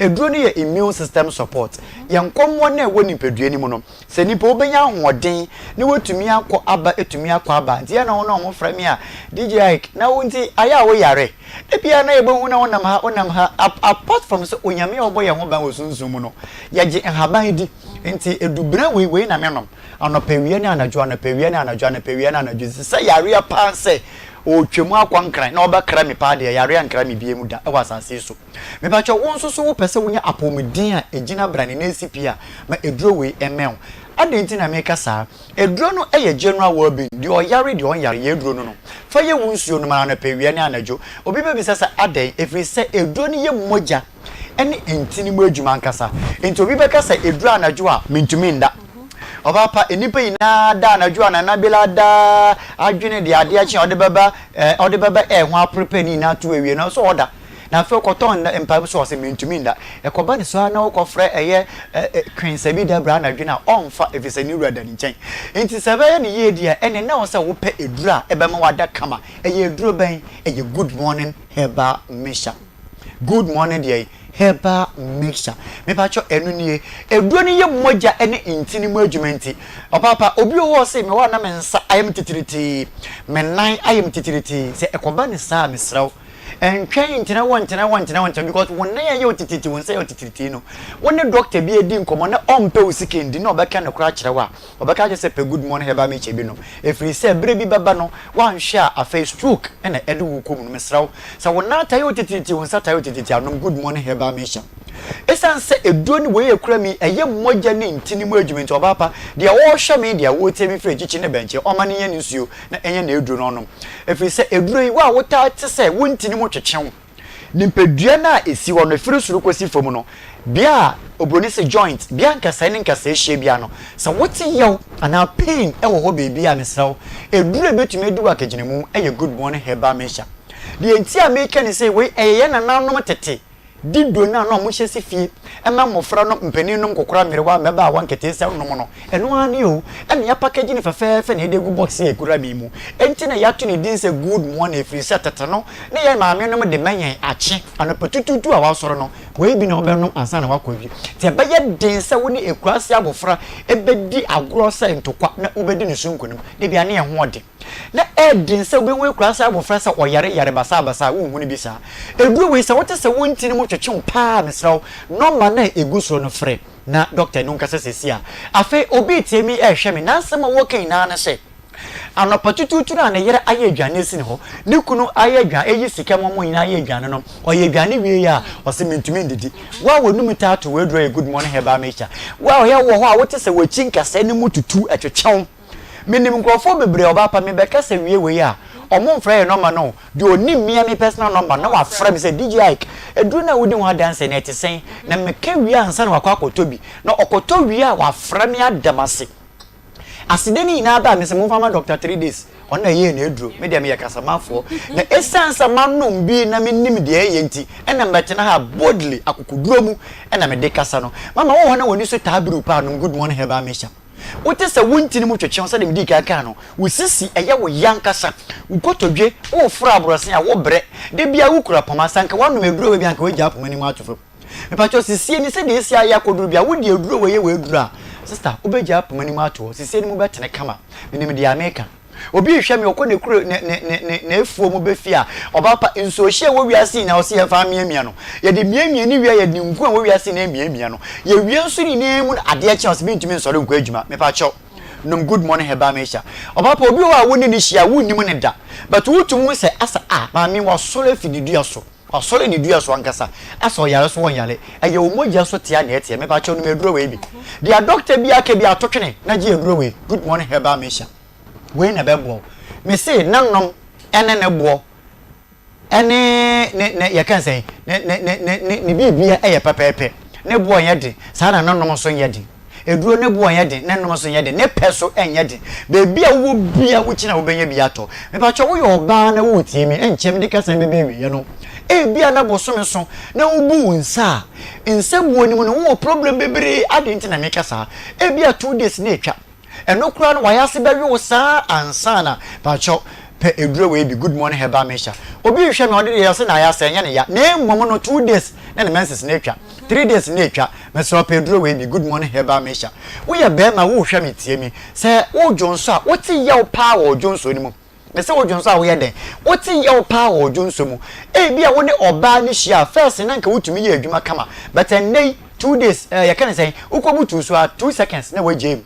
Aduro no yɛ immune system support. Yɛn nkɔmmoa no a ɛwɔ nipadua no mu no, Sɛ nipa wobɛnya ahoɔden na watumi akɔ aba atumi akɔ aba nti yɛ na wɔn a wɔfrɛ me a DJ Ike na wo nti ayɛ a woyare da biara na yɛbɛhu na wonam ha wonam ha apart from sɛ Onyame a ɔbɔ yɛn ho ban wɔ sunsum mu no yɛgye nhaban di nti adubena wei wei na menom anɔpa awia ne anadwo anɔpa awia ne anadwo anɔpa awia ne anadwo nti sɛ yareɛ paa sɛ ɔretwam akɔ nkran na ɔbɛkra me paa deɛ yareɛ ankra me biam da wɔ asase yi so. Mepakyɛw, wo nso so wopɛ sɛ wunya apɔwmuden a egyina brane na esi pi a, ma aduro wei mmɛn wo. Adɛn nti na meka saa? Aduro no yɛ general well-being, deɛ ɔyare, deɛ ɔnyare, yɛ aduro no no. Fa yɛ wo nsuo nom ara anɔpa, awia ne anadwo. Obi bɛbisa sɛ adɛn? Ɛfiri sɛ aduro no yɛ mogya ne ntini mu adwuma ankasa. Enti obi bɛka sɛ ɛduru anadwo a, mentumi nda. Ɔbaa pa, nnipa nyinaa da anadwo a Nana Bela da adwene deɛ adeɛ akye a ɔde bɛba, ɔde bɛba ɛɛ ho aprepare ne nyinaa to awie no, ɔsɛ ɔda. Na afei ɔkɔtɔ nna mpae mu sɛ ɔse mentumi nna. Ɛkɔba ne so ara na ɔkɔfrɛ ɛyɛ Queen bi da bra anadwo no a ɔmfa efisɛ ne wura da ne nkyɛn. Enti sɛ ɛbɛyɛ no yie deɛ a ɛneɛ na ɛwɔ sɛ wopɛ aduro a ɛbɛma wada kama. Ɛyɛ aduro bɛn? Ɛyɛ Good Morning Herbal Mixture. Good Morning deɛ Herbal Mixture. Mepakyɛw ɛno nie. Aduro no yɛ mogya ne ntini mu adwuma nti ɔpaapa obi wɔ hɔ a ɔse mewɔ a na me nsa ayɛ me titiritii, me nan ayɛ me titiritii. Sɛ ɛkɔba ne saa a mesrɛ wo Ɛntwɛn ntena hɔ ntena hɔ ntena hɔ ntena because wo nan ayɛ wo tititi wo nsa yɛ wo tititi no wo ne doctor bi adi nkɔmmɔ na ɔmpɛ wo sika ndi na ɔbɛka nokorɛ akyerɛ wo a ɔbɛka akyerɛ sɛ pɛ good morning herbal mixture bi nom ɛfiri sɛ berɛ bi bɛba no woanhwɛ a afei stroke na ɛde wo kɔ mu no mesrɛ wo sɛ wo nan taa yɛ wo tititi wo nsa taa yɛ wo tititi a nom good morning herbal mixture. Esiane sɛ aduro ne wei a ɛkura me yi, ɛyɛ mogya ne ntini mu adwuma nti, ɔbaa pa, deɛ ɔrehwɛ me, deɛ ɔretie me firi akyikyi ne bɛnkyɛ, ɔmma no nyɛ ne nsuo na ɛnyɛ n'aduro na ɔnom. Ɛfiri sɛ aduro yi, wo a wotaa te sɛ wo ntini mu twetwe wo, nipadua no a ɛsi hɔ no, ɛfiri soro kɔsi fam no, bea a oburoni se joint, bea a nkasɛɛ ne nkasɛɛ hyia biara no, sɛ wote yaw anaa pain wɔ hɔ baabi a, mesrɛ wo, aduro a ɛbɛtumi adi wo akagyinamu yɛ Good Morning Herbal Mixture. Deɛ nti a meka ne sɛ, wei ɛyɛ yɛn nananom tete Dido no a na wɔhyɛ si fie ma mmofra no mpanin nom nkokora mmerewa mmabaawa nketeesia nom no, ɛno ara ni o. Ɛna yɛapakagyi no fɛfɛɛfɛ na yɛde agu box a ekura me mu. Enti na yɛato ne din sɛ Good Morning ɛfiri sɛ tete no na yɛn maamenom de ma yɛn akye anɔpa tutuutu a wɔasɔre no, wei bi na wɔbɛnom ansa na wɔakɔ awie. Nti ɛbɛyɛ den sɛ wo ne akuraase abofra bɛdi agorɔ sɛ ntokwa na wobɛdi ne so nkonim. Da biara ne yɛn ho ɔden. Na ɛyɛ den sɛ wobɛhu akuraase abɔfra sɛ ɔyare yare basabasa a wonhu no bi saa. Aduro wei sɛ wote sɛ wo ntini mu twetwe wo paa a mesrɛ wo nɔma no a ɛgu soro no frɛ na dɔkta no nkasa seesei a. Afei obi retie me rehwɛ me n'asɛm a ɔreka nyinaa ne sɛ anɔpa tutuutu no a ne yere ayɛ aduane asi ne hɔ, ne kunu ayɛ aduane ayi sika ma wɔn nyinaa ayɛ aduane no, ɔyɛ aduane wie a ɔse mentumi ndidi. Wo a w'anum taa to w'aduro yɛ good morning herbal mixture. Wo a ɔyɛ wɔ hɔ a wote sɛ w'akyi nkasɛɛ no mu tutu ɛtwetwe wo. Menim nkurɔfoɔ bebree a ɔbaa pa me bɛkasa wie wei a ɔmo nfrɛ yɛ nɔma no o, deɛ ɔnim me a me personal number na wafrɛ me sɛ DJ Ike aduro no a wodi ho adanseɛ no ɛte sɛn na meka wie ansa na wakɔ akɔtɔ bi na ɔkɔtɔ wie a wafrɛ me ada m'ase. Aseda no nyinaa baa me sɛ momfa ma Doctor 3 days ɔno na ɛyɛɛ n'aduro me deɛ meyɛ kasamafoɔ na ɛsiane sɛ manom bi na menim deɛ ɛyɛ nti ɛna mɛtena ha boldly akokoduro mu ɛna mede kasa no. Mama wowɔ hɔ na w'ani so taa biriw paa nom Good Morning Herbal Mixture. Wote sɛ wo ntini mu twetwe wo sɛdeɛ medii kan kaa no, wo sisi ɛyɛ wo ya ankasa, wo kotodwe, woreforo aborɔsan a wobrɛ, da biara wokura poma, sɛ anka woanom aduro wei bi a anka woagyaa poma no mu ato fam. Mepakyɛw sisie ni sɛdeɛ ɛsi ayɛ akɔduru bi a wode aduro wei yɛ w'aduro a, sister wobɛgyaa poma no mu ato hɔ, sisie no mu bɛtene kama. Menim deɛ meka. Obi rehwɛ me, ɔkɔ ne kuro, ne, ne, ne, ne, n'afuo mu bɛ fie a, ɔba pa, nsuohye a ɛwɔ wiase nyinaa, ɔse yɛmfa mmiamia no. Yɛde miamia ne wie a, yɛde nku a ɛwɔ wiase nyinaa miamia no. Yɛwie nso ne nyinaa mu no, adeɛ kye a, ɔse mentumi nsɔre nkɔ adwuma. Mepa kyɛw, nom Good Morning Herbal Mixture. Ɔba pa, obi wɔ hɔ a wo ne no hyia a, wonnim no da. But wotumi hu sɛ, asa, ah, maame yi, wasɔre afi ne dua so. Wasɔre ne dua so ankasa. Asa ɔyare so ɔnyare. Ɛyɛ wo mogya so tea na ɛteɛ. Mepa kyɛw, nom aduro wei bi. Deɛ dɔkta bi aka bi ato twene na gye aduro wei, Good Morning Herbal Mixture. Wei na ɛbɛboa wo. Mese ne nom ne ne boɔ ne ne ne yɛka ne sɛn ne ne ne ne ne ne biribia yɛ pɛpɛɛpɛ. Ne boɔ nyɛ den, saa na ne nom nso nyɛ den. Aduro ne boɔ nyɛ den, ne nom nso nyɛ den, ne pɛ so nyɛ den. Baabi a wowɔ bia wokyini a wobɛnya bi atɔ. Mepakyɛ woyɛ ɔbaa na woretie me, ɛnkyɛ mede kasa yi bɛba awieɛ no, ebia na bosome so na wobu wo nsa a, nsa buo no mu no wowɔ problem bebree. Adɛn nti na meka saa? Ebia 2 days na atwa. Ɛno koraa no wayɛ ase bɛwe wo saa ansa na pakyɛw pɛ aduro wei bi Good Morning Herbal Mixture. Obi rehwɛ me ɔde deɛ ɔse na ayɛ ase ɛnyɛ ne ya na mmom no 2 days na ne menses no atwa 3 days na atwa mesrɛ wo pɛ aduro wei bi Good Morning Herbal Mixture. Woyɛ bɛrima worehwɛ me tie me sɛ wodwo nso a wote yaw paa wɔ odwonsuo no mu mese wodwo nso a woyɛ dɛn wote yaw paa wɔ odwonsuo mu ebi a wo ne ɔbaa no hyia a first na nka wotumi yɛ adwuma kama but ɛnnɛ yi 2 days ɛɛ yɛka ne sɛn wokɔbutu so a 2 seconds na woagyae mu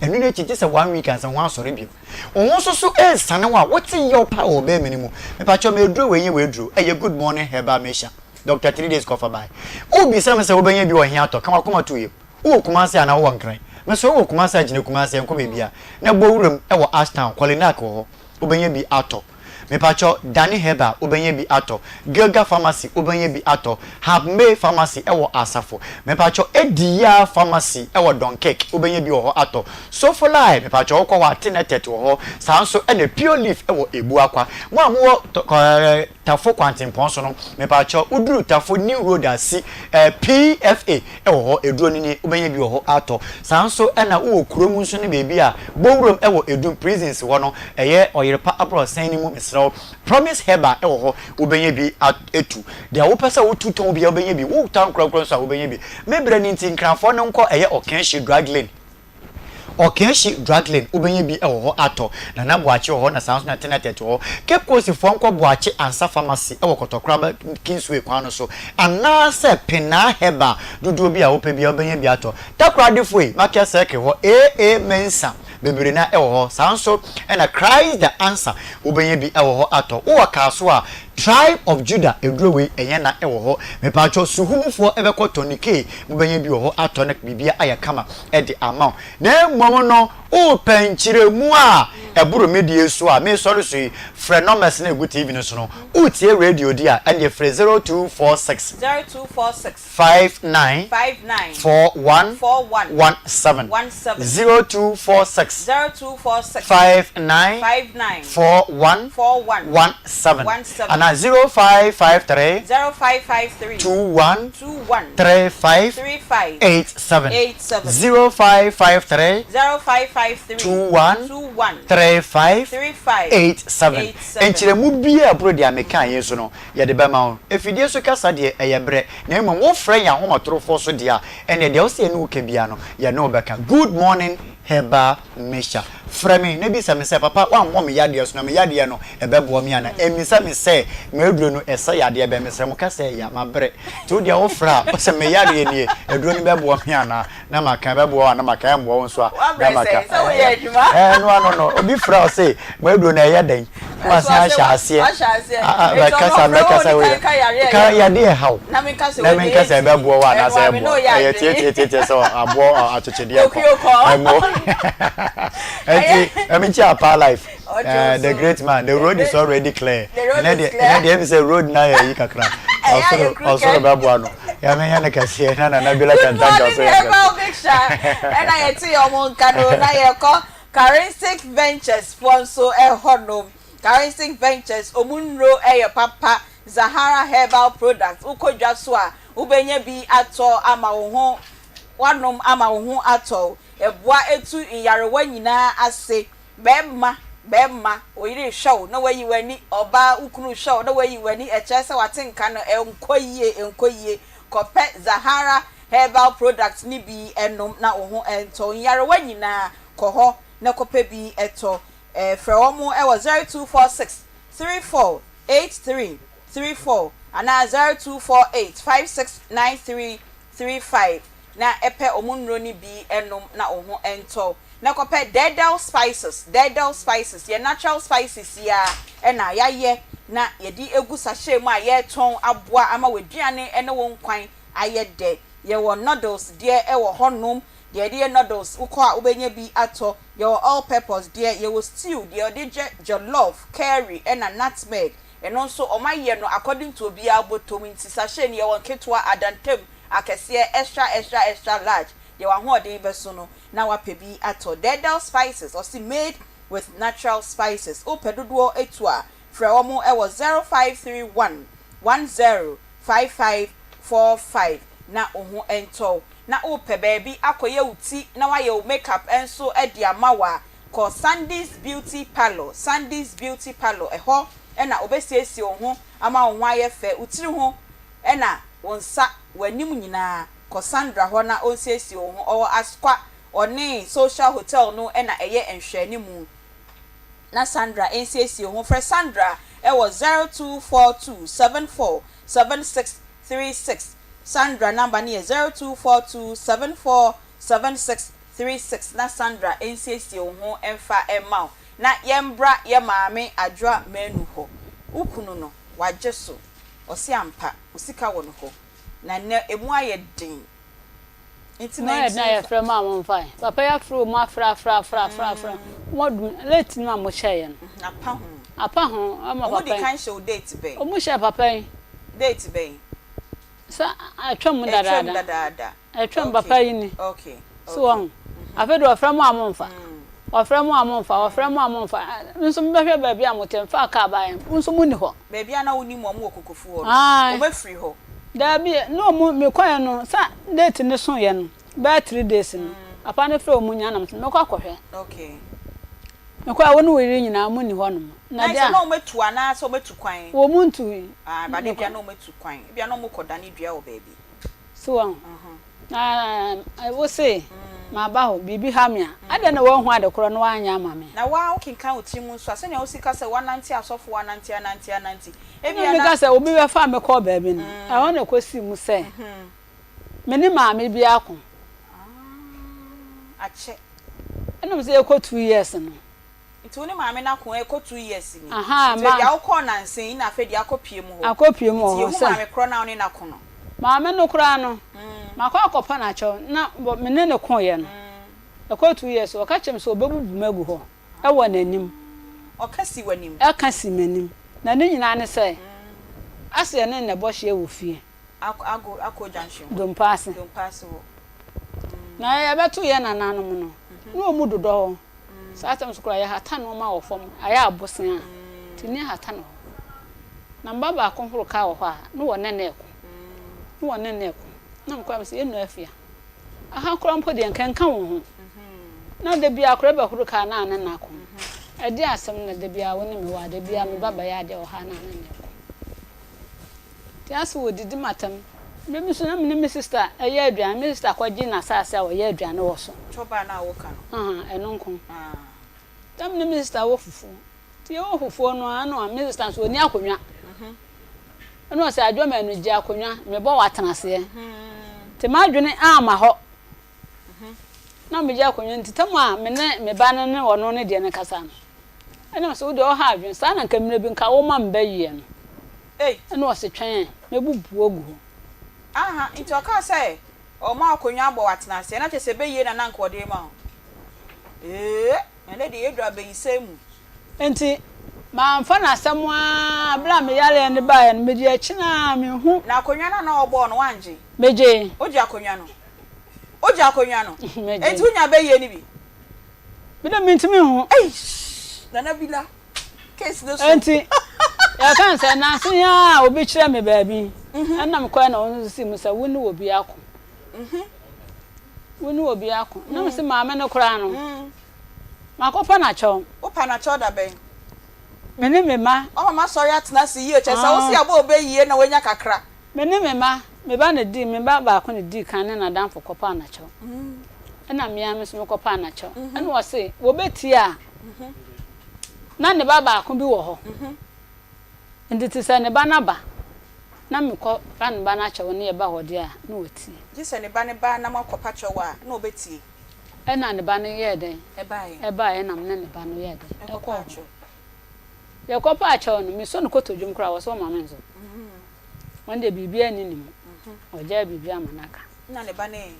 ɛno no akyi gye sɛ one week ansa ho asɔre bio wo ho nso so ɛresane wo a wote yaw paa wɔ bɛrima no mu mepakyɛw ma aduro wei nyɛ w'aduro ɛyɛ Good Morning Herbal Mixture Doctor 3 Days kɔfa bae wobisa me sɛ wobɛnya bi wɔ he atɔ ka wakoma to yam wowɔ Kumase anaa wowɔ Nkran mesɛ wowɔ Kumase a gyina Kumase ɛnkɔ baabi a na bɔ wuram ɛwɔ Ashtown Kɔlinak wɔ hɔ wobɛnya bi atɔ mepakyɛw Dani Herbal wobɛnya bi atɔ Gilga Pharmacy wobɛnya bi atɔ Habmay Pharmacy ɛwɔ Asafo mepakyɛw Ediya Pharmacy ɛwɔ Dunkirk wobɛnya bi wɔ hɔ atɔ Sofolai mepakyɛw wokɔ hɔ a Tinetet wɔ hɔ saa nso ɛna Pure Leaf ɛwɔ Ebuakwa mo a mowɔ ɛɛ Tafo kwantempɔn so no mepakyɛw woduru Tafo New Road ase ɛɛ PFA ɛwɔ hɔ aduro no nie wobɛnya bi wɔ hɔ atɔ saa nso ɛna wowɔ kurom nso ne baabi a Bowurom ɛwɔ Edum prisons hɔ no ɛyɛ Ɔyerepa aborɔsan no mu mesrɛ wo Promise Herbal ɛwɔ hɔ wobɛnya bi atu deɛ wopɛ sɛ wotu tɔn biara wobɛnya bi wotɔ ankorankora nso a wobɛnya bi me berɛ no nti Nkranfoɔ no nkɔ ɛyɛ Ɔkanhyi Drug Lane Ɔkanhyi Drug Lane wobɛnya bi wɔ hɔ atɔ Nana Boakye wɔ hɔ na saa nso na Tenatet wɔ hɔ Cape Coast foɔ nkɔ Boakye Ansa Pharmacy wɔ Kɔtɔkoraba Kingsway kwan no so anaasɛ Penaa Herbal dodoɔ bi a wopɛ biara wobɛnya bi atɔ Takoradi foɔ yi Market Circle hɔ AA Mensah. bebree no ara wɔ hɔ. Saa nso na Christ the Answer wobɛnya bi wɔ hɔ atɔ. Wowɔ Kasoa a, Tribe of Judah aduro wei ɛnyɛ na wɔ hɔ. Mepatwɔ Suhumufoɔ bɛkɔ Tony Kay mobɛnya bi wɔ hɔ atɔ na biribiara ayɛ kama de ama wo. Na mmom no wopɛ nkyerɛmu a ɛboro me deɛ so a mesɔre so yi, frɛ numbers no a ɛgu TV no so no. Wotie radio deɛ a, ɛndeɛ frɛ 0246. 0246. 59 59. 41 41. 17. 17. 0246. 0246. 59 59. 41 41. 17. 17. Anaa 0553 0553. 21 21. 35 35. 87. 87. 0553 0553. 21 21. 35 35. 87. 87. Nkyerɛmu biara a ɛboro deɛ mekaeɛ yi so no, yɛde bɛma wo. Afidie so kasa deɛ, ɛyɛ berɛ, na mmom wofrɛ yɛn ahomatorofoɔ so deɛ a, ɛnneɛ deɛ wose yɛne wo ka biara no, yɛne wo bɛka. Good morning Herbal Mixture. Frɛ me na bisa me sɛ, Papa, woammɔ me yadeɛ so na me yadeɛ no, ɛbɛboa me anaa? Ɛmmisa me sɛ, M'aduro no, ɛsa yadeɛ bɛn? Mesrɛ mo, ka sɛ, Ɛya, mabrɛ. Nti wo deɛ wofrɛ a, wose, Me yadeɛ nie, aduro no bɛboa me anaa? Na maka, ɛbɛboa wo a, na maka, ɛmmoa wo nso a, na Woabrɛ maka. sɛn? Sɛ woyɛ adwuma. Ɛɛ, ɛno ano no, obi frɛ wo se, m'aduro no ɛyɛ dɛn? Na wasan ahyɛ aseɛ. Wahyɛ aseɛ. Ah, ah, Enti ɔno bɛkasa, ɔfrɛ wo bɛkasa ɔdi wei. kan ka yareɛ Ka ɛyɛ no. yadeɛ ɛha wo. Na menka sɛ Na wei menka deɛ sɛ ɛnti. ɛbɛboa wo anaasɛ Ɛno a me ɛmmoa ne wo. wo yɛ Ɛyɛ adwene. tiatiatiatia sɛ aboɔ atwetwedeɛ kɔ. Okuo kɔ. Ɛmmo. Ɛnti, ɛmi kyi Apaa life. Ɔgye Eh, wo the so. great man, the road is already clear. The road Ɛnɛ is deɛ, clear. ɛnɛ deɛ ɛmi sɛ road na yɛ yi kakra. Ɛyɛ ayɛ Ɔsoro, crooked. ɔsoro bɛboa no. Yɛmɛ yɛ no kɛseɛ na Nana Bila Good Kantanka morning ɔsoro yɛ Herbal kɛseɛ. Mixture ɛna yɛte wɔn nka no na yɛkɔ Karinsic Ventures foɔ nso ɛhɔ nom. Karinsic Ventures wɔn nnuro ɛyɛ papa Zahara Herbal Products wokɔ dwa so a wobɛnya bi atɔ ama wo ho wanom ama wo ho atɔ wo. Ɛboa ɛtu nyarewa nyinaa ase. Bɛɛma, bɛɛma, wo yere rehwɛ wo na wayi w'ani, ɔbaa, wo kunu rehwɛ wo na wayi w'ani, ɛkyerɛ sɛ w'atenka no ɛnkɔ yie, ɛnkɔ yie. Kɔpɛ Zahara Herbal Products no bi nom na wo ho ntɔ wo. Nyarewa nyinaa, kɔ hɔ na kɔpɛ bi tɔ. Frɛ wɔn wɔ 0246 34 83 34 anaa 0248 56 93 35 na pɛ wɔn nnuro no bi nom na wo ho ntɔ wo. Na kɔpɛ Dɛɛdɛw Spices, Dɛɛdɛw Spices, yɛn natural spices yi ara na yɛayɛ na yɛde agu sachet mu a yɛretɔn aboa ama w'aduane ne wo nkwan ayɛ dɛ. Yɛwɔ noodles deɛ wɔ hɔnom, deɛ yɛde yɛ noodles wokɔ a wobɛnya bi atɔ. Yɛwɔ all purpose deɛ, yɛwɔ stew deɛ yɛde yɛ jollof, curry ɛna nutmeg. Ɛno nso wɔayɛ no according to obiara bɔtɔm nti sachet no yɛwɔ nketewa, adantam, akɛseɛ, extra extra extra large, deɛ w'ahoɔden bɛso no na wapɛ bi atɔ. Dɛɛdɛw Spices, ɔse made with natural spices. Wopɛ dodoɔ atu a, frɛ wɔn wɔ 0531 10 5545 na wo ho ntɔ wo. Na wopɛ baabi akɔyɛ wo ti na wayɛ wo makeup nso de ama wo a, kɔ Sandy's Beauty Parlour, Sandy's Beauty Parlour, ɛhɔ na wɔbɛsiesie wo ho ama wo ho ayɛ fɛ, wo tiri ho na wo nsa, w'anim nyinaa. Kɔ Sandra hɔ na ɔnsiesie wo ho. Ɔwɔ Asokwa, ɔne Social Hotel no na ɛyɛ nhwɛanimu. Na Sandra nsiesie wo ho. Frɛ Sandra wɔ 0242 74 76 36. Sandra number no yɛ 0242 74 76 36 na Sandra nsiesie wo ho mfa mma wo. Na yɛmbra yɛ maame Adwoa Manu hɔ. Wo kunu no, wagye so. Ɔse ampa, wo sika wɔ no hɔ. Na nnɛ emu ayɛ den. Nti Mo ayɛ den a yɛfrɛ mo a mo mfa ɛ. Papa yi afrɛ o mo afrɛ afrɛ afrɛ afrɛ afrɛ mo adum late no a mo hyɛɛ yɛ no. Apa ho. Apa ho ama papa yi. Ɔmo di kan hyɛ wo date bɛn? Ɔmo hyɛɛ papa yi. Date bɛn? Sɛ atwam dadaada. Atwam dadaada. Atwam papa yi ni. Okay. So wahu? Afei de wɔfrɛ mo a momfa. Wɔfrɛ mo a momfa, wɔfrɛ mo a momfa. Me nso mebɛhwɛ baabi a mote, mfaa kaa baeɛ, mo nso monni hɔ. Baabi a na wonim wɔn wɔ Kokofu hɔ no, Ae. wɔafiri hɔ? Daabi, na wɔn, mekɔeɛ no, sɛ date no soeɛ no, bɛyɛ three days no, papa no frɛɛ wɔn nyinaa na mese mɛkɔ akɔhwɛ. Okay. Mekɔeɛ, wo ne wo yere nyinaa monni hɔnom. Na Na deɛ sɛ a. na wɔatu anaasɛ wɔatu kwan? Wɔn ntui. Ae, but ebia na wɔatu kwan. Ebia na wɔkɔdane dua wɔ baabi. So wahu? Na wo se, Maba hɔ, biribi ha me a, adɛn na woanhu ade korɔ na woanyɛ ama me? Na wo ara wokenkan wo tirim nso a, sɛnea wosi ka sɛ woanante asɔfo anante anante anante, Ɛnna ebia meka na. sɛ, Obi bɛfaa me kɔɔ baabi no, ɛhɔ na ɛkɔsii mu sɛ me ne maame bi ako. Akyɛ. Ɛna mesɛ yɛkɔ 2 years no. Nti wo ne maame no ako ɛkɔ 2 years ni? Ahaa Nti ma. baabi a wokɔɔ nansa yi na afei deɛ akɔ pie mu hɔ? Akɔ pie mu Nti wɔ hɔ yɛhu sɛ. maame korɔ no a wo ne no ako no? Maame no koraa no, makɔ akɔpa no akyɛw na me ne no koeɛ no, ɛkɔ 2 years ɔka kyerɛ me sɛ ɔbɛbubu me agu hɔ wɔ n'anim. Ɔka si w'anim? Ɛka si m'anim. Na ne nyinaa ne sɛ, ase yɛne no na ɛbɔ hyeɛ wɔ fie. Ago Ako junction hɔ. Dompa ase. Dompa ase hɔ. Na yɛbɛto yɛn nananom no, na wɔn dodɔ hɔ. Saa asɛm so koraa, yɛhata nneɛma wɔ fam, ayɛ abosea, nti ne yɛhata no hɔ. Na me ba baako horo kaa wɔ hɔ a, na wɔne no reko. Na wɔne no reko. Na mekɔa me sɛ, yɛn nua Afia, aha koraa mpo deɛ nka ɛnka wo ho. Na da biara koraa bɛhoro kaa na ne no ako. Ɛdeɛn asɛm na da biara wo ne me wɔ a, da biara me ba bɛyɛ adeɛ wɔ ha na ne no reko. Nti ase wɔdidi m'atɛm. Berɛ bi nso na me ne me sista reyɛ aduane, me sista kɔgye n'asase a ɔyɛ aduane wɔ so. Chɔba no a woka no? Ahaa, ɛno nko. Na me ne me sista wɔ fufuo. Nti yɛwɔ fufuo no ara na me sista nso ɔnni akonnwa. Ɛna ɔsɛ Adwo Manu gye akonnwa, mebɔ wo atenaseɛ. Nti m'adwene amma hɔ. Na megye akonnwa nti tam a me ne me ba no ne ɔno ne deɛ no kasa no, ɛna ɔsɛ wo deɛ ɔha adwene saa na nka mmerɛ bi nka woma me ba yie no. Ɛna ɔse twɛn mɛbubu wo agu hɔ. Aha, nti ɔkaa sɛ ɔma akonnwa abɔ wo atenaseɛ na kyerɛ sɛ ɛbɛyie na na nka ɔde rema wo. Ee, ɛnɛ deɛ yɛduru abayisɛm mu. Enti mamfa no asɛm ara, berɛ a me yareɛ no baeɛ no, mede akyi no ara menhu. Na akonnwa no a na ɔbɔɔ no, woangye? Megyee. Wogye akonnwa no? Wogye akonnwa no? Megyee. Enti wonya bɛyie no bi? Me de mentumi nhu. Eish! Nana Bila, case no so. Enti yɛka no sɛ nnansa yi ara a obi kyerɛɛ me baabi, ɛnna mekɔeɛ na ɔno nso sii mu sɛ wo ne obi ako. Wo ne obi ako. Na mese maame no koraa no, makɔpa no akyɛw. Wopa no akyɛw da bɛn? Me ne me mma. Wama masɔre atena ase yie, kyerɛ sɛ wo se abɔ wo bɛ yie na woanya kakra. Me ne me mma, me ba na dii, me ba baako na dii kan ne n'adamfo kɔpaa no akyɛw. Ɛna me ara me nso mekɔpaa no akyɛw. Ɛna ɔse wɔbɛtie a, na ne ba baako bi wɔ hɔ. Nti te sɛ ne ba no aba na mekɔ pa ne ba no akyɛw ne yɛba hɔ deɛ a, na watie. Gye sɛ ne ba no ba na moakɔpa kyɛw a, na ɔbɛtie. Ɛna ne ba no yɛɛ dɛn? Ɛbaeɛ. Ɛbaeɛ ɛna me ne ne ba no yɛɛ dɛn? Ɛkɔɔ hɔ. Yɛkɔpaa kyɛw no, mesɔ no kotodwom koraa, ɔse ɔma me nso. Ɔno deɛ biribiara nni ne mu. Ɔgyae biribiara ma no aka. Ɛna ne ba no ɛ?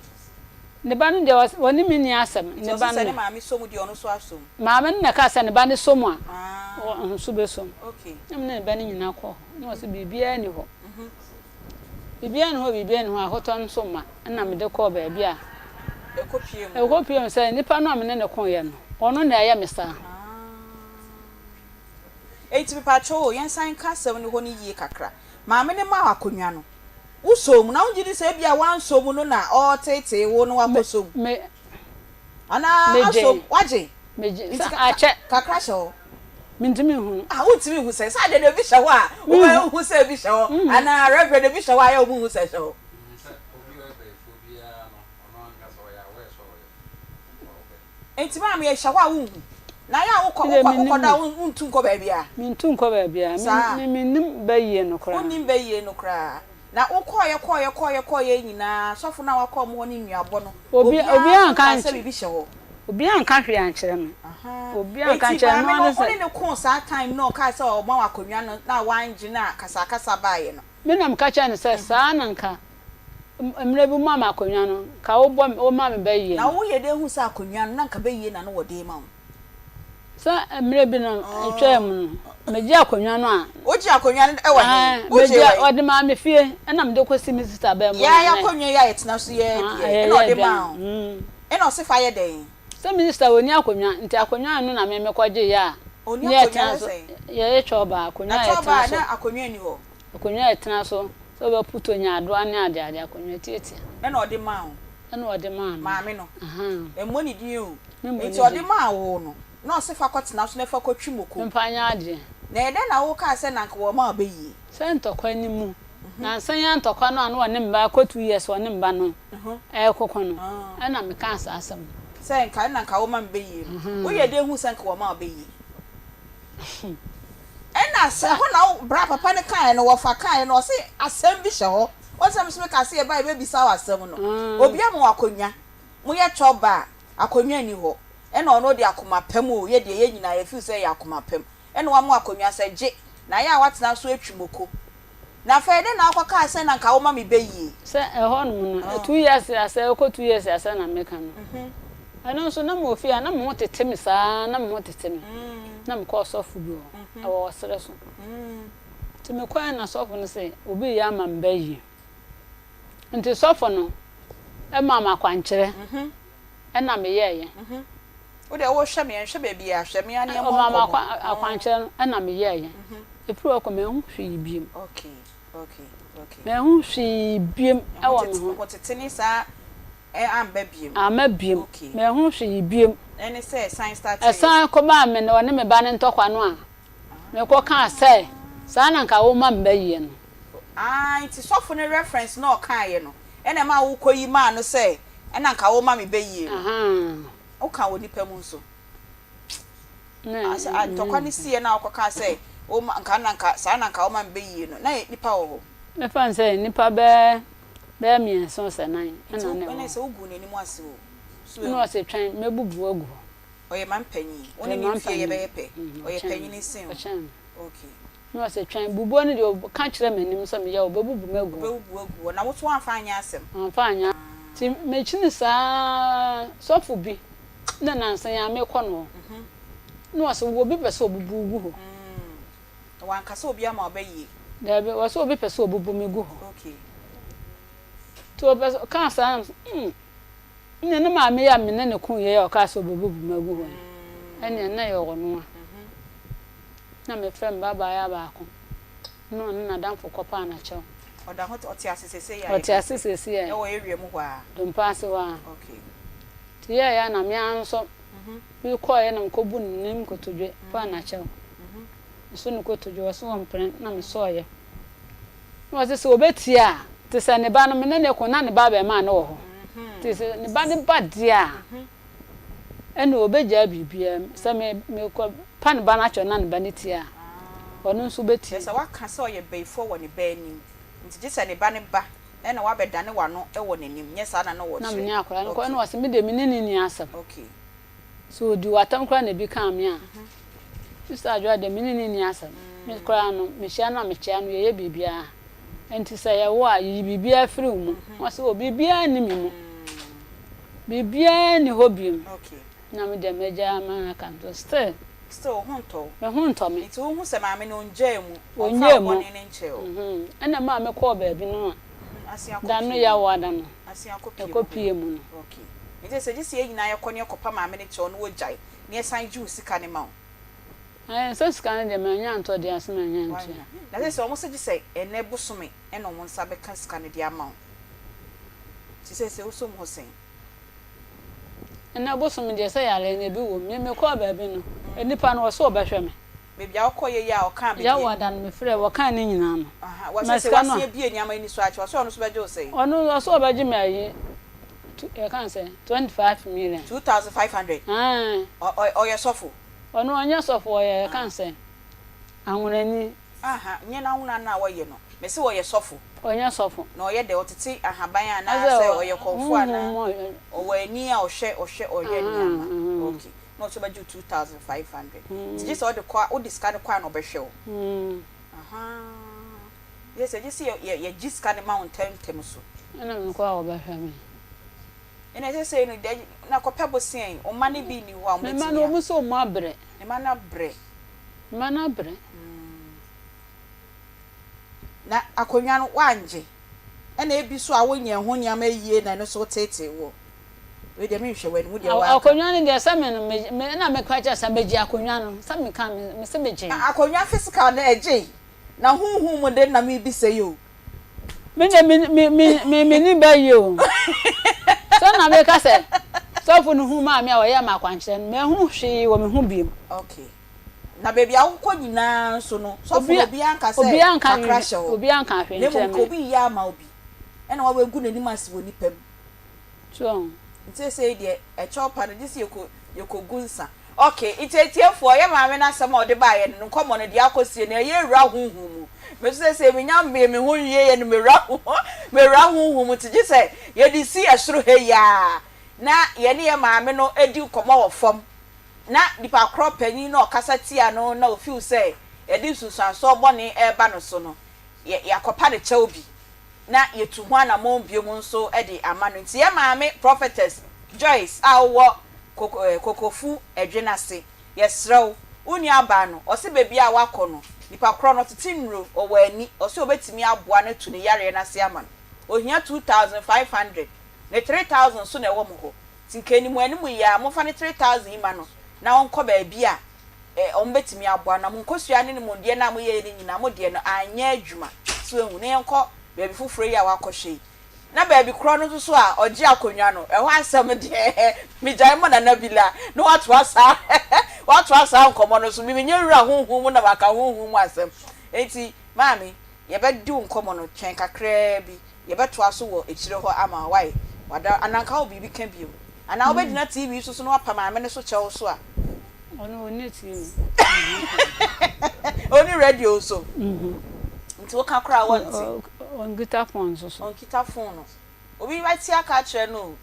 Ne ba no deɛ ɔne me nni asɛm. Nti ɔse sɛ ne maame sɔ mu deɛ ɔno nso asɔ mu? Maame no na ɛkaa sɛ ne ba no sɔ mu a, ɔno nso bɛsɔ mu. Na me ne ne ba no nyinaa kɔɔ hɔ. Na ɔse biribiara nni hɔ. Biribiara nni hɔ, biribiara nni hɔ, ahotɔ nso mma. Ɛna mede kɔɔ baabi a ɛkɔpuee mu sɛ nipa no a me ne no koeɛ no, ɔno na ɛyɛ me saa. Enti mepakyɛw o, yɛnsan nka asɛm no hɔ no yie kakra. Maame no maa wo akonnwa no, wosɔɔ mu? Na wongye di sɛ ebia woansɔ mu no na ɔreteetee wo na woakɔsɔ mu? Me, Anaa megye. asɔ mu? Woagye? Megye. Nti Sɛ ka, akyɛ. kakra hyɛ hɔ. Mentumi nhunu. Ah, wontumi nhu sɛ, sɛ adeɛ no ebi hyɛ hɔ a, Menhu. wobɛhu sɛ ebi hyɛ hɔ. Anaa Reverend, ebi hyɛ hɔ a, ɛyɛ a wonhu sɛ ɛhyɛ hɔ. Sɛ obi a ɔyɛ bayifoɔ biara no, ɔno ankasa ɔyɛ aware sɛ ɔyɛ ɔbɛ. Enti maame ɛhyɛ hɔ a wonhu. Na ayɛ a wokɔ Medeɛ wokɔ mennim wokɔda a no. wontu nkɔ baabiara. Mentu nkɔ baabiara. Saa. Me me mennim bayie no koraa. Wonnim bayie no koraa. Na wokɔeɛ kɔeɛ kɔeɛ kɔeɛ nyinaa sɔfo no a wakɔ wɔn hɔ ne nnuabɔ no Obi obiara obiara nso anka nkaa sɛ anky biribi hyɛ hɔ. obiara anka hwee ankyerɛ me. Ahaa. Obiara anka Enti ankyerɛ me. maame Ɛno ara no ne wo sɛ. ne no koo saa time no a ɔkaa sɛ ɔma wo akonnwa no na woangye no a kasakasa baeɛ no. Me na meka kyerɛɛ no sɛ saa na nka mmerɛ bi womaa me akonnwa no, nka wobɔ me, woma me bɛyie Na no. woyɛ dɛn hu sɛ akonnwa no, na nka bɛyie na na wɔde rema wo? Sɛ mmerɛ bi no ɛtwaa mu no, megyee akonnwa no a. Wogyee akonnwa no wɔ he? Ae, Wogyee megyee, wɔ he? ɔde maa me fie, ɛna mede kɔsi me sista bɛn mu Yɛa na na. akonnwa yi a yɛtena so yi ara Ah, bi ɛ, ɛyɛ ɛna ɔde aduane. maa wo? Mm. Ɛna ɔse fa yɛ dɛn? Sɛ me sista ɔnni akonnwa, nti akonnwa no na me mekɔgyeeɛ a, Ɔnni ne akonnwa yɛtena ne so, sɛn? yɛyɛ twɔba, akonnwa Na a twɔba yɛtena a so. na akonnwa nni hɔ? Akonnwa a yɛtena so sɛ wobɛpo to nyaadoa ne adeade, akonnwa tiatia. Ɛna ɔde maa wo? Ɛna ɔde maa me. Maame no? Ahaa. Mmɔ ne din o. Memmɔ ne Nti ɔde din. maa wo no, na ɔse fa kɔtena so na fa kɔtwi moko. Memfa nyɛ adeɛ. Na ɛyɛ dɛn na wokaa sɛ na anka wɔma wo bɛyie? Sɛ ntɔkwa nni mu. Nansa yi ara ntɔkwa no a na ɔne me ba akɔ 2 years ɔne me ba no rekoko no, ɛna mekaa saa asɛm no. Sɛ nka na anka woma me bɛyie no, woyɛ dɛn huu sɛ anka wɔma wo bɛyie? Ɛna sɛ hɔ na wo bra papa no kaeɛ no wɔfa kaeɛ no ɔse asɛm bi hyɛ hɔ wɔn sɛ me ka sɛ yɛba yɛbɛbisa wo asɛm no obi ama wo akonnwa moyɛ twɔ ba a akonnwa nni hɔ. Ɛna ɔno de akoma pa mu o, yɛ deɛ yɛn nyinaa yɛ feel sɛ ɛyɛ akoma pa mu. Ɛna wama wo akonnwa sɛ gye, na ayɛ a woatena so atwi moko. Na afei dɛn na wokɔkaa sɛ na nka woma me bɛ yie? Sɛ ɛhɔ nom no, 2 years asɛ, ɛkɔ 2 years asɛ na meka no. Ɛno nso na mewɔ fie a na me ho tete me saa na me ho tete me. Na mekɔ ɔsɔfo bi hɔ, ɛwɔ ɔserɛ so. Nti mekɔɛ na sɔfo no se obi reyɛ ama me bɛ yie. Nti sɔfo no maa me akwankyerɛ ɛna meyɛeɛ. Wo deɛ wohwɛ me, nhwɛ baabi a, hwɛ me ara na yɛmmɔ Ɔmaa me nkɔmmɔ. akwankyerɛ no ɛna meyɛeɛ. Ɛfiri hɔ kɔ manhu hwee biom. Okay, okay, okay. Manhu hwee biom ɛwɔ me ho. Ho tete ne saa amba biom. Amma biom. Okay. Manhu hwee biom. Ɛne sɛ ɛsan startee. Ɛsan kɔbaa me ne ɔne me ba no ntɔkwa no a, mekɔkaa sɛ, saa na nka woma me ba yie no. Ah, nti sɔfo no reference na ɔkaeɛ no ɛna ɛmaa wokɔyi maa no sɛ ɛna nka woma me ba yie no. Ahaa. Woka wɔ nipa mu nso. Ah, sɛ ah, ntɔkwa no siiɛ na wokɔkaa sɛ woma nka na nka saa na nka woma me ba yie no, na nipa wɔ hɔ? Mɛfa no sɛ nnipa bɛyɛ bɛyɛ mmiɛnsa ɔsɛ nan Nti ɛna na wo ɛwɔ ne hɔ. sɛ woguu n'anim ase o. So Ɛna wahu? ɔse twɛn mɛbubu wo agu hɔ. Ɔyɛ ma mpanyin. Wo ne Ɔyɛ ne ma mfie yɛ mpanyin. bɛyɛ pɛ. Mm, Ɔyɛ ɔkyɛn me. panyini sen wo. Ɔkyɛn me. Okay. Ɛna ɔse twɛn bubuo no deɛ ɔka kyerɛ m'anim sɛ meyɛ a ɔbɛbubu me agu hɔ. Ɔbɛbubu wo agu hɔ. Na wo nso woamfa anyɛ asɛm. Mamfa anyɛ Nti mekyini saa sɔfo bi na nansa yi ara mekɔ no hɔ. Na ɔse wo obi pɛ sɛ ɔbubu wo gu hɔ. Na wanka sɛ obi ama wo bɛyie? Daabi, ɔse obi pɛ sɛ ɔbubu me gu hɔ. Okay. Nti ɔpɛ sɛ, ɔkaa saa na mese hmm, ɛnneɛ ne maame yi a me ne no ko yei a ɔkaa sɛ ɔbɛbubu me agu hɔ yi, ɛnneɛ na ɛyɛ ɔno a. Na mefrɛ me babaayewa baako na ɔne n'adamfo kɔpaa no akyɛw. Ɔda ho, ɔte ase seesei a Ɔte yɛka ase sɛ? seesei a. Ɛwɔ area mu hɔ ara? Dompa ase hɔ ara. Okay. Nti yɛɛyɛ a na me ara nso mekɔeɛ na mekɔbu ne nkotodwe paa no akyɛw. Meso no kotodwe, ɔse ɔmpene na mesɔeɛ. Na ɔse sɛ ɔbɛtie a, nti sɛ ne ba no me ne no ko na ne ba abarimaa no wɔ hɔ, nti sɛ ne ba no ba deɛ a, ɛnna ɔbɛgyaa biribiara mu. Sɛ me mekɔ pa ne ba no akyɛw na ne ba no tie a, ɔno nso bɛtie. Kyerɛ sɛ waka sɛ ɔyɛ bayifoɔ wɔ ne ba anim, nti gye sɛ ne ba no ba na wabɛdane w'ano wɔ n'anim, nyɛ saa na na Na me ɔkyerɛ. ne akwadaa no kɔ, Okay. ɛnna ɔse me deɛ me ne no nni asɛm. Okay. Sɛ ɔdi w'atɛm koraa na ebi kaa me a, Sister Adwoa deɛ me ne no nni asɛm. Me koraa no, mehyia no a mekyea no, yɛyɛ biribiara. Enti sɛ ɛyɛ wo a, yiyi biribiara firi wo mu. Ɔse, oh, biribiara nni me mu. Biribiara nni hɔ biom. Na me deɛ magyaa ma aka no. So still. Still, wo ho ntɔ wo. Me ho ntɔ me. Nti wohu sɛ maame no ɔngyaa mu, Ɔngyaa ɔmfaa wo mu. bɔne no nkyɛɛ wo. Ɛna ɛmaa mekɔɔ baabi no a, da no Yawoada no, ɛkɔpie mu no. Okay. Nti sɛ gye sɛ yɛn nyinaa yɛkɔ na yɛkɔpa maame no kyɛw na wɔgyae na yɛsan gye wo sika no ma wo. Ɛɛ sɛ sika no deɛ mannya antɔ deɛ ase mannya antua. Woannya. Na sɛ sɛ wɔn se gye sɛ ɛnnɛ bosome na wɔn nsa bɛka sika no de ama wo. Nti seesei wosɔ mu hɔ sɛn? Ɛnnɛ bosome deɛ sɛ yareɛ no ebi wɔ mu. Me mekɔɔ baabi no, nnipa no wɔse wɔbɛhwɛ me. Baabi a wokɔeɛ yi a ɔkaa baabi a. Yawoada no mefrɛɛ wɔkaa ne nyinaa no. Aha, wɔse Ma sɛ sika no wasan a. abue nneɛma ani so akyɛ, ɔse ɔno nso bɛgye wo sɛn? Ɔno ɔse ɔbɛgye me ayi to yɛka no sɛn 25 million. 2500? Ae. Ɔ ɔ ɔyɛ sɔfo? Ɔno ɔnyɛ sɔfo ɔyɛ yɛka no sɛn anwonani. Aha, nyɛ n'anwona no a wɔyɛ no. Mese ɔyɛ sɔfo. Ɔnyɛ sɔfo. Na ɔyɛ dɛ, ɔtete ahaban anaa Ɔsɛ sɛ ɔyɛ kɔmfo honhom anaa mu ɔ. ɔwɔ ani a ɔhwɛ ɔhwɛ ɔhwɛ nneɛma. Okay. Na ɔsɛ ɔbɛgye wo 2500. Nti gye sɛ ɔde kɔ a wode sika no kɔ a na ɔbɛhwɛ wo. Ahaa. Gye sɛ gye sɛ yɛ yɛ yɛgye sika no ma wo ntɛmntɛm so. Ɛna mekɔ a ɔbɛhwɛ me. Ɛna seesei no dɛ na kɔpɛ bosea yi, wo mma no bi nni hɔ a Me mma wɔbɛtumi no a. wɔn nso wɔn abrɛ. Ne mma no abrɛ. Me mma no abrɛ. Na akonnwa no woangye. Ɛna ebi nso a wonyɛɛ ho nneɛma yie na ɛno nso woteetee woɔ. Wei deɛ menhwɛ w'anim, wo deɛ woaka. Akonnwa no deɛ sɛ me no me me na meka kyerɛ sɛ megye akonnwa no sɛ meka me me sɛ megye. Akonnwa physical no ɛgyee na honhom mu de na mebisa yi o. Me deɛ me me me me me ni bɛ yie o. Sɛ na meka sɛ sɔfo no hu maa me a ɔyɛɛ me akwankyerɛ no manhunu hwee wɔ me ho biom. Okay. Na baabi a wokɔ nyinaa nso no sɔfo no obiara nka sɛ Obiara nka kakra hyɛ hɔ. Obiara nka hwee Na mmom nkyerɛ nka me. obi reyɛ ama wo bi ɛna wagu n'anim ase wɔ nnipa mu. So wahu? Nti seesei deɛ ɛkyɛw pa no gye sɛ yɛkɔ yɛkɔgu nsa. Ok, nti atiefoɔ, yɛ maame no asɛm a ɔde baeɛ no, ne nkɔmmɔ no deɛ akɔsie no, ɛyɛ awura honhom mu. Me nso seesei menya mmee me ho nwieeɛ no, mewura mewura honhom mu, nti gye sɛ yɛde si ɛsoro ha yi ara. na yɛne yɛn maame no di nkɔmmɔ wɔ fam, na nipa korɔ panyin no a ɔkasa tia no na ofeel sɛ yɛde nsunsuansoɔ bɔne reba no so no, yɛ yɛakɔpa no kyɛw bi na yɛtu ho anammɔn biom nso de ama no. Nti yɛn maame Prophetess Joyce a wowɔ Koko eh, Kokofu Ɛdwen ase, yɛsrɛ wo, wo nuabaa no, ɔse baabi a wakɔ no, nipa korɔ no ɔtete nnuro, ɔwɔ ani, ɔse ɔbɛtumi aboa no atu ne yareɛ no ase ama no. Ohia 2500, ne 3000 nso na ɛwɔ mo hɔ. Nti nka anim anim yi ara momfa ne 3000 yi ma no na ɔnkɔ baabi a eh, wɔbɛtumi aboa no. Na mo nkosua ne ne mo deɛ no a moyɛeɛ no nyinaa, mo deɛ no anyɛ adwuma. So wahu? Na yɛnkɔ baabi foforɔ yi a wakɔhwɛ yi. Na baabi korɔ no nso so a ɔgye akonnwa no, ɛhɔ asɛm deɛ, megyae ma Nana Bila na watoa saa, watoa saa nkɔmmɔ no so. Me menyɛ wura honhom mu na maka honhom mu asɛm. Enti, maame, yɛbɛdi wo nkɔmmɔ no, twɛn kakraa bi. Yɛbɛtoa so wɔ akyire hɔ ama wo, wai? Wada, anaa nka wowɔ biribi ka bio? Anaa wobɛgyina TV so so na woapa maame no so kyɛw so a? Ɔno ɔnni TV. Ɔnni radio nso? Nti woka koraa a wɔnte? Ɔnkita phone nso so. Ɔnkita phone no. Obi bɛte aka akyerɛ no o.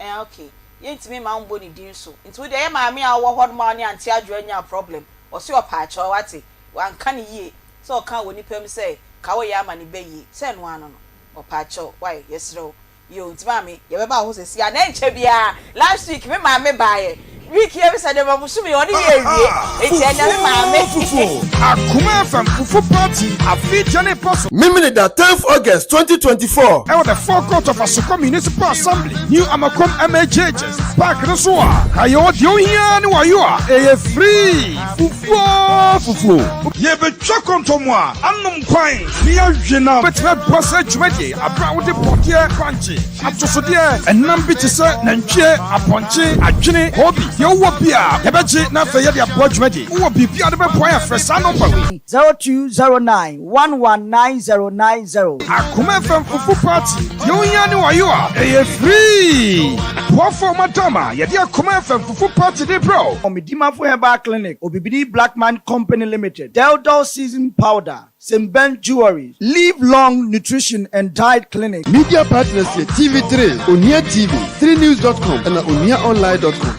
Eh okay. Yɛntumi mma wombɔ ne din so. Nti wo deɛ ɛyɛ maame a wowɔ hɔnom a wo ne Auntie Adwoa nyaa problem. Ɔse ɔpɛ akyɛw, wate? Wanka no yie. Sɛ ɔka wɔ nipa mu sɛ ka woyɛ ama ne ba yie sɛ ɛno ano no ɔpaakyɛw wai yɛsrɛ wo yoo nti maame yɛbɛba wo hɔ sɛsi a na ɛnkyɛ biara last week me maame baayɛ week yi ebisa deɛ ma bosome yi ɔne yɛ awie nti ɛnɛ me maame. Fufuo Akoma FM Fufu Party afe gya ne pɔ so. Memeneda tenth August 2024. Ɛwɔ the forecourt of Asokwa Municipal Assembly, New Amakom MHHS Park no so a, kae o deɛ ohia ara ne wayo a ɛyɛ free. Fufuo fufuo. Yɛbɛtwa kɔntɔmmoa, anom nkwan, ne yɛawe nam. Wobɛtumi aboa saa dwumadie yi aberɛ a wode bɔdeɛ, bankye, atosodeɛ, ɛnam bi te sɛ nantwie, apɔnkye, adwene, koobi, deɛ wowɔ biara yɛbɛgye na afei yɛde aboa dwumadie yi. Wowɔ biribi a wode bɛboa yɛn a frɛ saa nɔmba wei. 0209 119090. Akoma FM Fufu Party, deɛ wohia ne wayo a, ɛyɛ free! Boafoɔ a wɔada ma yɛde Akoma FM Fufu Party de brɛ wo. Omidimafo Herbal Clinic, Obibini Blackman Company Limited, Deldol Season Powder, Semben Jewelries, Live Long Nutrition and Diet Clinic. Media partners yɛ TV3, Onua TV, 3news dot com ɛna onuaonline dot com.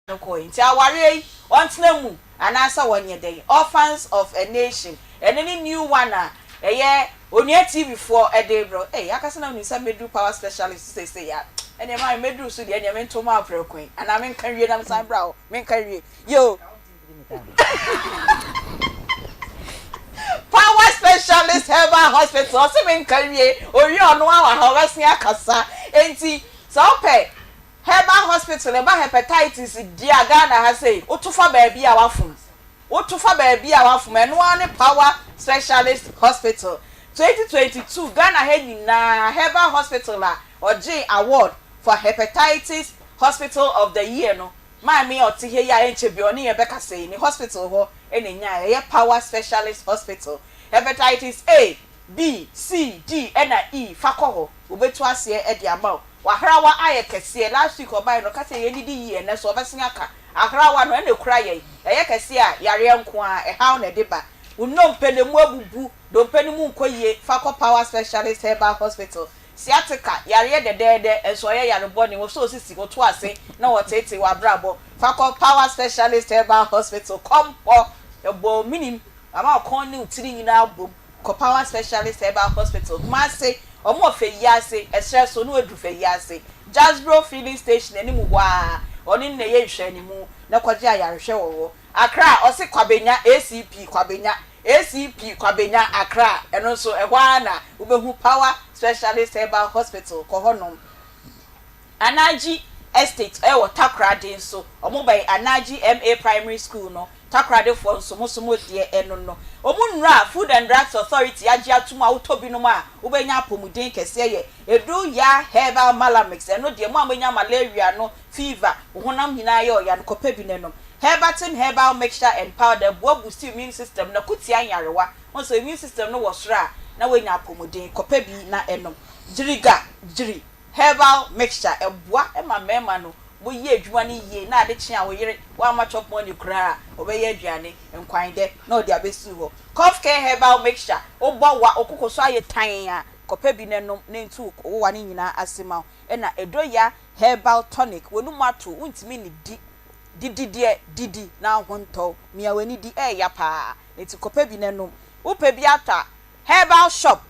No kɔe. Nti awareɛ yi ɔntena mu anaasɛ ɔnyɛ dɛn? Orphans of a Nation ɛno ne new one a ɛyɛ Onua TV foɔ de rebrɛ wo. Ei akasa na wonim sɛ mɛduru power specialist seesei a ɛneɛ maame mɛduru so deɛ ɛneɛ mento mu aprɛko yi anaa menka nwie na mesan bra hɔ menka nwie yoo. Power Specialist Herbal Hospital ɔse menka nwie owie ɔno ara wɔ ha ɔbɛsen akasa enti sɛ wopɛ Herbal hospital ɛba hepatitis deɛ a Ghana ha sei woto fa baabi a wafom woto fa baabi a wafom ɛno ara ne power specialist hospital 2022 Ghana ha nyinaa herbal hospital a ɔgyee award for hepatitis hospital of the year no maame a ɔte ha yi a ɛnkyɛ biara ɔne yɛn bɛkasa yi ne hospital hɔ na ɛnyaeɛ ɛyɛ power specialist hospital hepatitis A B C D ɛna E fa kɔ hɔ wɔbɛtu aseɛ de ama wo W'ahrawa ayɛ kɛseɛ, last week ɔbaeɛ no ɔka sɛ yɛn didi yie ɛnɛ so ɔbɛsen aka. Ahrawa no ɛna ɛkura yɛn, ɛyɛ kɛseɛ a yareɛ nko ara, ɛhaw na ɛde ba. Wo nnompe no ɛmu abubu, dompe no mu nkɔ yie, fa kɔ Power Specialist Herbal Hospital. Sciatica, yareɛ dɛdɛɛdɛ, nso ɔyɛ yare bɔne, wɔ sɛ osisi, wo to ase na wɔteetee w'abrabɔ, fa kɔ Power Specialist Herbal Hospital. Kɔmpɔ, ɛbɔ wo menim, ama wo kɔn ne wo tiri nyinaa abom. Kɔ Power Specialist Herbal Hospital, Kumasi, wɔn wɔ Feyiase, ɛserɛ so na waduru Feyiase, Jasbro Filling Station anim hɔ ara, ɔno ne na ɛyɛ nhwɛanimu na kɔgye ayarehwɛ wɔ hɔ. Accra, ɔse Kwabenya, ACP Kwabenya, ACP Kwabenya, Accra, ɛno nso ɛhɔ ara na wobɛhu Power Specialist Herbal Hospital, kɔ hɔnom. Anaji Estate wɔ Takoradi nso, wɔn bɛn Anaji MA Primary School no, Takoradefoɔ nso mo nso mo deɛ ɛno no. Wɔn nnuro a Food and Drugs Authority agye atom a wotɔ binom a wobɛnya apɔmuden kɛseɛ yɛ Edu Ya Herbal Malamix, ɛno deɛ mo a moanya malaria no, fever, wo honam nyinaa yɛ ɔya no kɔpɛ bi na nom. Herbatin Herbal Mixture and Powder, ɛboa boost immune system na ko tia nyarewa, wohu sɛ immune system no wɔ soro a na woanya apɔmuden, kɔpɛ bi na nom. Gyiriga, gyiri. Herbal mixture, ɛboa ma mmarima no wɔyɛ adwuma no yie na ade kye a wo yere wamma chop money koraa a ɔbɛyɛ aduane, nkwan dɛ na ɔde abɛsiw hɔ. Cough care herbal mixture, wobɔ wa wo koko so ayɛ tann a Kɔpɛ bi na nom na entu wo wowa no nyinaa ase ma wo. Ɛna Edoya herbal tonic, w'anum ato, wontumi nnidi. Didi deɛ, didi na wo ho ntɔ wo. Mia w'ani di, ɛɛya paa. Enti kɔpɛ bi na nom. Wopɛ bi atɔ a, herbal shop,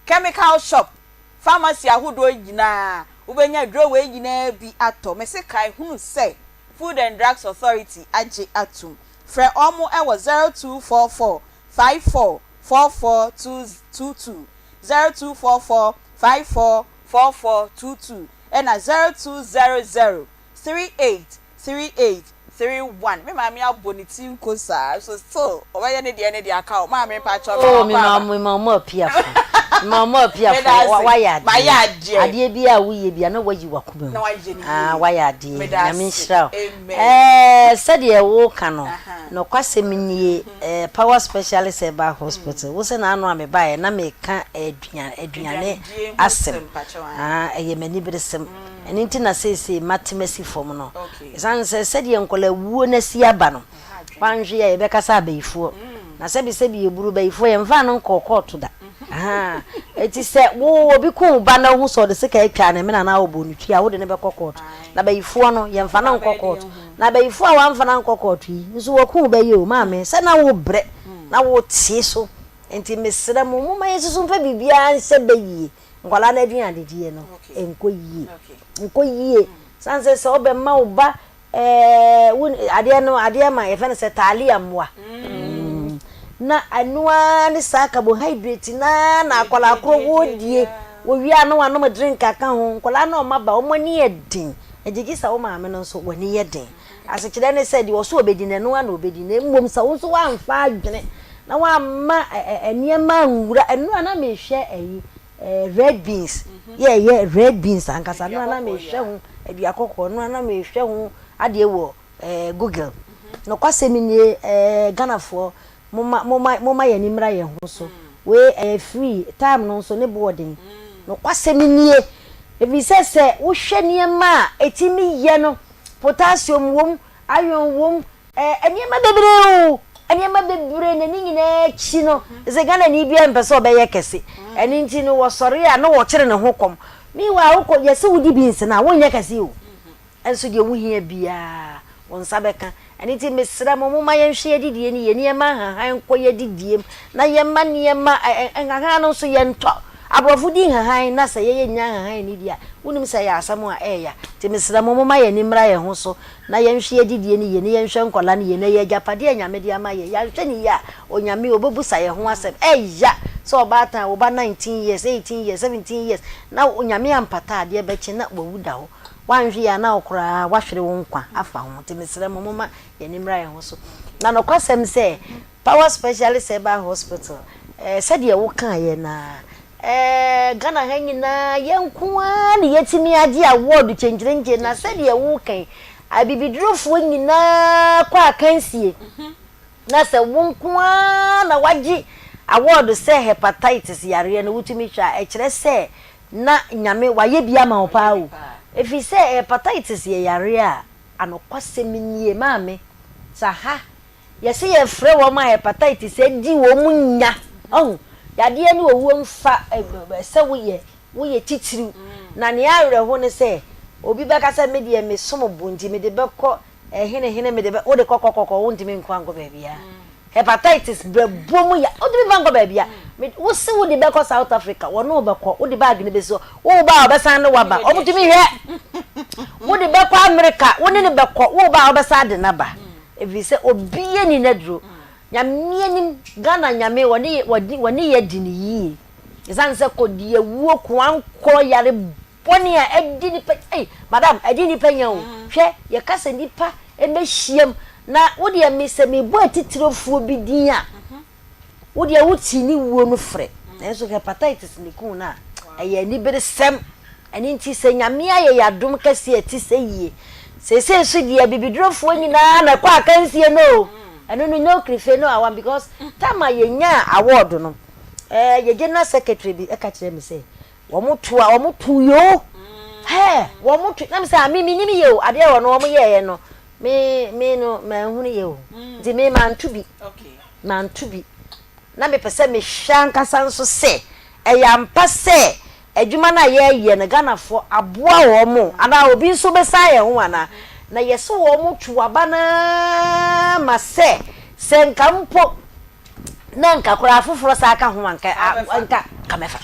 chemical shop, pharmacy ahodoɔ nyinaa, wobɛnya aduro wei nyinaa bi atɔ. Mese kae hunu sɛ Food and Drugs Authority agye atom. Frɛ wɔn wɔ 0244 54 44 22, 0244 54 44 22 ɛna 0200 38 38 31. Me maame abɔ ne ti nko saa nso still ɔbɛyɛ ne deɛ ne deɛ aka o. Maame mpakyɛw me Oh, ma me wakɔ ma aba. me ma ɔmo apiafo. Me ma ɔmo apiafo. Meda ase. Wayɛ adeɛ. Mayɛ adeɛ. Adeɛ biara a woyɛ biara na wayi w'akoma mu. Na wayɛ no Ah, yie. wayɛ adeɛ. Meda Nyame ase. nhyira wo. Amen. Ɛɛ, sɛdeɛ woka no, nokwasɛm nie, ɛɛ, Power Specialist Herbal Hospital, wo sɛ n'ano a mebaeɛ na meka aduan, aduane Aduanedie ho asɛm. nsɛm, mpakyɛw, ae. Ah, ɛyɛ m'aniberesɛm. Ɛno nti na seesei mate masi fam no. Ɛsiane sɛ sɛdeɛ nkwadaa wuo no asi aba no, woanhwɛ yie a yɛbɛka sɛ abayifoɔ. Na sɛbisɛbi yɛburu bayifoɔ, yɛmfaa no nkɔɔ kɔɔto da. Ahaa. Enti sɛ wo obi ku wo ba na wohu sɛ ɔde sekan atwa ne mene anaa ɔbɔɔ ne ti a, wode no bɛkɔ kɔɔto. Na bayifoɔ no, yɛmfa no nkɔ kɔɔto. Na bayifoɔ a wɔamfa no ankɔ kɔɔto yi nso wɔku wo ba yi o, maame, sɛ na wobrɛ na wotee so. Enti mesrɛ mo, momma yɛnsusu mfa biribiara nhyɛ bayie. Nkwadaa no aduanedie no nkɔ yie, nkɔ yie. Sane sɛ sɛ wobɛma wo ba ɛɛ wo adeɛ no adeɛ ma yɛfɛ no sɛ taalia mmoa mm. na ɛno ara ne saa carbohydrate na na akwadaa korɔ wɔredie wɔwie a na wanom drink aka ho. Nkwadaa no ɔma ba wɔn ani yɛ den, ɛgyegye sɛ wo maame no nso w'ani yɛ den. Asekyerɛ ne sɛ deɛ ɔso ɔbɛdi no ɛno ara na ɔbɛdi na mmom sɛ wo nso woamfa adwene na woamma nneɛma anwura ɛno a na mehwɛ ayi red beans yɛ ɛyɛ red beans ankasa ɛno a na mehwɛ ho adua kɔkɔɔ ɛno a na mehwɛ ho adeɛ wɔ Google nokwasɛm nie Ghanafoɔ Momma, momma, momma yɛn ani mmra yɛn ho so. Wei, ɛyɛ free, time no nso, ne bo wɔ den. Nokwasɛm nie, efisɛ sɛ wohwɛ nneɛma a ɛtumi yɛ no, potassium wom, iron wom, ɛɛ, nneɛma bebree o, nneɛma bebree na ne nyinaa akyi no, sɛ Ghanani biara mpɛ sɛ ɔbɛyɛ kɛse. Ɛno nti no, wɔsɔre a na wɔkyere ne ho kɔm. Meanwhile, wokɔ, yɛse wodi beans no a, wonyɛ kɛse o. Nso deɛ wohia biara, wo nsa bɛka. Ɛno nti mesrɛ mo, momma yɛnhwɛ yɛn adidie no yie, na yɛmma nhahan nkɔ yɛn adidie mu, na yɛmma nneɛma, ɛ, ɛ, nhahan no nso yɛntɔ. Aborɔfo di nhahan, na sɛ yɛn yɛnnya nhahan nni deɛ a, wonim sɛ ɛyɛ asɛm a ɛyɛ ya. Nti mesrɛ mo, momma yɛn ani mmra yɛn ho so, na yɛnhwɛ yɛn adidie no yie, na yɛnhwɛ nkwadaa no yie, na ɛyɛ agyapadeɛ a Nyame de ama yɛn. Yɛanhwɛ no yie a, Onyame ɔbɛbusa yɛn ho asɛm. Ɛya sɛ ɔbaatan a wo ba 19 years, 18 years, 17 years, na Onyame ampata a, adeɛ bɛkye na wawu da hɔ. Woanhwe yie a na wo koraa woahwere wo nkwa afa ho nti mesrɛ mo momma yɛn ani mmra yɛn ho so. Na nokwasɛm sɛ Power Specialist Herbal Hospital eh, sɛdeɛ wo kaeɛ no ara eh, Ghana ha nyinaa yɛn nko ara na yɛatumi agye award kyenkyerenkyen na sɛdeɛ woka yi abibidurofoɔ nyinaa kɔ akansie na sɛ wo nko ara na woagye award sɛ hepatitis yareɛ no wotumi hwɛ a ɛkyerɛ sɛ Na Nyame wayɛ bi ama wo paa o. Ɛfiri sɛ hepatitis yɛ yareɛ a anokwasɛm nie maame sa ha yɛse yɛfrɛ wɔn a hepatitis adi wɔn nya wahu yadeɛ ne owuo mfa sɛ woyɛ woyɛ titiriw na nea awerɛho ne sɛ obi bɛka sɛ me deɛ mesom bo nti mede bɛkɔ Ɛhene hene mede bɛ wode kɔ kɔ kɔ kɔ wontumi nkɔ ankɔ baabiara hepatitis brɛboɔ mu ya wontumi mfa nkɔ baabiara me wose wode bɛkɔ South Africa wɔne wo bɛkɔ wode bag no bɛsi hɔ wo ba a wɔbɛsan ne waba wɔtumi hwɛ wode bɛkɔ America wo ne no bɛkɔ wo ba a wɔbɛsan de no aba ɛfiri sɛ obia ni n'aduro Nyame anim Ghana Nyame wɔne wɔne yɛ di no yie ɛsiane sɛ kɔdiawuo koankɔ yare Bɔne a ɛdi nipa ei madam ɛdi nipa nya o hwɛ yɛka sɛ nipa ɛbɛhyiam na wo deɛ me sɛ mebɔ atitirofoɔ bi din a wo deɛ wo ti ne wuo no frɛ nanso hepatitis ne ku no a ɛyɛ aniberesɛm ɛno nti sɛ Nyame ayɛ yɛ adom kɛseɛ ɛte sɛ yie seesei nso deɛ abibidurofoɔ nyinaa na ɛkɔ akansie no o ɛno no no krife no awam because time a yɛnyaa award no ɛɛ yɛ general secretary bi ɛka kyerɛ me sɛ Wɔn to a wɔn to yoo hɛɛ wɔn to na mi sɛ ah mi mi nim yɛ o adeɛ wɔ no wɔn yɛɛyɛ no me me no manhunu yɛ o nti me manto bi manto bi na mepɛ sɛ mehwɛ ankasa nso sɛ. Ɛyɛ ampa sɛ adwuma no a yɛreyɛ no Ghanafoɔ aboa wɔn anaa obi nso bɛsan yɛn ho anaa? Na yɛse wɔn to aba no ara ma sɛ sɛ nka mpo na nka koraa afoforɔ saa ka ho a nka nka nka mɛfa.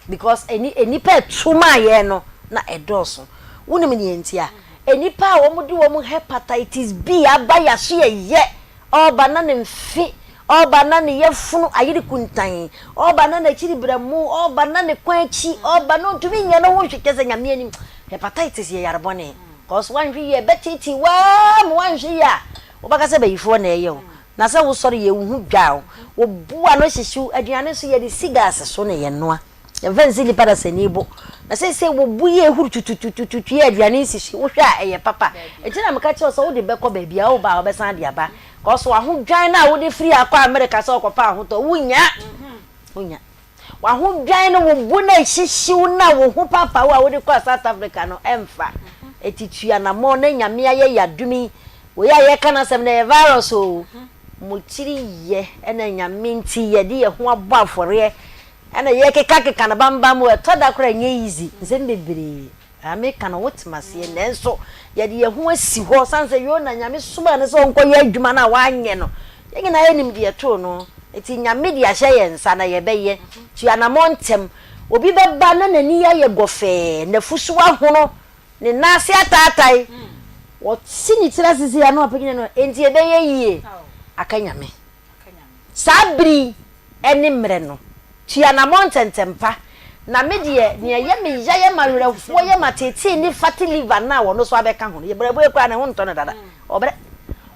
Because ɛni nnipa ɛto maa yɛn no na ɛdɔɔso. Wonim deɛ nti a? Nnipa a wɔde wɔn hepatitis B aba yɛaso yɛyɛ Ɔreba na ne mfe, ɔreba na ne yafunu ayere kuntann, ɔreba na n'akyiri berɛmo, ɔreba na ne kɔn akyi, ɔreba na ɔntumi nyɛ ne ho hwee. Kyerɛ sɛ Nyame anim, hepatitis yɛ yare bɔne. Cause woanhwɛ yie a ɛbɛteetee wo ara ma woanhwɛ yie a wobɛka sɛ bayifoɔ na ɛyɛ wo. Na sɛ wosɔre yɛ wo ho dwa wo, wo bo ano hyehye wo, aduane nso yɛde si gas so na yɛnoa. Yɛmfa nsi nnipa dasani bo. Na seesei wo bo yi ehuru tututututu yi a aduane nsi so yi, wohwɛ a ɛyɛ papa? Enti na meka kyerɛ wo sɛ wode bɛkɔ baabi a woba a wobɛsan de aba. Kɔso w'ahodwan no a wode firi ha kɔ Amerika sɛ wokɔpɛ ahotɔ, wunnya. Wunnya. W'ahodwan no, wo bo no a ehyehye wo no a wo ho paapae wo a wode kɔɔ South Africa no, ɛmfa. Enti tu anammɔn na Nyame ayɛ yɛn adom yi. Wei a yɛreka n'asɛm no, ɛyɛ virus oo. Mo tiri yɛ na Nyame nti yɛde yɛn ho abɔ afɔreɛ Ɛna yɛkeka keka no bambam o, ɛtɔ da koraa ɛnyɛ easy, nsɛm bebree a meka no wote maseɛ nanso yɛde yɛn ho asi hɔ sane sɛ Yona Nyame somaa no sɛ ɔnkɔyɛ adwuma no a wanyɛ no, yɛn nyinaa yɛnim deɛ ɛtoo no, nti Nyame de ahyɛ yɛn nsa na yɛbɛyɛ, tu anamɔn ntɛm, obi bɛba na n'ani ayɛ gɔfɛɛ, n'afu so ahono, ne nan ase ataatae, ɔte ne tiri ase sei a na wapagya n'ani, enti ɛbɛyɛ yie, aka Nyame. Saa bere yi ne mmerɛ no, tu anammɔn ntɛmntɛm pa. Na me deɛ, nea ɛyɛ me ya yɛ m'awerɛhoɔ yɛ m'ateetee ne fatty liver no a ɔno nso abɛka ho no. Yɛ brɛboɔ yi koraa ne ho ntɔ no dada. Ɔbrɛ.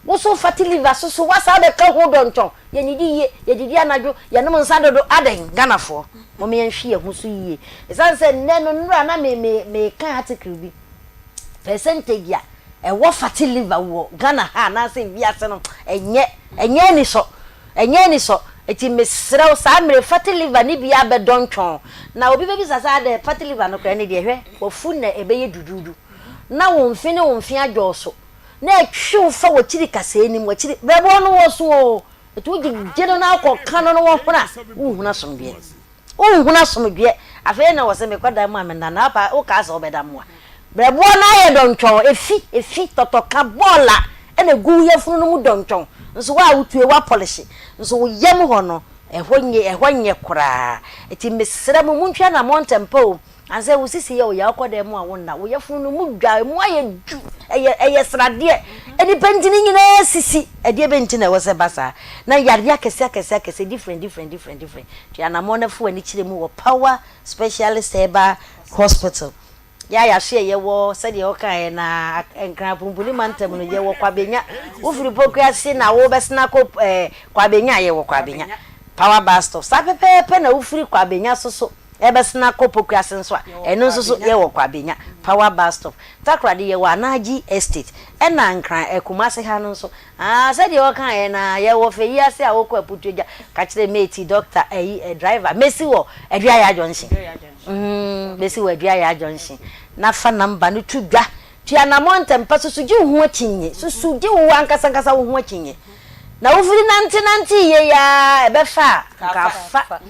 Wo nso fatty liver so so woasan abɛka ho dɔntɔn. Yɛnnidi yie, yɛdidi anadwo, yɛnom nsa dodo. Adɛn? Ghanafoɔ, momma yɛnhwe yɛn ho so yie. Ɛsiane sɛ nnɛ no, nnora na me me meka article bi, percentage a ɛwɔ fatty liver wɔ Ghana ha anaasɛ wiase no, ɛnyɛ, ɛnyɛ anisɔ, ɛnyɛ anisɔ. Enti mesrɛ wo, saa mmerɛ yi fatty liver no bi abɛdɔ ntwɔn. Na obi bɛbisa sɛ adɛn, fatty liver no koraa ɛne deɛ, hwɛ, w'afu na ɛbɛyɛ duduudu, na wo mfe ne wo mfe adwɔɔso, na ɛtwe wo fa w'akyiri kasɛɛ no mu, w'akyiri, brɛboɔ no wɔ so oo, enti wogyegye no na wokɔka no na wɔhono a, wonhunu asomdwoeɛ. Wonhunu asomdwoeɛ. Afei na wɔse mekɔ dan mu a menna na apa wokaa sɛ wobɛda mmoa. Brɛboɔ no ayɛ dɔntwɔn, efi, efi, tɔtɔka, bɔɔla na egu wo yafunu no mu dɔntwɔn. Nso wo a wotue woapɔlehye. Nso wo yam hɔ no, ɛhɔ nye, ɛhɔ nyɛ koraa. Enti mesrɛ mo, montwe anammɔn ntɛmpa o. Ansa wo sisi yɛ wo ya, wokɔ dan mu a wonna. Wo yafunu no mu dwa, emu ayɛ du, ɛyɛ ɛyɛ sradeɛ. Nnipa ntini nyinaa sisi. Ɛdeɛ bɛn nti na ɛwɔ sɛ ɛba saa? Na yareɛ akɛseɛ akɛseɛ akɛseɛ, different different different different. Tu anammɔn na fa w'ani kyerɛ mu wɔ Power Specialist Herbal Hospital. Yɛ a yɛahwe a yɛwɔ sɛdeɛ wokaeɛ no ara, Nkran Pumpuni mantam no, yɛwɔ Kwabenya. Wofiri Pokuase na worebɛsene akɔ ɛɛ Kwabenya a, yɛwɔ Kwabenya. Power bus stop. Saa pɛpɛɛpɛ na wofiri Kwabenya so so rebɛsene akɔ Pokuase nso a, ɛno nso so yɛwɔ Kwabenya, Power bus stop. Takoradi yɛwɔ Anagye Estate. Ɛna Nkran ɛ Kumase ha no nso, aa sɛdeɛ wokaeɛ no ara, yɛwɔ Feyiase a wokɔ Aputuagya, ka kyerɛ mate, doctor, ɛyi ɛ driver, mɛsi wɔ Aduaya Junction. Mm, bɛsi wɔ Aduaya Junction na fa number no to dwa. Tu anammɔn ntɛmpa, susu gye wo ho akyinnye. Susu gye wo ankasa ankasa wo ho akyinnye. Na wofiri nante nante yie yi ara, ɛbɛfa a, nka afa.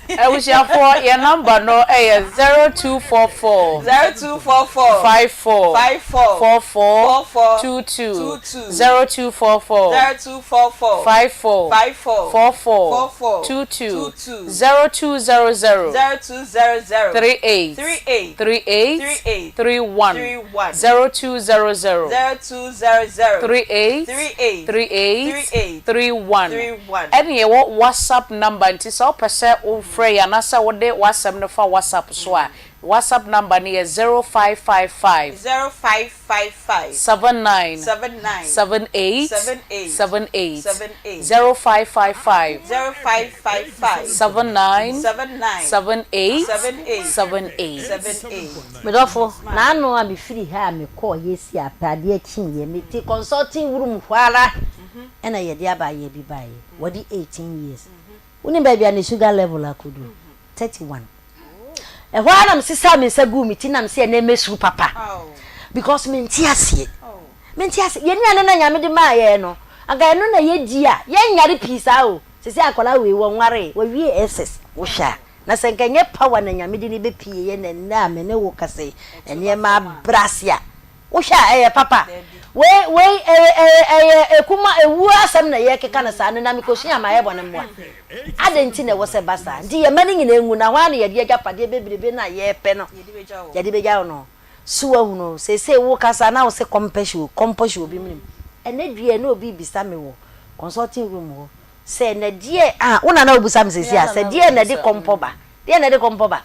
Abusuafoɔ yɛn number no yɛ 0244 0244 54 54 44 44 22 22 0244 0244 54 54 44 44 22 22 0200 0200 38 38 38 38 31 31 0200 0200 38 38 38 38 31 31. Ɛne yɛwɔ WhatsApp number nti sɛ wopɛ sɛ wofrɛ yɛn anaasɛ wode w'asɛm no fa WhatsApp so a, WhatsApp number no yɛ 0555 0555 79 79 78 78 78 78 0555 0555 79 79 78 78 78. 78. Me dɔfo, n'ano a mefiri ha a mekɔɔ yɛ si apɛ adeɛ kyeeɛ, mete consulting room hɔ ara ɛna yɛde abaayewa bi baeɛ, wadi 18 years. Wonim baabi a ne sugar level akɔduru? 31. Ɛhɔ ara na mesesaa me nsa guu me ti na mese ɛnɛ mɛsu papa because mente aseɛ. Mente aseɛ. Yɛn nnuane na Nyame de maa yɛn no, anka ɛno na yɛdi a, yɛnyare pii saa o. Sɛsɛ akwadaa wei wɔnwaree, wawie SS, wohwɛ a. Na sɛ nka ɛnyɛ power na Nyame de no bɛpieeɛ na ɛnnɛ a me ne wo kasa yi nneɛma abrɛ ase a, wohwɛ a ɛyɛ papa? Wei wei ɛyɛ ɛyɛ ɛyɛ ekuma ewuo asɛm na yɛrekeka no saa no na mekɔsua a mayɛ bɔne mmoa? Adɛn nti na ɛwɔ sɛ ɛba saa? Nti yɛn mma no nyinaa nwu na hɔ ara na yɛde agyapadeɛ bebrebe no a yɛrepɛ no yɛde bɛgya wo no? So woahunu? Seesei wokasa na wose kɔmpɛ hyɛ kɔmpɔ hyɛ obi menem. Ɛnnɛ dua yi na obi rebisa me wɔ consulting room hɔ Sɛ na deɛ ah wo na na wobisa me seesei a sɛ deɛ na ɛde kɔmpɔ ba deɛ na ɛde kɔmpɔ ba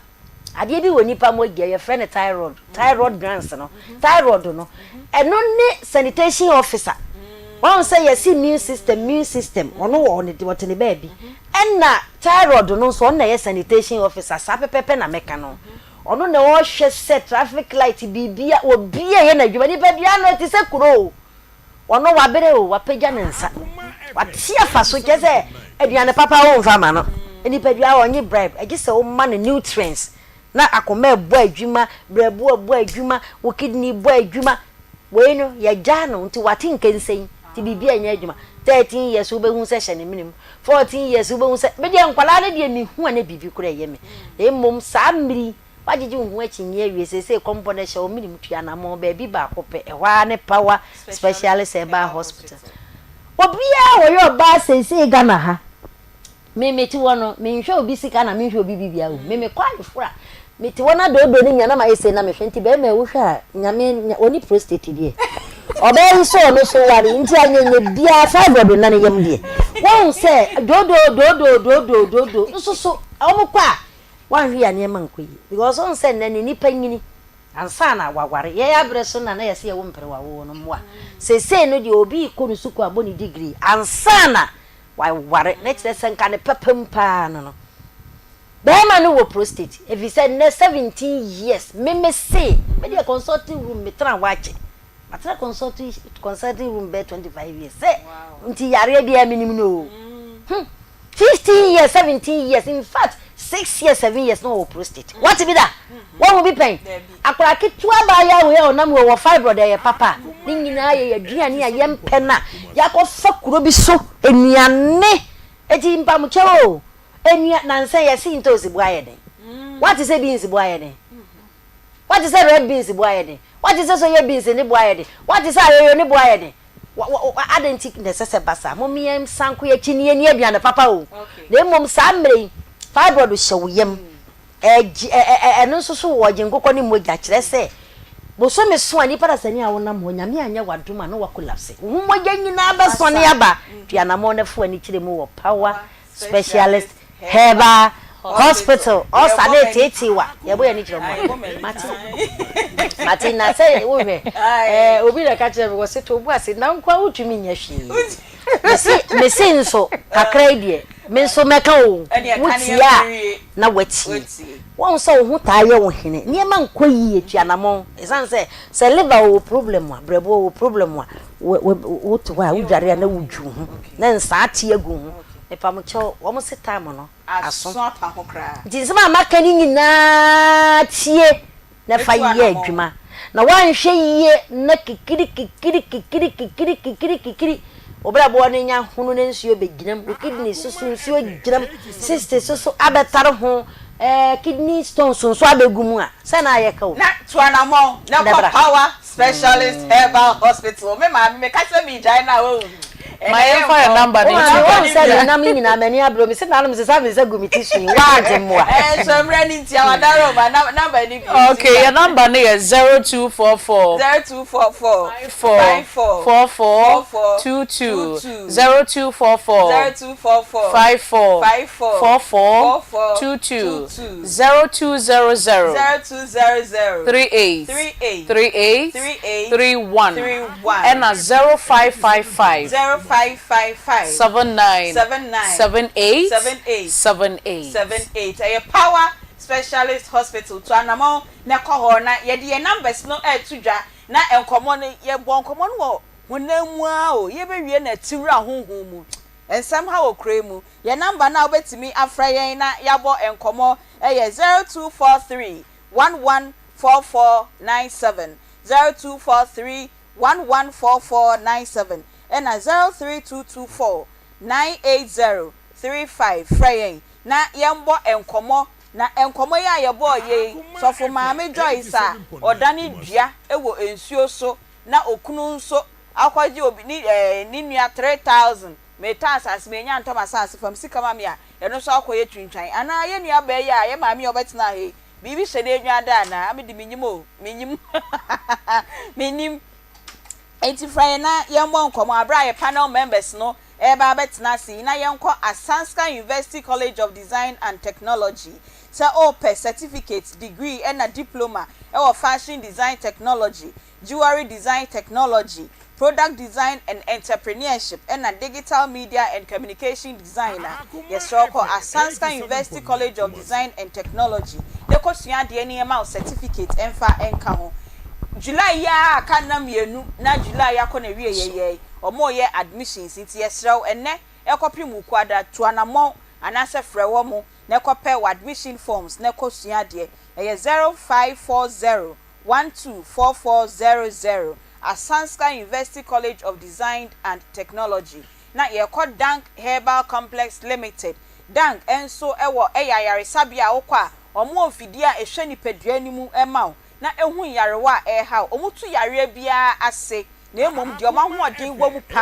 adeɛ bi wɔ nipa mogya yɛfrɛ no thyroid thyroid glands no thyroid no ɛno ne sanitation officer wɔn sɛ yɛsi immune system immune system ɔno wɔ ne wɔte ne baabi ɛna thyroid no nso ɔno na ɛyɛ sanitation officer saa pɛpɛpɛ na mɛka no ɔno na ɔhwɛ sɛ traffic light biribi a obi a ɛyɛ n'adwuma nipa dua no ɛte sɛ kuro o. Ɔno wabrɛ o, wapagya ne nsa, wate afa so, kyerɛ sɛ aduane papa womfa ma no, nipadua ɔnye bribe, gye sɛ woma no nutrients na akoma ɛbɔ adwuma, brɛbo ɛbɔ adwuma, wo kidney bɔ adwuma, wei no yɛgyaa no nti wate nkɛnsɛn nti biribi ɛnyɛ adwuma, 13 years wobɛhu sɛ hyɛ ne mene mu, 14 years wobɛhu sɛ, medeɛ nkwadaa no deɛ mehu a na biribi koraa ɛyɛ me, na mmom saa mmere yi Woagyegye wo ho akyinnye awie seesei kɔmpɔ no hyɛ wo menem tu anammɔn baabi baako pɛ, ɛhɔ ara ne Power Specialist Herbal Hospital. Obiara a ɔyɛ ɔbaa seesei Ghana ha, me mete hɔ no, menhwɛ obi sika na menhwɛ obi biribiara o, me mekɔ ayeforo a, mete hɔ na doodoo no nya na mayɛ sei na mehwɛ, nti barima yi wohwɛ a Nyame ɔni prostate deɛ, ɔbaa yi sɛ ɔno so ware nti anyɛnyɛ biara fibroid nna ne yam deɛ, woahu sɛ doodoo doodoo doodoo doodoo nso so wɔn kɔ a Woanhwɛ yie a nneɛma nkɔ yie because wohu sɛ nnɛ no nnipa nyini ansa na waware. Yɛn aberɛ so na na yɛse yɛwo mperewa woo no mmoa. Seesei no deɛ obi rekɔ ne sukuu abɔ ne degree ansa na waware na kyerɛ sɛ nka ne papa mu paa no no bɛrima no wɔ prostate ɛfiri sɛ nnɛ 17 years me me se me deɛ consulting room metena hɔ akyɛ matena consulting consulting room bɛyɛ 25 years sɛ nti yareɛ biara menim no o. Hmm. 15 years, 17 years, in fact, 6 years, 7 years na ɔwɔ prostate. Wate bi da? Wahu bi pɛn? Akwadaa ketewa abaayewa wei a ɔnam wɔ wɔ fibroid ɛyɛ papa. Ne nyinaa yɛ aduane a yɛmpɛ na yɛakɔfa kuro bi so nnuane. Eti mpamokyɛw o, nnua nansa yɛse ntoosi bo ayɛ den. Wate sɛ beans bo ayɛ den? Wate sɛ red beans bo ayɛ den? Wate sɛ soya beans ne bo ayɛ den? Wate sɛ ayoyo ne bo ayɛ den? Wa, wa, wa, adɛn nti na ɛsɛ sɛ ɛba saa? Mom yɛnsan nkɔ yɛn akyi na yɛnni aduane papa o. Na mmom saa mmerɛ yi, fibroid hyɛ wo yam. Ɛgye, ɛ, ɛ, ɛ, ɛno nso so wɔ ɔgye nkokɔ ne mogya, kyerɛ sɛ, bosome so a nnipa dasani a wonam hɔ, Nyame anyɛ w'adom a na woakolapse. Wo ho mogya nyinaa bɛsɔne aba. Tu anammɔn na fa w'ani kyerɛ mu wɔ Power Specialist Herbal Hospital ɔsa na eteetee wa yɛbɔ yɛn ani kyerɛ ɔmo a mate mate na sɛ wohwɛ ɛɛ obi na ɛka kyerɛ mi wɔ se to obu ase na nkoa wotumi nyɛ hwee mesi mesi nso kakra yi deɛ me nso mɛka o wotie a na watie wɔn sɛ wo ho taa yɛ wo hene nneɛma nkɔ yie tu anamɔn ɛsan sɛ sɛ liver wɔ problem a brɛboɔ wɔ problem a wote hɔ a wodware a na wodwu ho na nsaa te agu ho Mepamokyɛw, wɔn se time no aso. Nti nsɛm a maka no nyinaa tie na fa yɛ adwuma. Na woanhwɛ yie na kikiri kikiri kikiri kikiri kikiri kikiri wo brɛboɔ no nya hono na nsuo bɛgyina mu, wo kidney so so nsuo gyina mu, cyst so so abɛtare ho, eh, kidney stones nso abɛgu mu a, sɛ na ayɛ ka o. Na tu anamɔn na kɔ Power Specialist Herbal Hospital. Me maame meka sɛ megyae no a wahu. Ma yɛmfa yɛn number no nto dwa. Woahu sɛ me nam nyinaa m'ani abere o. Mese nanom sesa me nsa gu me ti so yi, woagye mmoa. Ɛɛ so mmerɛ no nti awadaro ma number no bio. Okay, yɛn number no yɛ 0244. 0244. 54 44 22 0244 54 44 22 0200 38 38 31 ɛna 0555 79 78 78. Ɛyɛ Power Specialist Hospital. Tu anamɔn na kɔ hɔ na yɛde yɛn numbers no reto dwa na nkɔmmɔ no, yɛbɔɔ nkɔmmɔ no wɔ honam mu ara o, yɛbɛwie no atiwura honhom mu. Nsɛm ha wɔ kuro yi mu. Yɛn namba no a wobɛtumi afrɛ yɛn na yɛabɔ nkɔmmɔ yɛ 0243 11 4497, 0243 11 4497 ɛna 03224 980 35. Frɛ yɛn na yɛmbɔ nkɔmmɔ. Na nkɔmmɔ yi a yɛbɔɔ yɛ yi, Sɔfo Maame Joyce a ɔdane dua wɔ nsuo so na okunu nso akɔgye obi ne eh, ne nua 3000 metɔ asase menya ntɔ m'asase fam sika ma me a ɛno nso akɔyɛ twintwan anaa yɛn nua baa yi a yɛn maame a ɔbɛtena ha yi biribi hyɛ n'enwa da anaa me de menyim o menyim menim enti fra yɛn na yɛmmɔ nkɔmmɔ abere a yɛ panel members no reba abɛtena ase yi na yɛnkɔ Asanska University College of Design and Technology. Sɛ worepɛ certificate, degree ɛna diploma wɔ Fashion Design Technology, Jewelry Design Technology, Product Design and Entrepreneurship ɛna Digital Media and Communication Design a, yɛsrɛ wo kɔ Asanska University College of Design and Technology na kɔsua adeɛ na yɛma wo certificate mfa nka ho. July yi ara a aka nna mmienu na July akɔ n'awieɛ yi, Wɔreyɛ admissions nti yɛsrɛ wo ɛnnɛ kɔpem Wukuada tu anamɔn anaasɛ frɛ wɔn na kɔpɛ w'admission forms na kɔ sua adeɛ. Ɛyɛ 0540 124400 Asanska University College of Design and Technology. Na yɛrekɔ Dank Herbal Complex Limited. Dank nso wɔ ɛyɛ ayaresabea a wokɔ a wɔwɔ mfidie a ɛhwɛ nipadua no mu ma wo na ɛhu nyarewa a ɛreha wo. Wɔtu yareɛ biara ase. na mmom deɛ wɔn ahoɔden wɔ mu pa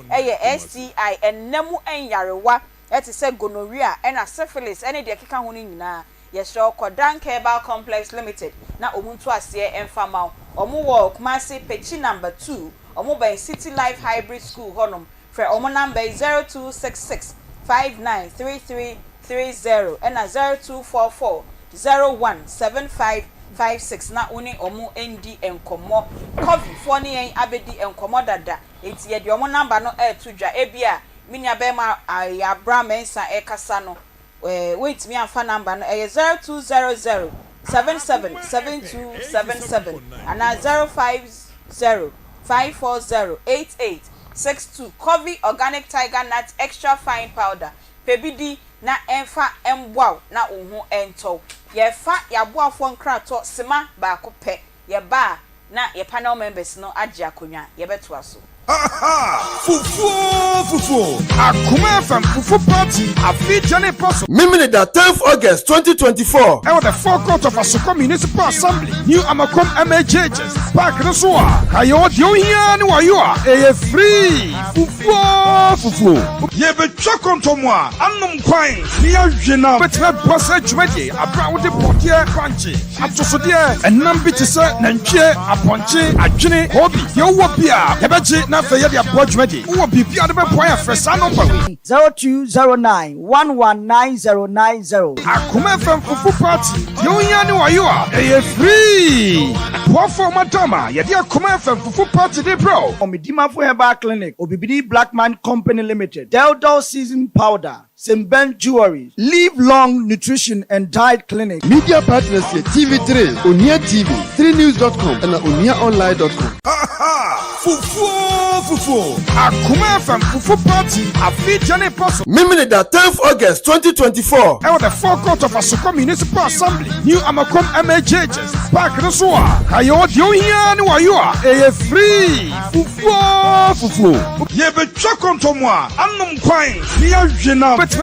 ara yɛ STI, nna mu nyarewa te sɛ gonorrhea na syphilis ne deɛ ɛkeka ho no nyinaa. Yɛsrɛ wo kɔ Dank Herbal Complex Limited na wɔn ntu aseɛ mfa mma wo. Wɔn wɔ Kumasi, Pekyi Number 2, wɔn bɛn City Life Hybrid School hɔnom. Frɛ wɔn number yi 0266 5933 30 ɛna 0244 01 7556 na wo ne wɔn ndi nkɔmmɔ. Covey foɔ ne yɛn abɛdi nkɔmmɔ dada enti yɛde wɔn number no reto dwa. Ebia me nua barima Abraham Mensah rekasa no woantumi amfa number no, ɛyɛ 0200 77 7277 anaa 050 540 8862. Covey Organic Tiger Nut Extra Fine Powder Pɛ bi di na ɛmfa mmoa wo na wo ho ntɔ wo. Yɛrefa yɛn aboafoɔ nkratɔ sima baako pɛ, yɛba a na yɛn panel members no agye akonnwa, yɛbɛtoa so. Aha! Fufuo fufuo! Akoma FM Fufu Party afe gya ne pa so. Memeneda tenth August 2024. Ɛwɔ the forecourt of Asokwa Municipal Assembly, New Amakom MAJHS Park no so a, kayoo deɛ wohia ne wayo a, ɛyɛ free! Fufuo fufuo. Yɛbɛtwa kɔntɔmmoa, anom kwan, ne yɛawe nam. Wobɛtumi aboa saa dwumadie yi aberɛ a wode borɔdeɛ, bankye, atosodeɛ, ɛnam bi te sɛ nantwie, apɔnkye, adwene, koobi, deɛ wowɔ biara yɛbɛgye na afei yɛde aboa dwumadie yi. Wowɔ biribi a wode bɛboa yɛn a frɛ saa nɔmba wei. 0209 119090. Akoma FM Fufu Party, deɛ wohia ne wayo a, ɛyɛ free! Boafoɔ a wɔada ma yɛde Akoma FM Fufu Party de brɛ wo. Medimafo Herbal Clinic, Obibini Blackman Company Limited, Deldol Season Powder, St. Ben Jewelry, Live Long Nutrition and Diet Clinic. Media partners yɛ TV3, Onua TV, 3news dot com ɛna onuaonline dot com. Aha! Fufuo fufuo! Akoma FM Fufu Party afe gya ne pa so. Memeneda tenth August 2024. Ɛwɔ the forecourt of Asokwa Municipal Assembly, New Amakom MAJHS Park no so a, kayoo deɛ wohia ne wayo a, ɛyɛ free! Fufuo fufuo! Yɛbɛtwa kɔntɔmmoa, anom kwan, ne yɛawe nam. Wobɛtumi.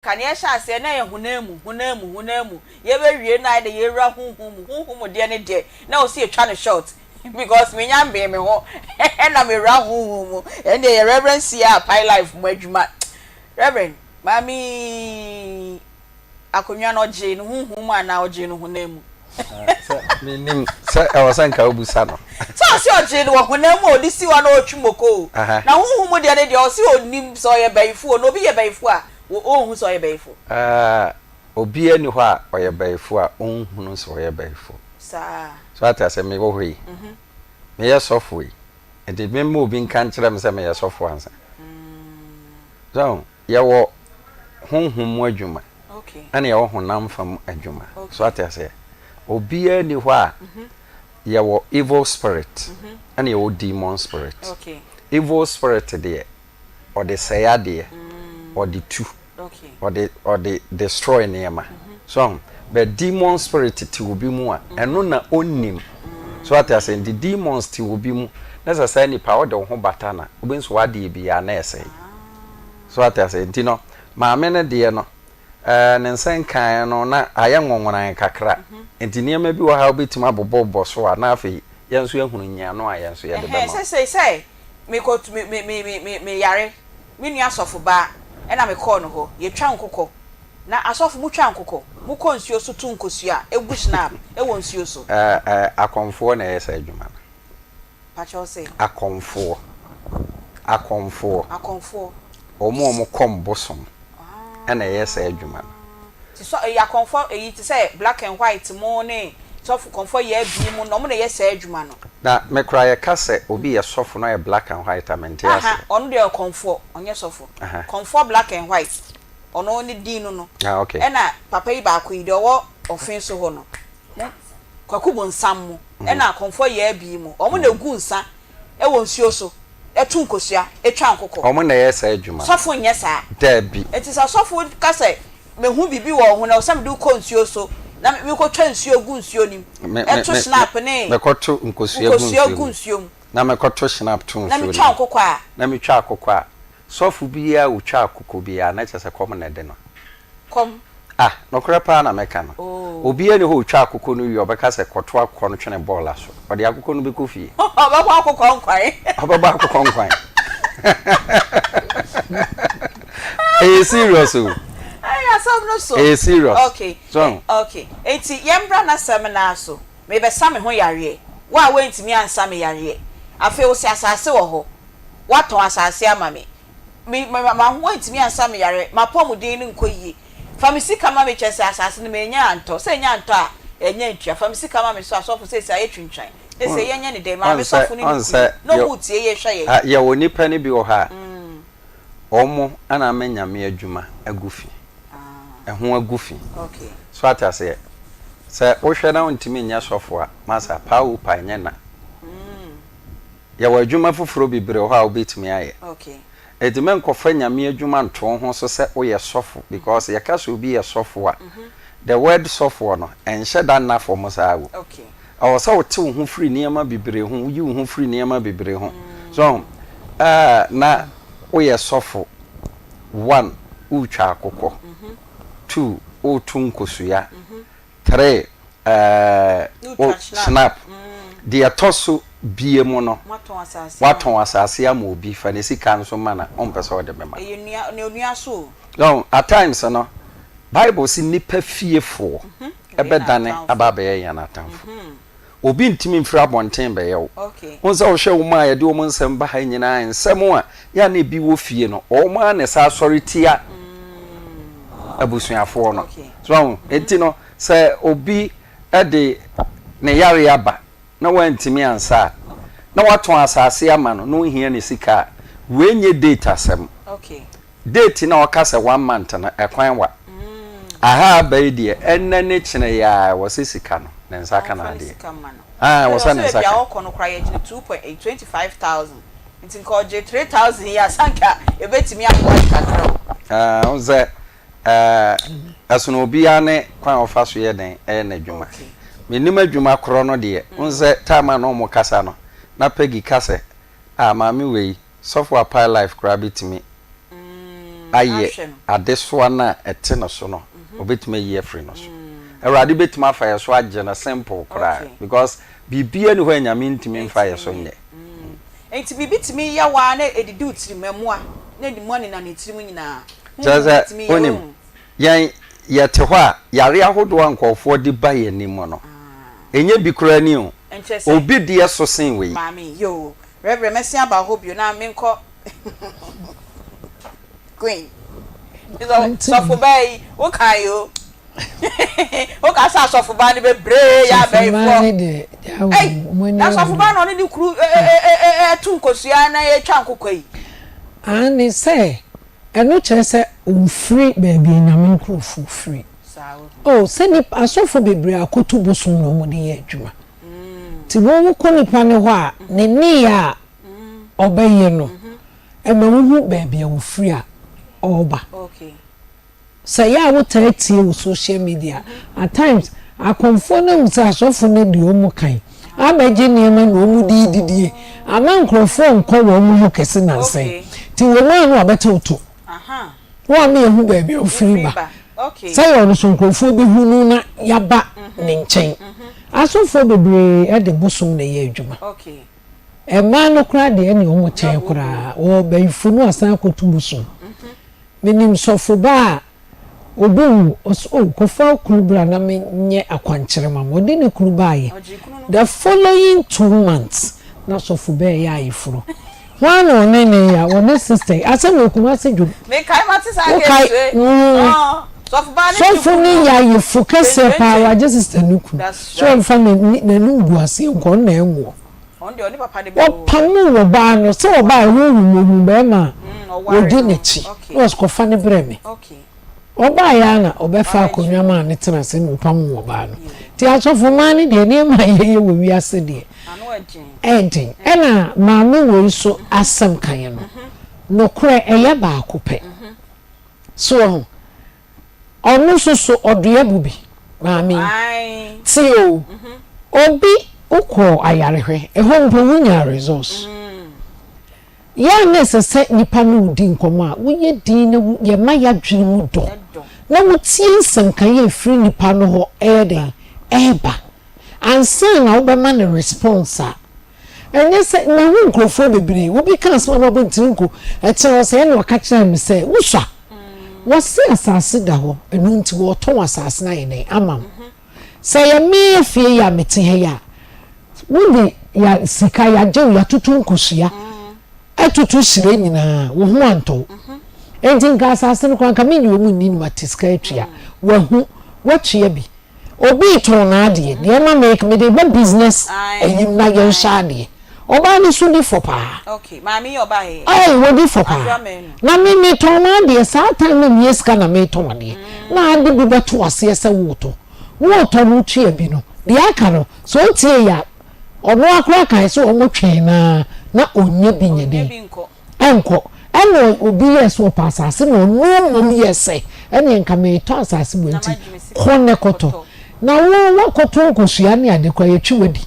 Ka nea ɛhyɛ aseɛ na ɛyɛ honam mu, honam mu, honam mu, yɛbɛwie no ayɛ dɛ yɛwura honhom mu, honhom mu deɛ ne deɛ na ɔsi yɛtwa no short because menya mbee me ho na mewura honhom mu, ɛndeɛ yɛ Reverend Sia Pie Life mu adwuma. Reverend, maame yi akonnwa no ɔgyee no honhom mu anaa ɔgyee no honam mu? Sɛ menim sɛ ɛwɔ sɛ nka wobusa no. Sɛ ɔse ɔgyee no wɔ honam mu a ɔde si hɔ na ɔretwi moko o, na honhom mu deɛ no deɛ ɔse ɔnnim sɛ ɔyɛ bayifo o, na obi yɛ bayifo a ɔnhu sɛ ɔyɛ bayifo. Obiara nni hɔ a ɔyɛ bayifo a ɔnhunu sɛ ɔyɛ bayifo. Saa. So ate aseɛ? Mewɔ hɔ yi, meyɛ sɔfo yi, nti memma obi nka nkyerɛ me sɛ meyɛ sɔfo ansa. So Yɛwɔ honhom mu adwuma ɛna yɛwɔ honam fam adwuma. So ate aseɛ? Obiara nni hɔ a yɛwɔ evil spirit ɛna yɛwɔ demon spirit. Evil spirit deɛ ɔde sɛe adeɛ, ɔde tu, ɔde ɔde destroy nneɛma. So ahu? But demon spirit te obi mu a, ɛno na ɔnnim. So ate aseɛ? Nti demons te obi mu na sɛ saa nipa wode wo ho bata no a, wobɛhu sɛ w'adeɛ biara na ɛsɛe. So ate aseɛ? Nti no, maame no deɛ no, Ɛɛ, ne nsa nkaeɛ no, na ayɛ nwonworan kakra. Nti nneɛma bi wɔ ha a wobɛtumi abobɔbobɔ so a, na afei yɛn nso yɛahunu nyiano a yɛn nso yɛde Ɛhɛn, bɛma wo. sesei sɛ mekɔ me me me me me meyare, me nua sɔfobaa ɛna mekɔɔ no hɔ, yɛtwa nkokɔ, na asɔfo motwa nkokɔ, mokɔ nsuo so to nkosua gu schnapp wɔ nsuo so. Ɛɛ, ɛɛ, akɔmfoɔ na ɛyɛ saa adwuma no. Pakyɛw se. Akɔmfoɔ. Akɔmfoɔ. Akɔmfoɔ. Wɔn a wɔkɔm bosom na ɛyɛ saa adwuma no. Ti sɔ eyi akɔmfoɔ eyi te sɛ black and white mo ne sɔfo kɔmfoɔ yɛ abien mo na wɔn na ɛyɛ saa adwuma no. Na me koraa yɛka sɛ obi yɛ sɔfo na ɔyɛ black and white a mente Aha aseɛ. ɔno deɛ ɔyɛ kɔmfoɔ ɔnyɛ sɔfo. Aha. Kɔmfoɔ black and white ɔno ne din no no. Ah okay. Ɛna papa yi baako yi deɛ ɔwɔ ɔfe so hɔ no. Mo Kwaku bonsam mo ɛna akɔmfoɔ yaa bii mo ɔmo na egu nsa ɛwɔ nsuo so ɛto nkosua ɛtwa nkokɔ. Ɔmo na ɛyɛ saa adwuma no. Sɔfo nyɛ saa. Daabi. Nti sɛ ɔsɔfo ka sɛ mehu biribi wɔ wo ho na ɛwɔ sɛ mede wo kɔ nsuo so na me kɔ twa nsuo gu nsuo no mu ɛto snap ne Me kɔ to nkosua gu nkosua gu nsuo mu nsuo mu. na me kɔ to snap to Na nsuo me no twa mu nkokɔ a. na me twa akokɔ a sɔfo biara a otwa akokɔ biara na kyerɛ sɛ kɔm na ɛde no. Kɔm. Ah, nokorɛ paa na mɛka no. Oh. Obiara nni hɔ a ɔtwa akokɔ no wie a ɔbɛka sɛ kɔto akokɔ no twene bɔɔla so. Ɔde akokɔ no bɛkɔ fie. Ɔbɛbɔ akokɔ nkwan. Ɔbɛbɔ akokɔ nkwan. Ɛyɛ serious o. Ɛyɛ asɛm no so. Ɛyɛ serious. Okay. So. Okay. Enti yɛmbra n'asɛm no ara so. Mebɛsa me ho yareɛ. Wo a woantumi ansa me yareɛ. Afei wo se asase wɔ hɔ. Woatɔn asase ama me. Me, me, ma, woantumi ansa me yare, m'apɔmuden no nkɔ yie. Fa me sika ma me, kyerɛ sɛ asase no mannya antɔ. Sɛ nnya antɔ a, ɛnyɛ ntua. Fa me sika ma me so asɔfo seesei ayɛ twintwan. Seesei yɛnyɛ no dɛn? Maame sɔfo ne ne kunu na wɔretie yɛn hwɛ yɛn. Yɛwɔ nnipa no bi wɔ hɔ a, wɔn na ama Nyame adwuma agu fi. Ɛho agu fi. So ate aseɛ? Sɛ wohwɛ na wontumi nyɛ sɔfo a, masa, paa o paa, ɛnyɛ na. Yɛwɔ adwuma foforɔ bebree wɔ hɔ a wobɛtumi ayɛ. Enti menkɔfa Nyame adwuma nto wo ho so sɛ woyɛ sɔfo because yɛka sɛ obi yɛ sɔfo a, the word sɔfoɔ no, ɛnhyɛ da nna fam saa o. Ɛwɔ sɛ wote wo ho firi nneɛma bebree ho, woyi wo ho firi nneɛma bebree ho. So wahu? Ɛɛ, na woyɛ sɔfo, one, woretwa akokɔ, two, woreto nkosua, Tre, ɛɛ, wo snap. Deɛ ɛtɔ so bie mu no, woatɔn asase ama obi, fa ne sika nso ma no a, ɔmpɛ sɛ ɔde bɛma. No, at times no, Bible se nnipa fiefoɔ bɛdane aba abɛyɛ yɛn atamfo. Obi ntumi mfiri abɔnten mmɛyɛ wo. Wohu sɛ wohwɛ wɔn a yɛde wɔn nsɛm ba ha nyinaa, nsɛm a yɛ a na ebi wɔ fie no, wɔn ara na ɛsan sɔre tia abusuafoɔ no. So wahu? Enti no, sɛ obi de ne yareɛ aba na wantumi ansa a, na watɔn asase ama no na ɔhia ne sika a, wei nyɛ date asɛm. Date no a ɔka sɛ one month no ɛkwan wa. Aha aba yi deɛ ɛnnɛ ne kyene yi ara ɛwɔ sɛ sika no ne nsa ka n'adeɛ. Aah ɛwɔ sɛ ne nsa ka. Baabi a ɔkɔ no koraa yɛgye no 2.8 25,000 nti nka ɔgye 3,000 yi a sɛ anka ɛbɛtumi aboa no kakra o. Aah wohu sɛ ɛɛ ɛsono obiara ne kwan a ɔfa so yɛ dɛn ɛyɛ n'adwuma. Mennim adwuma korɔ no deɛ wohu sɛ time a na wɔkasa no na Peggy ka sɛ ah maame wei Sɔfo a Pie Life koraa bɛtumi ayɛ adesoa no a ɛte no so no, ɔbɛtumi ayi afiri no so. Awurade bɛtumi afa yɛ so agye no simple koraa because biribiara nni hɔ a Nyame ntumi mfa yɛ so nyɛ. Nti biribi tumi yɛ wo ara na ɛdidi wo tirim, mmoa na mmoa nenam ne tirim nyinaa. Kyerɛ Honhom sɛ, tumi yɛ, wonim, wohu. yɛn yɛte hɔ a, yare ahodoɔ a nkurɔfoɔ de ba yɛn anim no, ɛnyɛ bi koraa ni o. Nkyerɛ sɛ. Obi deɛ so sen wei. Maame, yoo, Reverend mɛsen aba hɔ bio na menkɔ Queen. Sɔfo baa yi, wo kan o. Wo ka sɛ asɔfo baa no bebree yɛ abɛɛfoɔ. Ei, na asɔfo baa na ɔne ne kuru ɛto nkosua na ɛtwa nkokɔ yi. Aane, sɛ ɛno kyerɛ sɛ ɔmfiri baabi a Nyame nkorɔfoɔ firi. Oh, sɛ nnipa, asɔfo bebree akoto bosom na wɔde yɛ adwuma. Nti wo wokɔ nipa no hɔ a, ne nneyɛɛ a ɔbɛyɛ no, ɛma wohu baabi a ofiri a ɔreba. Sɛ ɛyɛ a wotaa tie wɔ social media, at times akɔmfoɔ no ahu sɛ asɔfo no deɛ wɔn kan abɛgye nneɛma na wɔn de redidie ama nkurɔfoɔ nkɔ wɔn ho kɛse nnansa yi. Nti wɔn a na wɔabɛte wo to. Wo a na yɛhu baabi a wofiri ba. Sɛdeɛ ɔno nso nkurɔfoɔ bɛhu no na yɛaba ne nkyɛn. Asɔfoɔ bebree de bosom na ɛyɛ adwuma. Mmaa no koraa deɛ ɛne wɔn kyɛn koraa. Wɔwɔ bayifo no asan akɔtu bosom. Menim sɔfo ba a obi wu, ɔse oh kɔfa wo kunu bra na menyɛ akwankyerɛ ma wo. Ɔde ne kunu baeɛ. The following 2 months na sɔfo bɛɛyɛ ayeforo. Hwan na ɔne ne yɛ a? Ɔne sister yi. Asɛm wɔ Kumasi dwom. Mekae mate saa Wokae? case wei. Mm. Ɔɔ, sɔfo baa ne gye Sɔfo kunu no no. yɛ ayefo kɛseɛ paa, Twentwentwen. wagye sister no kunu. That's Sɛ right. ɔmfa n'ani n'ani ngu aseɛ nkɔ, ɔno na ɛnwoɔ. Ɔno deɛ ɔne papa no bɛwo. Wɔpamoo ɔbaa no sɛ ɔbaa a honhom ohuu barima Mm, a ɔware ɔdi no. n'akyi Okay. na ɔse kɔfa no brɛ me. Okay. Ɔbaeɛ ara na ɔbɛfaa Wabɛgye akonnwa no. maa no tena ase na ɔpamoo ɔbaa no. Yo. Nti asɔfo mmaa no deɛ nneɛma a yɛyɛ wɔ wiase deɛ Ano ɛden. ɛden. Ɛna maame wei nso asɛm kaeɛ no, nokorɛ ɛyɛ baako pɛ. So wahu? Ɔno nso so ɔdua bu bi, maame yi. Ae. Tie o, obi wokɔɔ ayarehwɛ, ɛhɔ mpo wonyaa results. Yɛ a na ɛsɛ sɛ nnipa ne wo di nkɔmmɔ a, woyɛ dinn na wo yɛma y'adwene mu dɔ na wotie nsɛnkaeɛ a ɛfiri nnipa no hɔ ɛyɛ dɛn ɛreba ansa na wobɛma no response a ɛnyɛ sɛ mahu nkurɔfoɔ bebree obi ka asɛm a na wabɔ ne tiri nko ɛkyerɛ hɔ sɛ ɛna ɔka kyerɛɛ me sɛ wosua wɔse asase da hɔ ɛno nti wɔretɔn asase no ayɛ dɛn ama wo sɛ ɛyɛ me afie yi a mete ha yi a Wode ya sika yagye wo yatoto nkosua atutu hyire nyinaa wo ho antɔ wo enti nka asase no koraa nka menye wɔn nni no mate sika atua wahu watua bi obi retɔn n'adeɛ deɛ ɛma me mede ba business ayim na yɛnhyɛ adeɛ ɔbaa no so di fɔ paa ɛy wɔdi fɔ paa na me metɔn m'adeɛ saa time na meyɛ sika na metɔn adeɛ na ade bi bɛto aseɛ sɛ wotɔ wotɔ no wotua bi no deɛ aka no Sɛ ɔntie yɛ a, ɔno ara koraa kae sɛ wɔn twɛn no ara na ɔnnya bi nyɛ dɛn? Ɛnkɔ. Ɛna obi yɛɛ sɛ ɔpɛ asase na ɔno mmom yɛɛ sɛ ɛneɛ nka meretɔ asase wei nti kɔ ne kɔtɔ. Na wo woakɔtɔ nkosua ne ade koraa yɛtwe w'adi.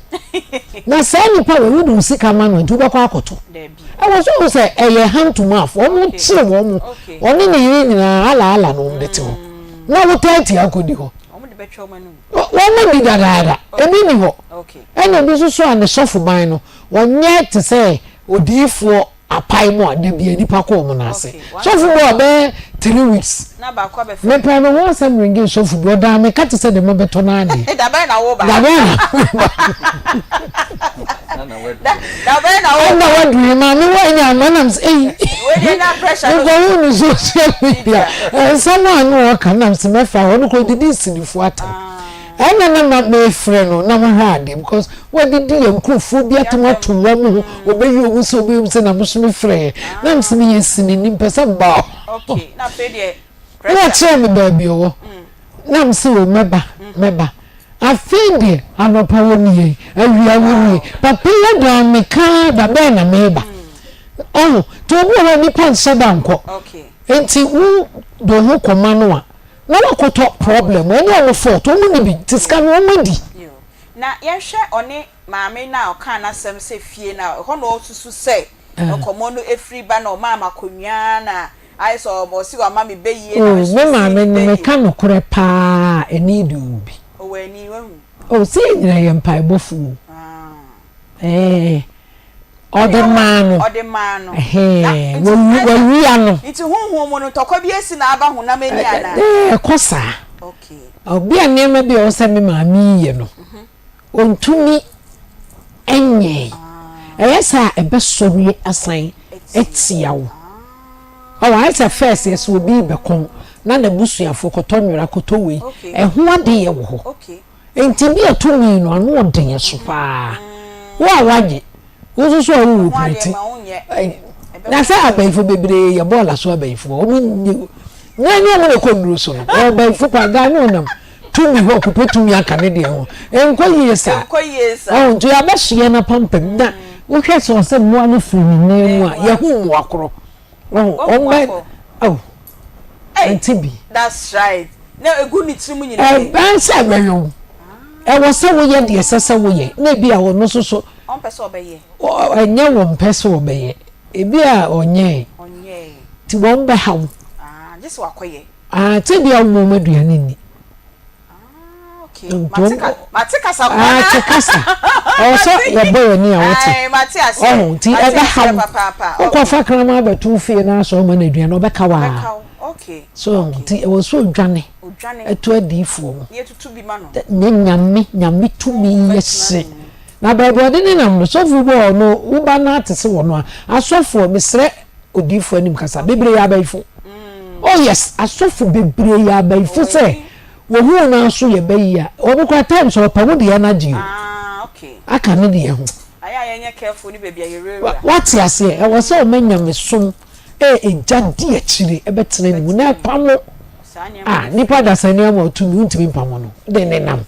Na saa nipa wei wode wo sika ma no nti wobɛkɔ akɔtɔ. Ɛwɔ sɛ wohu sɛ ɛyɛ hand to mouth, wɔn kyere wɔn, ɔne ne yere nyinaa ala ala na wɔn de te hɔ. Na wotaa tia kɔdi hɔ. Wɔn di dadaada, ebi nni hɔ. Ɛna ebi nso so a ne sɔfoban no, wɔnyɛ te sɛ odiyifoɔ apae mu a da bia nnipa kɔ wɔn nan ase. Sɔfo bi a ɔbɛyɛ 3 weeks. Mepɛ me ho asɛm ringe sɔfo bi, ɔdaa me ka te sɛ deɛ mabɛtɔ n'adeɛ. Da bɛn na woba? Da bɛn na meba? Da bɛn na woba? Ɛna waduru yi maame wa nya ama nam sɛ eyi. Mekɔhu no social media. Nsɛm a na ɔka nam sɛ mɛfa hɔ no kɔ didi sinifo atam. Ɛna na ma mefrɛ no na mahwɛ adeɛ because wadidi yɛn nkurɔfoɔ bi atam ato wɔn ho ɔbɛyi wɔn sɛ ɔbɛyi wɔn sɛ na mo so mefrɛ yɛ na mesɛ meyɛ sinini mpɛ sɛ mba hɔ. Na ɔkyerɛ me baabi ɔwɔ na mesɛ o mɛba mɛba. Afei deɛ anɔpa wɔ nie, awia wɔ nie, papa yi adan me kaa da bɛn na meba. Ɔho, nti obi wɔ hɔ a nipa nhyɛ da nkɔ. Nti wo de wo ho kɔma no a, na wakɔtɔ problem, ɛnyɛ ɔno fault, wɔn nni bi, nti sika no wɔn adi. Na yɛnhwɛ ɔne maame no a ɔkaa n'asɛm sɛ fie no a, ɛhɔ na ɔsusu sɛ nkɔmmɔ no firi ba na ɔmaa me akonnwa na Ayɛ sɛ ɔse wama me bɛyie na Oh me nso me mese maame no bɛyie. meka nokorɛ paa ani deɛ ɔwɔ bi. Ɔwɔ ani wahu. Oh sɛ yɛn nyinaa yɛ mpaebɔfoɔ o. Ɛɛ ɔde maa no. Ɔde maa no. Ɛhɛɛ wawia no. Nti honhom mu no ntɔkwa bi asi na aba honam ani anaa? Ɛɛ ɛkɔ saa. Okay. Obi a nneɛma bi a ɛwɔ sɛ me maame yi yɛ no. Ɔntumi nyɛe. Ɛyɛ saa a ɛbɛsɔre asan atia wo. Ɔwɔ ayɛ sɛ first yɛsɛ obi rebɛko na n'abusuafoɔ kɔtɔ nwera kɔtɔ wei. Ɛho adeyɛ wɔ hɔ. Nti bi a tumi no ano ɔden so paa. Wo a woagye, wo nso so a wowɔ pireti. Na sɛ abayifo bebree yɛ bɔɔla so abayifoɔ, wɔn nni, na ɛnyɛ wɔn na ɛkɔ nnuro so no, wɔn abayifo paa, gaa ne ɔnam. Tumi hɔ kɔpɛ tumi aka ne deɛ ho. Ɛnkɔ yie saa. Ɛnkɔ yie saa. Ɔho nti yɛabɛsoɛ no apampam na wohwɛ sɛ ɔsɛ mmoa no firi ne nan mu a yɛho mmoa korɔ. Ɔho ɔmbɛ oh ɛnte bi. That's right. Na egu ne tirim nyinaa. Ɛbɛn sɛ ɛbɛyɛ wo. Ɛwɔ sɛ woyɛ deɛ ɛsɛ sɛ woyɛ na ebi a ɔno nso so. Ɔmpɛ sɛ ɔbɛyɛ. Ɛnyɛ wɔn pɛ sɛ ɔbɛyɛ. Ebi a ɔnyɛɛ. Ɔnyɛɛ. Nti wɔn bɛha wo. Ah, gye sɛ wakɔyɛ. Ah, te bia wo mom aduane nni. Mate kasa Ah, te kasa. Ɛwɔ sɛ yɛbɔ yɛn ni a wote. Ɔho nti ɛbɛha wo. Wokɔfa kraman abɛto wo fie na asɔ ɔma no aduane ɔbɛka wo aa. So nti ɛwɔ sɛ odwane ɛto adiifoɔ mu. Nyɛ nyame nyame tumi yɛ hye. Na baabi ɔde ne nam no sɔfo bi wɔ hɔ no wo ba no ate se wɔ no a asɔfoɔ mesrɛ odiifoɔ anim kasa bebree yɛ abayifo. Oh yes asɔfo bebree yɛ abayifo sɛ Wɔhu no ara so yɛ bɛ yi a wɔn koraa times ɔpɛ wo deɛ no agye o aka ne deɛ ho. Wate aseɛ ɛwɔ sɛ ɔma nyamesom ɛ egya di akyire ɛbɛtena ne mu na ɛpamo a nipa dasani ama ɔtumi wontumi mpamo no de ne nam.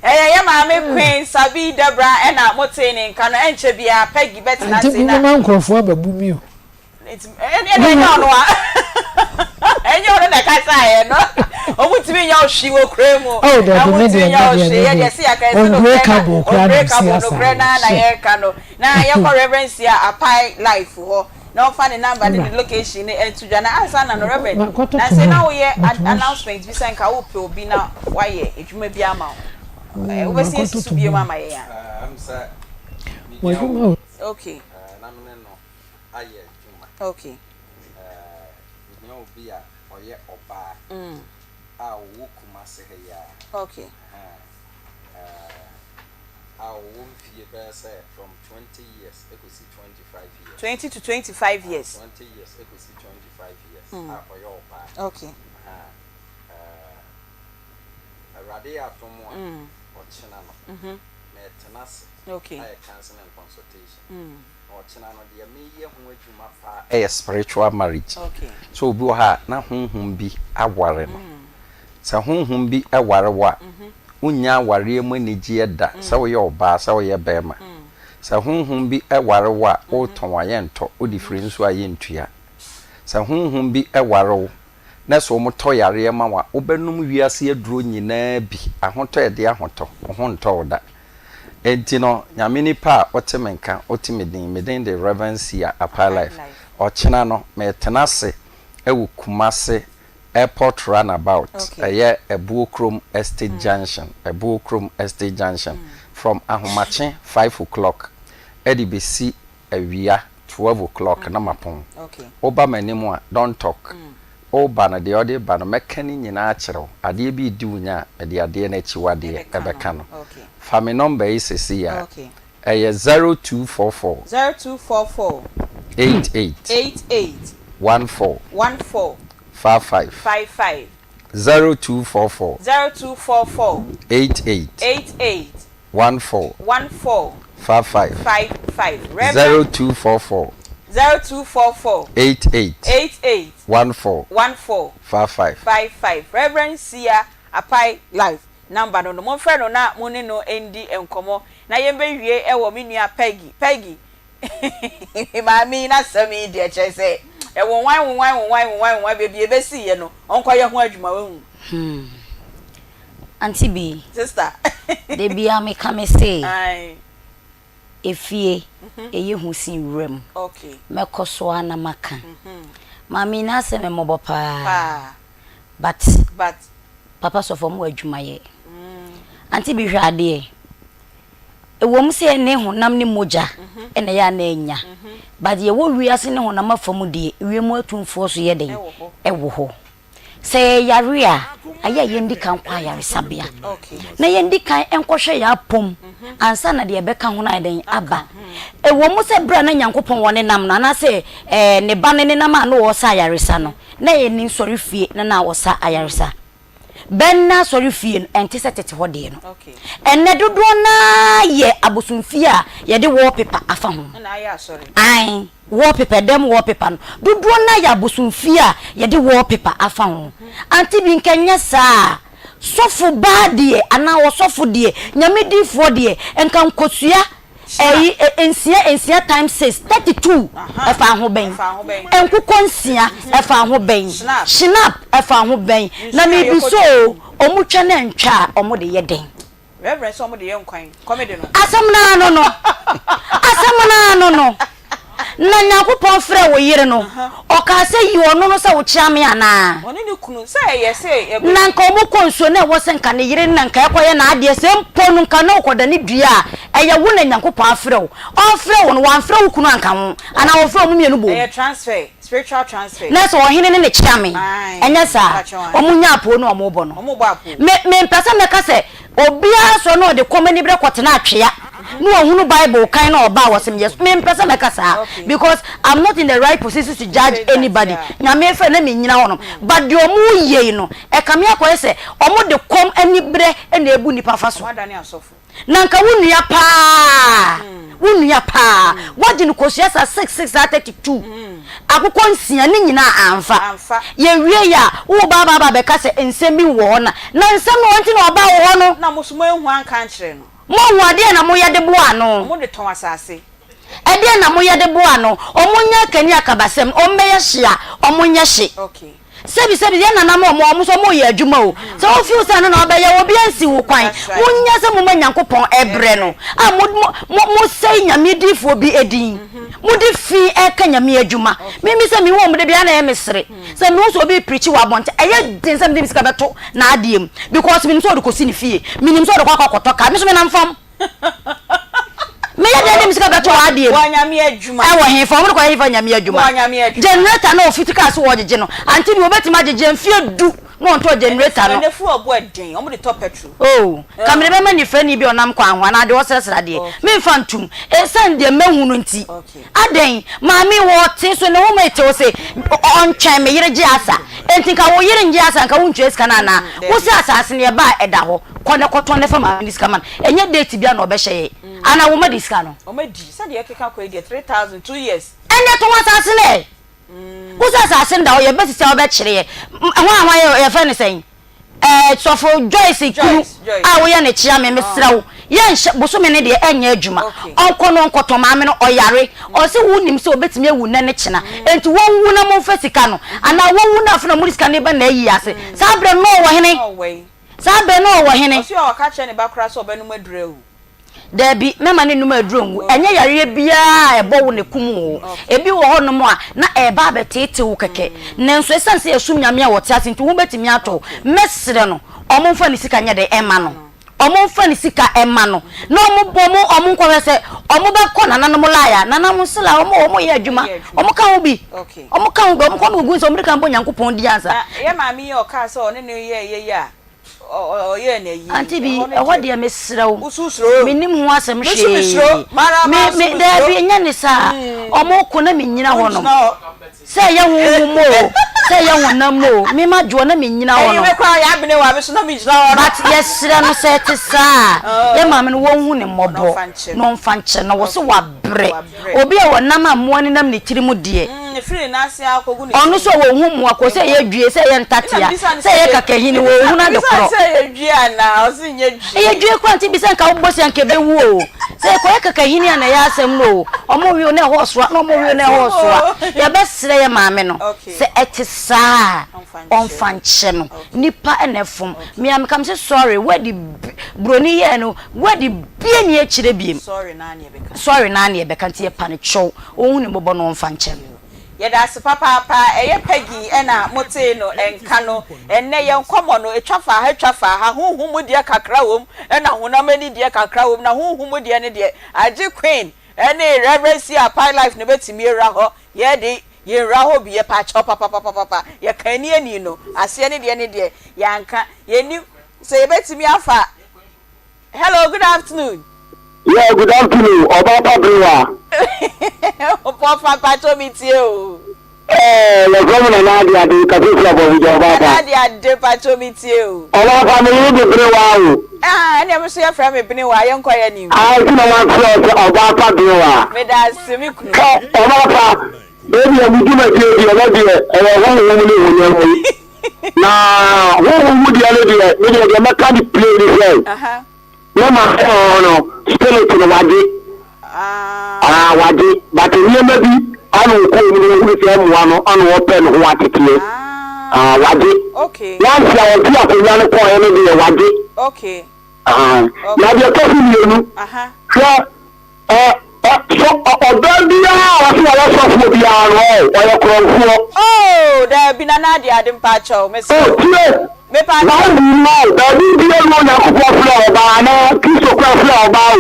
Ɛyɛ yɛ maame Queen Sabi Debra ɛna motee ne nka no ɛnkyɛ biara Peggy bɛtena ase na. Ante mema nkurɔfoɔ abɛbu mi o. Nti ɛnna ɛnyɛ ɔno a ɛnyɛ ɔno na ɛkasaeɛ no ɔmo ntumi nyɛ ɔhwee wɔ kura mu Oh, dabi, ɔmo me ntumi deɛ, nyɛ me deɛ, ɔhwee me yɛ deɛ deɛ. si yɛka ɛsi nokorɛ na Unbreakable koraa na unbreakable mesi asa nokorɛ no. na na Hyɛ. yɛka no na yɛkɔ Reverend Sia Apae life hɔ na ɔmfa ne number ne Mmra. ne location no ɛnto dwa na ansa na no Reverend Makɔtɔ na sɛ na toma. woyɛ ad Matoma. announcement bi sɛ nka wopɛ obi na wayɛ adwuma bi ama wo ɛ Mm, wobɛsi makɔtɔ asi so bio toma. ama yɛn a. W'adwuma o. Okay. Na me ne no ayɛ adwuma. Okay. Eh, mehia obi a ɔyɛ ɔbaa a ɔwɔ Kumasi ha yi ara. Okay. Ɛhɛn, eh, a ɔwɔ mfie bɛyɛ sɛ from 20 years ɛkɔsi 25 years. 20 to 25 years. Ah, 20 years ɛkɔsi 25 years a ɔyɛ ɔbaa. Okay. Ɛhɛn, eh, Awurade yɛ adom a, ɔkyena no, mɛtena ase ayɛ counseling and consultation. Na ɔkyena no deɛ meyɛ ho adwuma paa yɛ spiritual marriage. Sɛ obi wɔ hɔ a na honhom bi aware no. Sɛ honhom bi ware wo a, wonnya awareɛ mu anigyeɛ da, sɛ woyɛ ɔbaa sɛ woyɛ barima. Sɛ honhom bi ware wo a, wotɔn a yɛntɔ, wode firi nso a yɛntua. Sɛ honhom bi ware wo na sɛ wɔtɔ yareɛ ma wo a, wobɛnom wiase aduro nyinaa bi, ahotɔ a ɛde ahotɔ, wo ho ntɔ wo da. Enti no, Nyame nipa a wote me nka, wote me din, me din de Rev. Sia Apai Life. Ɔkyena no, meretena ase wɔ Kumasi Airport Runabout, ɛyɛ Abuokrom Estate Junction, Abuokrom Estate Junction, from ahomakye five o'clock de bɛsi awia 12 o'clock na mapɔn. Woba m'anim a, don't talk. Woba no, deɛ wode ba no, mɛka ne nyinaa akyerɛ wo. Adeɛ bi redi wo nya a, mede adeɛ no akyiwadeɛ bɛka no. Fa me nɔmba yi seesei ara. Ɛyɛ 0244. 0244. 88. 88. 14. 14. 55. 55. 0244. 0244. 88. 88. 14. 14. 55. 55. Reverend. 0244. 0244. 88. 88. 14. 14. 55. 55. Reverend Sia Apai Life number no no momfrɛ no na mo ne no ndi nkɔmmɔ na yɛmbɛwie wɔ me nua Peggy Peggy maame yi n'asɛm yi deɛ kyerɛ sɛ ɛwonwan wonwan wonwan wonwan wonwan baabi ebesiiɛ no ɔnkɔyɛ ho adwuma wahu. Hmm. Auntie B. Sister. Da biara meka me se. Aye. Efie, ɛyɛ hu sen wuram. Okay. Mɛkɔ so ara na maka. Maame yi n'asɛm mmɔbɔ paa. Paa. But. But. Papa sɔfo ɔmo wɔ adwuma yɛ. Auntie B hwɛ adeɛ. Ɛwom sɛ yɛne honam ne mogya na ɛyɛ a na anya, but yɛwɔ wiase ne honam afa mu deɛ, wiem atumfoɔ so yɛ dɛn? Ɛwɔ hɔ. Sɛ yɛyare a, ayɛ a yɛndi kan nkɔ ayaresabea na yɛndi kan nkɔhwɛ yɛn apɔm ansa na deɛ ɛbɛka ho no ayɛ dɛn? Aba. Ɛwɔ mu sɛ berɛ a na Nyankopɔn wɔ ne nam no, anaasɛ ɛɛ ne ba no nenam a na ɔresa ayaresa no, na ɛyɛ ne nsɔrefie na na ɔsa ayaresa. Bɛn na asɔrefie no, ɛnte sɛ tete hɔ deɛ no. Ɛnnɛ dodoɔ no ara yɛ abosomfie a yɛde wallpaper afa ho. Ae, wallpaper, ɛdan mu wallpaper no, dodoɔ no ara yɛ abosomfie a yɛde wallpaper afa ho. Ante bi nka ɛnyɛ saa a, sɔfo baa deɛ anaa ɔsɔfo deɛ, Nyame difoɔ deɛ, nka nkosua Ɛyi nsia nsia times 6, 32 ɛfa ho bɛn? Nkokɔ nsia ɛfa ho bɛn? Schnapp ɛfa ho bɛn? Na mebisa o, ɔmo twa no antwa a ɔmo de yɛ dɛn? Reverend sɛ ɔmo de yɛ nkwan, kɔmede no. Asɛm no ara no no. Asɛm no ara no no. Na Nyankopɔn frɛɛ wo yere no, ɔkaa sɛ, Yi ɔno no sɛ wo kyeame anaa? Na nka ɔmo kɔ nsuo na ɛwɔ sɛ nka ne yere no na nka ɛkɔyɛ n'adeɛ, sɛ mpo no nka na ɔkɔdane dua a, ɛyɛ wo na Nyankopɔn afrɛ wo. Ɔmfrɛ wo no, wamfrɛ wo kunu anka ho, anaa ɔfrɛ ɔmo mmienu boom? Na sɛ ɔhene ne ne kyeame, ɛnyɛ saa? Ɔmo nya apoo na ɔmo bɔ no. Me, mempɛ sɛ mɛka sɛ Obiara sɔre na ɔde kɔm aniberɛ kɔtena atwea na wahunu bible kan na ɔba a wɔse meyɛ so mempɛ sɛ mɛka saa because I'm not in the right position to judge anybody Nyame frɛ na mennyina hɔ nom but deɛ ɔmo yɛ yi no ɛkame akɔyɛ sɛ ɔmo de kɔm aniberɛ na ɛbu nnipa fa so na nka wo nua paa wo nua paa woagye no kosua saa 66 saa 32 Akokɔ nsia ne nyinaa amfa. Yɛwiei a, wo ba aba abɛka sɛ nsɛm bi wɔ hɔ na, na nsɛm no wɔ hɔ nti na ɔbaa wo hɔ no. Na mo nso moanhu anka ankyerɛ no. Moahu adeɛ na moyɛ de boa ano. Wɔde tɔn asase. Ɛdeɛn na moyɛ de boa ano? Wɔnyɛ akani akabasɛm, wɔmmɛyɛ hye a, wɔnyɛ hye. Sɛbi sɛbi yɛn nananom ɔmo ɔmo nso ɔmo yɛ adwuma o sɛ wo feel sɛ ɛno na ɔbɛyɛ obiara nsi wo kwan mo nyɛ sɛ mo ma Nyankopɔn ɛbrɛ no a mo mo mo sɛe Nyame diifoɔ bi edin mo de fi ɛka Nyame adwuma me me sɛ me hu ɔmo de bia na ɛyɛ me sere sɛ me hu sɛ obi preachi wɔ abɔnten ɛyɛ den sɛ me de me sika bɛto n'adeɛ mu because me nim sɛ ɔde kɔsi ne fie me nim sɛ ɔde kɔ akɔ akɔtɔ car me nso me nam fam. Meyɛ dɛn de me sika bɛto w'adeɛ mu? Ɛwɔ hefa? Wɔde kɔyɛ hefa nyame adwuma? Generator na ɔfiti kaa so wɔgyegye no. Ante bi wɔbɛtumi agyegye mfeɛ du na ɔntɔɔ generator no. Oh, ka mede bɛma nifrani bi a ɔnam kwan ho anaa deɛ ɔsrɛsrɛ adeɛ. Memfa ntom. Ɛsiane deɛ mahu no nti. Adɛn? Maame wɔte so ne ho ma etew se ɔntwɛn me yere gye asa. Enti nka wo yere ngye asa nka wontua sika no anaa? Wo se asase no yɛba a ɛda hɔ, kɔ na kɔtɔn na fa maame no sika ma no. Ɛnyɛ date biara na ɔbɛhyɛ yɛn. Anaa wo mma di sika no? Ɛnneɛ tɔn asase no ɛ! Wo se asase no da hɔ, yɛbɛsisi a wobɛkyere yɛ. Hwan hwan yɛfrɛ no sɛn? Ɛɛ sɔfo Joyce kunu a woyɛ no kyea me mesrɛ wo yɛnhyɛ bosome no deɛ ɛnyɛ adwuma ɔnkɔ no ɔnkɔtɔ maame no ɔyare ɔse wonim sɛ ɔbɛtumi awu nnɛ ne kyena enti wɔnwu na momfa sika no anaa wɔnwu na afei na mode sika no ba na ayi ase saa berɛ no na ɔwɔ hene saa berɛ no na ɔwɔ hene. Ɔse ɔka kyerɛ ne ba koraa sɛ ɔbɛnom aduru awu. Dabi, mɛma no nnom aduro ngu. Ɛnyɛ yareɛ biara a ɛbɔ wo na ɛkum wo. Ebi wɔ hɔnom a, na ɛreba abɛteetee wo kɛkɛ. Nanso ɛsiane sɛ yɛsom Nyame a ɔte ase nti, wo ho bɛtumi atɔ wo. Mɛsrɛ no, wɔmfa ne sika nyɛ dɛn mma no. Wɔmfa ne sika mma no, na wɔn, wɔn, wɔn nkɔhwɛ sɛ wɔbɛkɔ nananom line a. Nananom nso line, wɔn, wɔyɛ adwuma. Wɔka ho bi. Wɔka ho bi. Wɔkɔ no wɔgu nsa, wɔde kan bɔ Nyankopɔn din ansa. Na yɛ maame yi a ɔkaa sɛ ɔne no yɛɛ yei a, Auntie bi, ɛhɔ deɛ mesrɛ wo, mennim ho asɛm hwee. Me, me, daabi, ɛnyɛ ne saa. Ɔmo ko na mennyina hɔ nom. Sɛ ɛyɛ honhom mu o, sɛ ɛyɛ honam mu o, me madwoɔ na mennyina hɔ nom. But yɛsrɛ no sɛ ɛte saa a, yɛ maame no wɔnhu no mmɔbɔ na ɔmfa nkyɛ no. Wɔse wabrɛ. Obi a ɔnam a mmoa nenam ne tiri mu deɛ, ɔno nso ɔnhu mmoa kɔ, sɛ ɛyɛ due, sɛ ɛyɛ ntatea, sɛ ɛyɛ kakahini, ɔnhunu ade korɔ. Ɛyɛ due koraa nti bisa nka wobɔ sɛ anka ɛbɛwu o. Sɛ ɛkɔyɛ kakahini a na ɛyɛ asɛm no o. Ɔmo we o na ɛhɔ soa, na ɔmo we o na ɛhɔ soa. Yɛbɛsrɛ yɛ maame no sɛ ɛte saa a, ɔmfa nkyɛ no. Nnipa na ɛfom. Me a meka mese sorry, word bi, broni yɛɛ no, word bia nni akyire biem. Sorry naa ne yɛbɛka nti yɛpa no kyɛw ɔnhu ne mmɔbɔ na ɔmfa nkyɛ no. Yɛda ase papaapa, ɛyɛ Peggy na motee no nka no. Ɛnnɛ yɛn nkɔmmɔ no, ɛtwa faa ha, ɛtwa faa ha, honhom mu deɛ kakra wom, ɛna honam ani deɛ kakra wom, na honhom mu deɛ no deɛ, agye Queen ne Rev. C. Apai Life no bɛtumi awura hɔ, yɛn de, yɛnwura hɔ bi, yɛpa kyɛw papapapapa, yɛka ani ani no, aseɛ ne deɛ ne deɛ, yɛanka, yɛnnim sɛ yɛbɛtumi afa Hello, good afternoon. Yeah, good afternoon. Ọba pa berewa. Pọfa mpacho mi tie o. Eh, yɛfrɛ me Nana Ade Ade, kasa firi Abɔbogya, ɔba pa. Nana Ade Ade, mpacho mi tie o. Ɔba pa, me yere de berewa o. Ah, ɛnna me nso yɛfrɛ me Benewa, yɛnkɔ yɛn anim. Ah, nti na mafrɛ wo sɛ ɔba pa berewa. Meda ase, me kunu. Ka, ɔba pa, baabi a me dwumadie deɛ, ɛnɛ deɛ, ɛyɛ honhom ne honam mu. Na honhom mu deɛ no deɛ, me deɛ deɛ mɛka no pie ne sɛ, ne maame wɔ hɔ no, spirit no wagye. Ah, wagye. But nneɛma bi ana ɔkɔɔ mu no wɔhunu sɛ mmoa no ana ɔpɛ ne ho ateteɛ. Ah, wagye. Once a ɔte akonnwa no kɔɔɛ no deɛ wagye. Ah, na deɛ ɛtɔ so mmienu, hwɛ, ɛ. Ɔ, so ɔ, ɔbaa biara a ɔse ɔyɛ sɔfoɔ biara no, ɔ, ɔyɛ korɔmfoɔ? Oh, daabi, Nana Adeade, mpakyɛw, mesrɛ Oh, wo. tie! Mepakyɛw. Bible mu o, baabi biara nni hɔ Onyankopɔn frɛɛ ɔbaa anaa Kristo koraa frɛɛ ɔbaa o.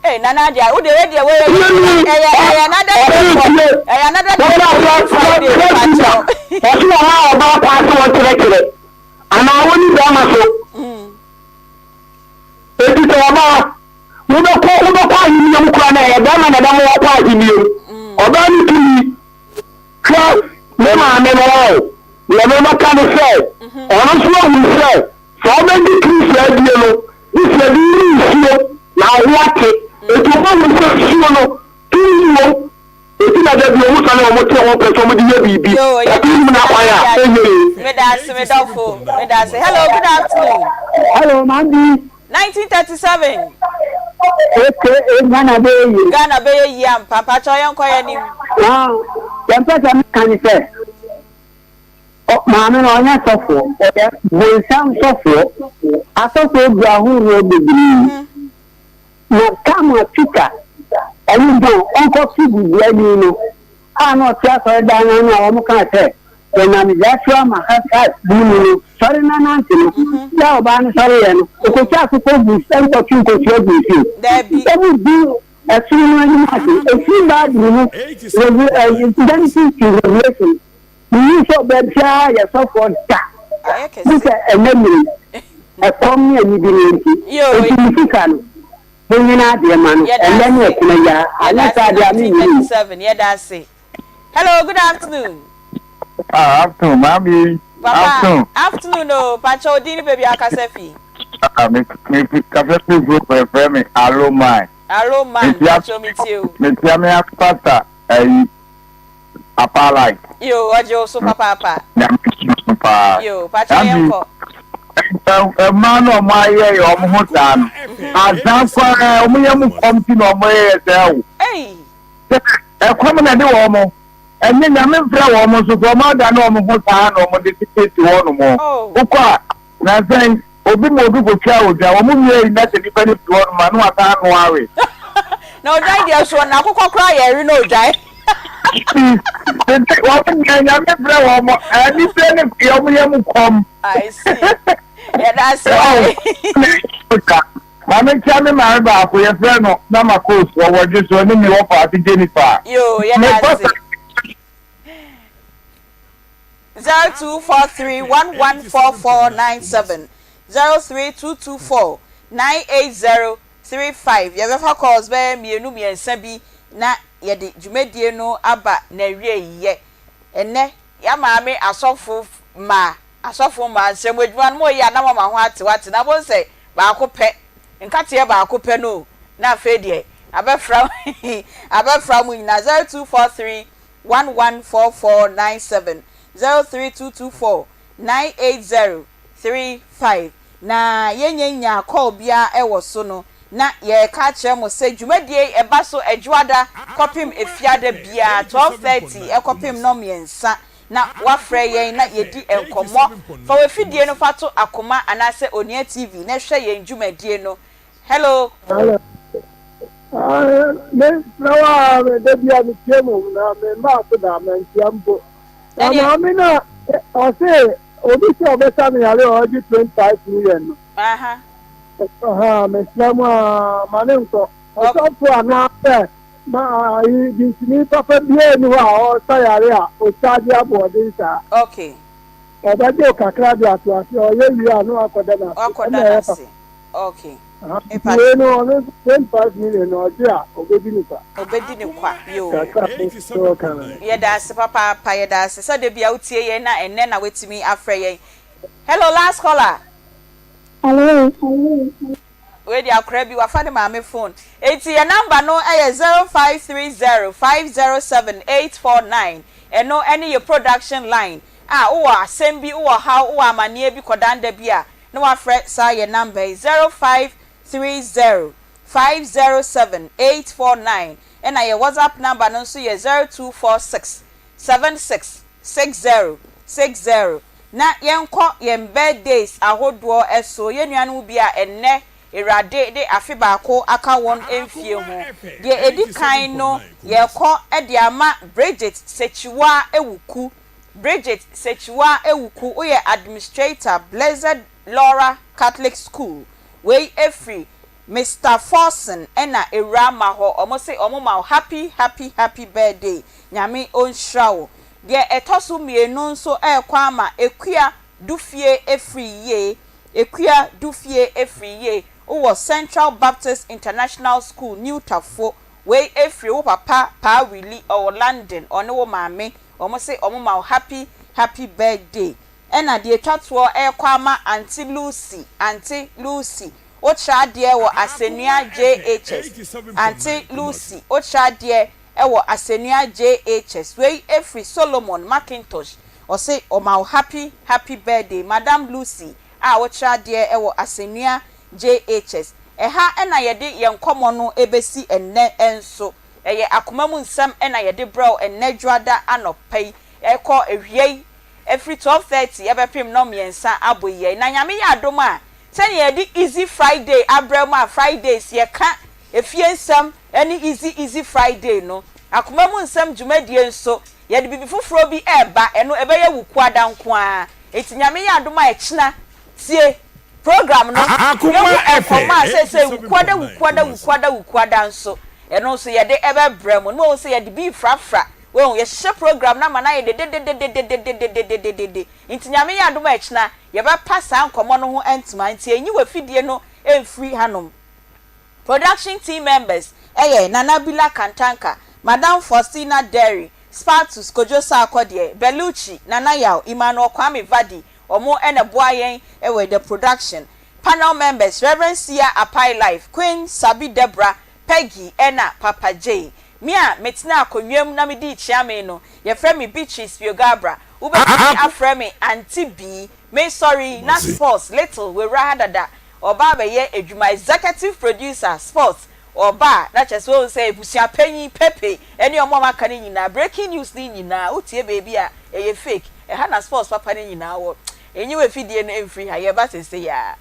Ei, Nana Adeade, wo deɛ, wei deɛ, wei Tie me! ɛyɛ, Ɔ, ɛyɛ another day ɔse for, tie! ɛyɛ another day Wɔfrɛ, for frɛ, frɛ, Friday, frɛ Peter. mepakyɛw. Ɔse ɔmaa ɔbaa kwan sɛ ɔnkyerɛkyerɛ anaa ɔnni bɛrima so. Enti sɛ ɔbaa, wobɛkɔ wobɛkɔ ahennie mu koraa no ɛyɛ bɛrima na ɛbɛma wakɔ ahennie mu. Ɔbaa no tumi. Hwɛ me maame no ɔ, deɛ mebɛka ne sɛ, ɔno nso ahunu sɛ, sɛ ɔbɛgye Kristo adie no, gye sɛ yɛde no nsuo na wo ho ate. Enti ɔbɛhunu sɛ nsuo no, tumi wom. Enti na da bi ɔmo sane ɔmo te ho pɛ sɛ ɔmo de yɛ biribi. Yoo, Ɔte yɛda nim ase n'akwan Nana a, Ade. ɛnyɛ yie. Meda ase me dɔfo. Meda ase. Hello, good afternoon. Hello, Mandy. 1937. Okay, Ghana bɛyɛ yie. Ghana bɛyɛ yie ampa. Mpakyɛw yɛnkɔ yɛn anim. Ah, deɛ mpɛ sɛ meka ne sɛ, maame no ɔnyɛ sɔfoɔ, ɔyɛ bonsam sɔfoɔ. Asɔfoɔ gu ahoroɔ bebree. Na Tamar Peter ne John ɔnkɔto bubuani no a na ɔte asɔredan no ano a wɔkaa sɛ, Yɛnam Yahshua Mahasa's din mu no, sɔre na nante no. Berɛ a ɔbaa no sɔreeɛ no, ɔkɔtwaa akokɔ guu nkɔto nkosua guu nsuom. Dabi. Wɔbu ɛsono no anim ase. Ɛfiri Bible mu, Reve, Genesis to Revelation, Menim sɛ ɔbaa biara yɛ sɔfoɔ da, Ayɛ gye kɛse. sɛ ɛnnɛ mmerɛ yi, ɛkɔm ne anibereɛ nti. Yoo, Enti me sika no, monyene adeɛ ma no, yɛda ɛnnɛ ne ase. ɛkyena yi ara, Yɛda anyɛ ase, saa deɛ a mennyene mu. 1937, yɛda ase. Hello, good afternoon. Ah, afternoon, maame. Papa, Afternoon. afternoon o, pakyɛ wo din ne baabi a wakasa fi. Ah, me me fi kasa fi group ɛfrɛ me Aloman. Aloman, Metia pakyɛ me tie o. metia me pastor ayi Apa like. Yoo ɔgye wo so papaapa. Nyame nhyira no paa. Yoo pakyɛ yɛn kɔ. Mmaa no ɔmo ayɛ yɛ ɔmo ho saa no azan koraa ɔmo yɛ mo kɔm ti na ɔmo yɛ saa o. Sɛ ɛkɔm na ɛde wɔn mo ɛnyɛ nyame mfrɛ wɔn mo nso so ɔmo ada ne ɔmo ho saa na ɔmo de tete hɔ nom wokɔ a Nansa yi, obi ma obi kotwaa odwan, wɔn wiei na sɛ nipa no fi hɔ nom a, na wasan anoa awe. Na odwan deɛ soɔ no, akokɔ koraa yɛ ɛwe na odwan. Tete, wɔn nyɛ Nyame frɛ wɔn, anibere ne wɔn yam kɔm. I see. Yɛda ase wae. Maame nkyia me maame baako, yɛfrɛ no Mama Kos, ɔwɔ Dweso, ɔne me wɔ faase Jennifer. Yoo, yɛda ase. 0243 114497 03224 98035 Yɛbɛfa calls bɛyɛ mmienu mmiɛnsa bi na yɛde dwumadie no aba n'awieɛ. Ɛnnɛ yɛn maame asɔfo mmaa, asɔfo mmaa nsɛm adwuma no moyɛ a na moama ho ate wate na wobɛhu sɛ baako pɛ, nkateɛ baako pɛ no o, na afei deɛ abɛfra abɛfra mo nyinaa 0243 114497 03224 98035 Na yɛnnya nyaa call biara wɔ so no, na yɛreka akyerɛ mo sɛ dwumadie yi ɛba so Adwoada kɔpem Efiada biara 12:30 kɔpem nnɔnmiɛnsa na woafrɛ yɛn na yɛdi nkɔmmɔ. Fa w'afidie no fa to Akoma anaasɛ Onua TV na hwɛ yɛn dwumadie no. Hello. Hello. Ah, me frɛ wo a me da bi a metie mu na me mmaa so da mantia mpo. Na maame no a ɔse obi sɛ ɔbɛsa me yare a ɔgye 25 million no. Aha. Aha, mesrɛ mu a ma ne nkɔ. Ɔsɔfo anaasɛ ma ayi dinsini papa biara ni hɔ a ɔsa yare a ɔkyaagye aboɔden saa. Okay. Ɔbɛgye wo kakra de ato ase ɔyɛ wie a na wakɔda no ase. Wakɔda no ase. Okay. Nti wei no ɔno nso 25 million na ɔgye a ɔbɛdi no kwa. Ɔbɛdi no kwa yoo. Kakra a me nso ɔka no. Yɛda ase papaapa yɛda ase sɛ da bia wotie yɛn na ɛnnɛ na woatumi afrɛ yɛn. Hello last caller. Hello. Wei deɛ akora bi wafa ne maame phone. Enti yɛn number no yɛ 0530 507 849 ɛno ɛne yɛ production line a wowɔ asɛm bi wowɔ haw wowɔ amaneɛ bi kɔdanda bi a na wafrɛ saa yɛn number yi, 0530 507 849, ɛna yɛn WhatsApp number no nso yɛ 0246 76 60 60. Na yɛnkɔ yɛn birthdays ahodoɔ so, yɛn nuanom bi a ɛnnɛ. Awurade de afe baako aka wɔn mfie ho. Deɛ ɛdi kan no yɛrekɔ de ama Bridget Sekyiwaa Awuku. Bridget Sekyiwaa Awuku, woyɛ Administrator, Blessed Laura Catholic School. Wei firi Mister Forson ɛna awura ma hɔ ɔmo se ɔmo ma wo happy happy happy birthday Nyame ɔnhyira wo. Deɛ ɛtɔ so mienu nso ɛɛkɔ ama Akua Dufie ɛfiri yie Akua Dufie ɛfiri yie wowɔ Central Baptist International School New Tafo wei ɛfiri wo papa Paa Willie ɔwɔ London ɔne wo maame ɔmo se ɔmo ma wo happy happy birthday Ɛna deɛ ɛtwa toɔ ɛrekɔ ama Auntie Lucy, Auntie Lucy, wokyerɛ adeɛ wɔ Asɛnnua JHS, Auntie Lucy, wokyerɛ adeɛ wɔ Asɛnnua JHS, wei ɛfiri Solomon Mackintosh, ɔse ɔma wo happy happy birthday Madam Lucy a wokyerɛ adeɛ wɔ Asɛnnua JHS. Ɛha na yɛde yɛn nkɔmmɔ no bɛsi ɛnnɛ nso, ɛyɛ akoma mu nsɛm na yɛde brɛ wo ɛnnɛ Dwoada anɔpa yi, ɛkɔ awia yi Ɛfiri 12:30 ɛbɛpem nnɔnmiɛnsa abɔ yi yɛn. Na Nyame yɛ adom a, sɛnea yɛde Easy Friday abrɛ mo a Fridays yɛka efie nsɛm ne Easy Easy Friday no, akoma mu nsɛm dwumadie nso, yɛde biribi foforɔ bi reba, ɛno ɛbɛyɛ Wukuada nko ara. Enti Nyame yɛ adom a ɛkyena, tie program no, yɛhu nkɔmmɔ a seesei Wukuada Wukuada Wukuada Wukuada nso, ɛno nso yɛde ɛbɛbrɛ mo. Na moahu sɛ yɛde bi refrafra Wahu, yɛhyehyɛ program no ama no ayɛ dedededededededededede. Nti Nyame yɛ adom a ɛkyena yɛbɛpa saa nkɔmmɔ no ho ntoma. Nti ɛnyi w'afidie no mfiri hanom. Production team members yɛ Nana Bila Kantanka, Madam Faustina Derry, Spartus Kojo Sarkodie, Bellucci, Nana Yaw, Emmanuel Kwame Vadi, wɔn na ɛboa yɛn wɔ the production. Panel members, Rev. Sia Apai Life, Queen Sabi Deborah, Peggy ɛna Papa Jay. Me a metenaa akonnwa mu na midii kyeame no, wɔfrɛ me Beatrice Piogabra. Wobɛtumi afrɛ me Auntie Bee. Mesɔre yi, na Sports, Little, wawura ha dada. Ɔreba abɛyɛ adwuma, Executive Producer, Sports. Ɔba a, na kyerɛ sɛ woahu sɛ abusua panyin, Pepe, ne wɔn a wɔaka no nyinaa, breaking news no nyinaa, wotie baabi a, ɛyɛ fake. Ɛha na Sports papa no nyinaa wɔ. Nyi w'afidie no mfiri ha, yɛreba seesei ara.